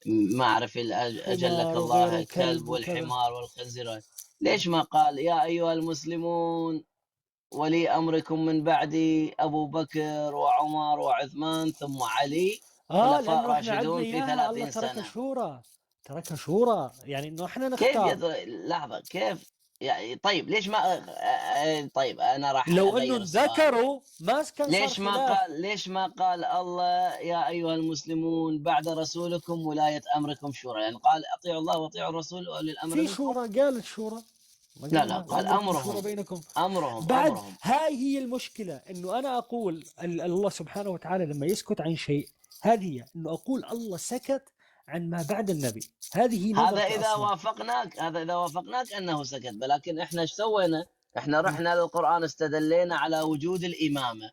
ما اعرف اجلك الله الكلب والحمار والخنزير. ليش ما قال يا ايها المسلمون ولي امركم من بعدي ابو بكر وعمر وعثمان ثم علي، خلفاء راشدون في 30 سنة؟ ترك شورى، ترك شورى، يعني انه احنا نختار. كيف لحظة، كيف يعني؟ طيب ليش ما طيب انا راح لو انه ذكروا ما كان ليش ما قال، ليش ما قال الله يا ايها المسلمون بعد رسولكم ولاية امركم شورى؟ يعني قال اطيعوا الله واطيعوا الرسول واولي الامر في شورى، قال الشورى. لا لا، قال امرهم بينكم، امرهم بعد أمرهم. هاي هي المشكلة، انه انا اقول الله سبحانه وتعالى لما يسكت عن شيء، هذه هي، انه اقول الله سكت عن ما بعد النبي، هذه هي هذا اذا وافقناك، هذا اذا وافقناك انه سكت. ولكن احنا ايش سوينا؟ احنا رحنا للقران استدلينا على وجود الامامة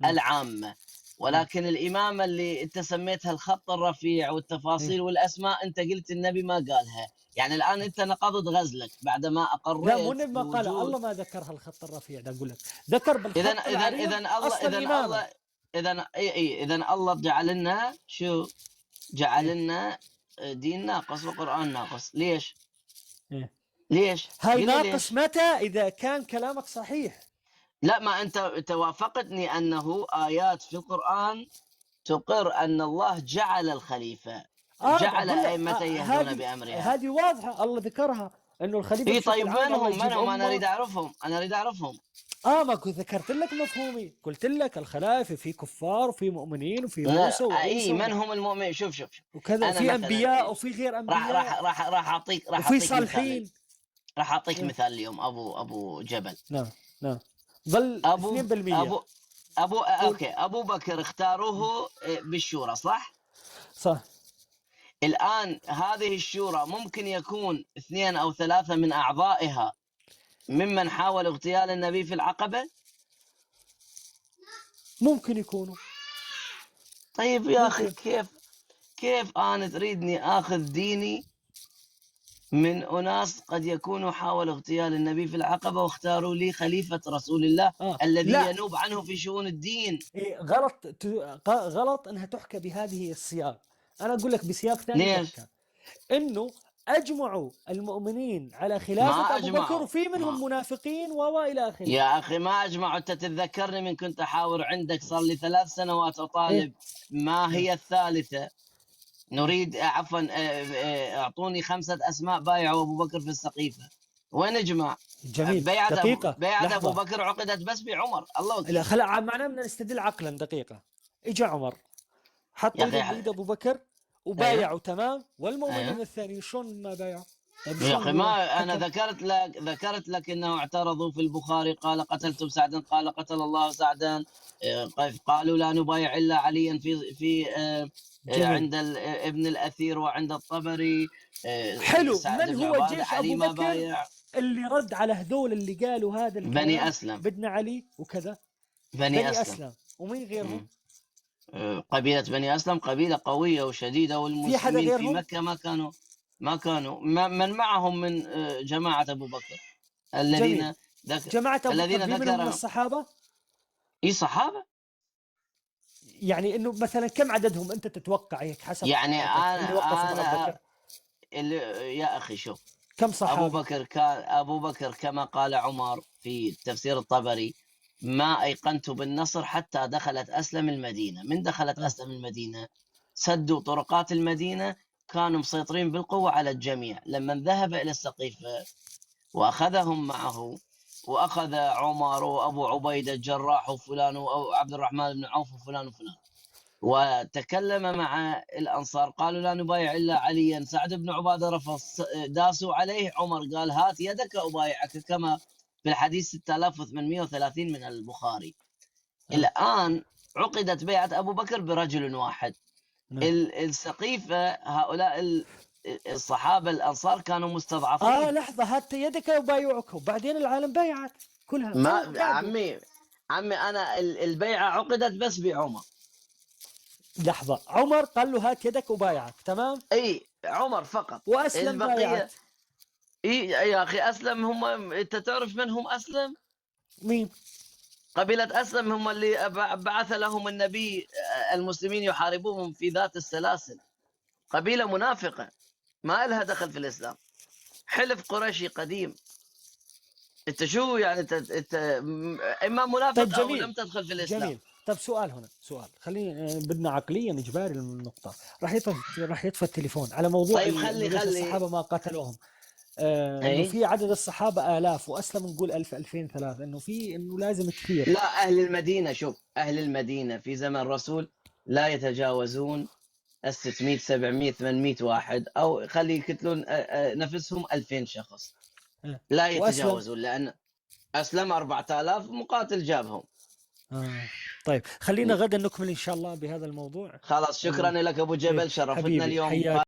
العامة، ولكن الامامة اللي انت سميتها الخط الرفيع والتفاصيل والاسماء، انت قلت النبي ما قالها. يعني الان انت نقضت غزلك بعدما اقريت. لا مو النبي ما قال، الله ما ذكرها الخط الرفيع ده، اقول لك ذكر بالخط اذا اذا الله اذا الله اذا اي اذا الله جعل لنا شو؟ جعل لنا دين ناقص وقرآن ناقص. ليش؟ إيه؟ ليش؟ هاي ناقص متى؟ إذا كان كلامك صحيح. لا، ما أنت توافقتني أنه آيات في القرآن تقر أن الله جعل الخليفة، جعل أئمة يهدون بأمرها. هذه واضحة، الله ذكرها أنه الخليفة. إيه طيب منهم؟ منهم؟ أنا أريد أعرفهم، أنا أريد أعرفهم. ما كنت ذكرت لك مفهومي، قلت لك الخلائف في كفار وفي مؤمنين وفي موسى وعيسى. اي من هم المؤمنين؟ شوف شوف وكذا، في انبياء وفي غير انبياء. راح راح راح اعطيك راح وفي صالحين. راح اعطيك مثال اليوم ابو جبل. نعم نعم، ظل 2%. ابو ابو okay، ابو بكر اختاروه بالشورى، صح؟ صح. الان هذه الشورى ممكن يكون 2 أو 3 من اعضائها ممن حاول اغتيال النبي في العقبة؟ ممكن يكونوا. طيب يا أخي، كيف أنا تريدني آخذ ديني من أناس قد يكونوا حاولوا اغتيال النبي في العقبة واختاروا لي خليفة رسول الله الذي ينوب عنه في شؤون الدين؟ إيه غلط، غلط أنها تحكى بهذه السياق. أنا أقول لك بسياق ثاني تحكى، إنه أجمعوا المؤمنين على خلافة أبو بكر، وفي منهم منافقين وإلى آخره. يا أخي ما أجمعوا. أنت تتذكرني من كنت أحاور عندك، صار لي 3 سنوات أطالب. ما هي الثالثة؟ نريد عفوا أعطوني 5 أسماء بايعوا أبو بكر في السقيفة. وين اجمع؟ جميل. دقيقة، بيعة أبو بكر عقدت بس بعمر. الله لا خلا معناه بدنا نستدل عقلا. دقيقة، إجا عمر حط إيده أبو بكر وبايعوا. أيوه. تمام. والمؤمنين الثانيين شلون ما بايعوا؟ طيب يا اخي ما انا ذكرت لك انه اعترضوا في البخاري، قال قتلتم سعدا، قال قتل الله سعدا، قالوا لا نبايع الا عليا في عند ابن الاثير وعند الطبري. حلو. من هو جيش ابو بكر اللي رد على هذول اللي قالوا هذا الكلام؟ بني اسلم. بدنا علي وكذا. بني اسلم. ومين غيرهم؟ قبيلة بني أسلم قبيلة قوية وشديدة، والمسلمين في مكة ما كانوا من معهم من جماعة أبو بكر الذين جماعة أبو بكر منهم من الصحابة؟ إي صحابة. يعني إنه مثلا كم عددهم أنت تتوقع هيك حسب؟ يعني أنا اللي يا أخي شوف كم صحابة؟ أبو بكر كما قال عمر في تفسير الطبري: ما أيقنت بالنصر حتى دخلت أسلم المدينة. من دخلت أسلم المدينة سدوا طرقات المدينة، كانوا مسيطرين بالقوة على الجميع. لما ذهب إلى السقيفة وأخذهم معه، وأخذ عمر وأبو عبيدة الجراح وفلان وعبد الرحمن بن عوف وفلان وفلان، وتكلم مع الأنصار، قالوا لا نبايع إلا عليا. سعد بن عبادة رفض، داسوا عليه. عمر قال هات يدك أبايعك كما في الحديث 6830 من البخاري. الآن عقدت بيعة أبو بكر برجل واحد. نعم. السقيفة هؤلاء الصحابة الأنصار كانوا مستضعفين. لحظة، هات يدك وبايعك، وبعدين العالم بايعت كلها. ما عمي أنا البيعة عقدت بس بعمر. لحظة، عمر قال له هات يدك وبايعك، تمام؟ اي عمر فقط، وأسلم بايعت. اي يا أخي أسلم هم، أنت تعرف من هم أسلم؟ مين؟ قبيلة أسلم هم اللي بعث لهم النبي المسلمين يحاربوهم في ذات السلاسل. قبيلة منافقة ما لها دخل في الإسلام، حلف قريشي قديم. أنت شو يعني أنت إما منافق. طيب أو جميل. لم تدخل في الإسلام. جميل. طيب سؤال هنا، سؤال، خليني بدنا عقليا إجباري النقطة. راح يطفى التليفون على موضوع. طيب خلي الصحابة ما قتلوهم. إنه في عدد الصحابة آلاف، وأسلم نقول 1000 2000 3، إنه في إنه لازم كثير. لا، أهل المدينة، شوف أهل المدينة في زمن الرسول لا يتجاوزون 600 700 800 واحد، أو خلي يقتلون نفسهم 2000 شخص. لا يتجاوزون، لأن أسلم 4000 مقاتل جابهم. طيب خلينا غدا نكمل إن شاء الله بهذا الموضوع. خلاص، شكرا لك أبو جبل، شرفتنا اليوم.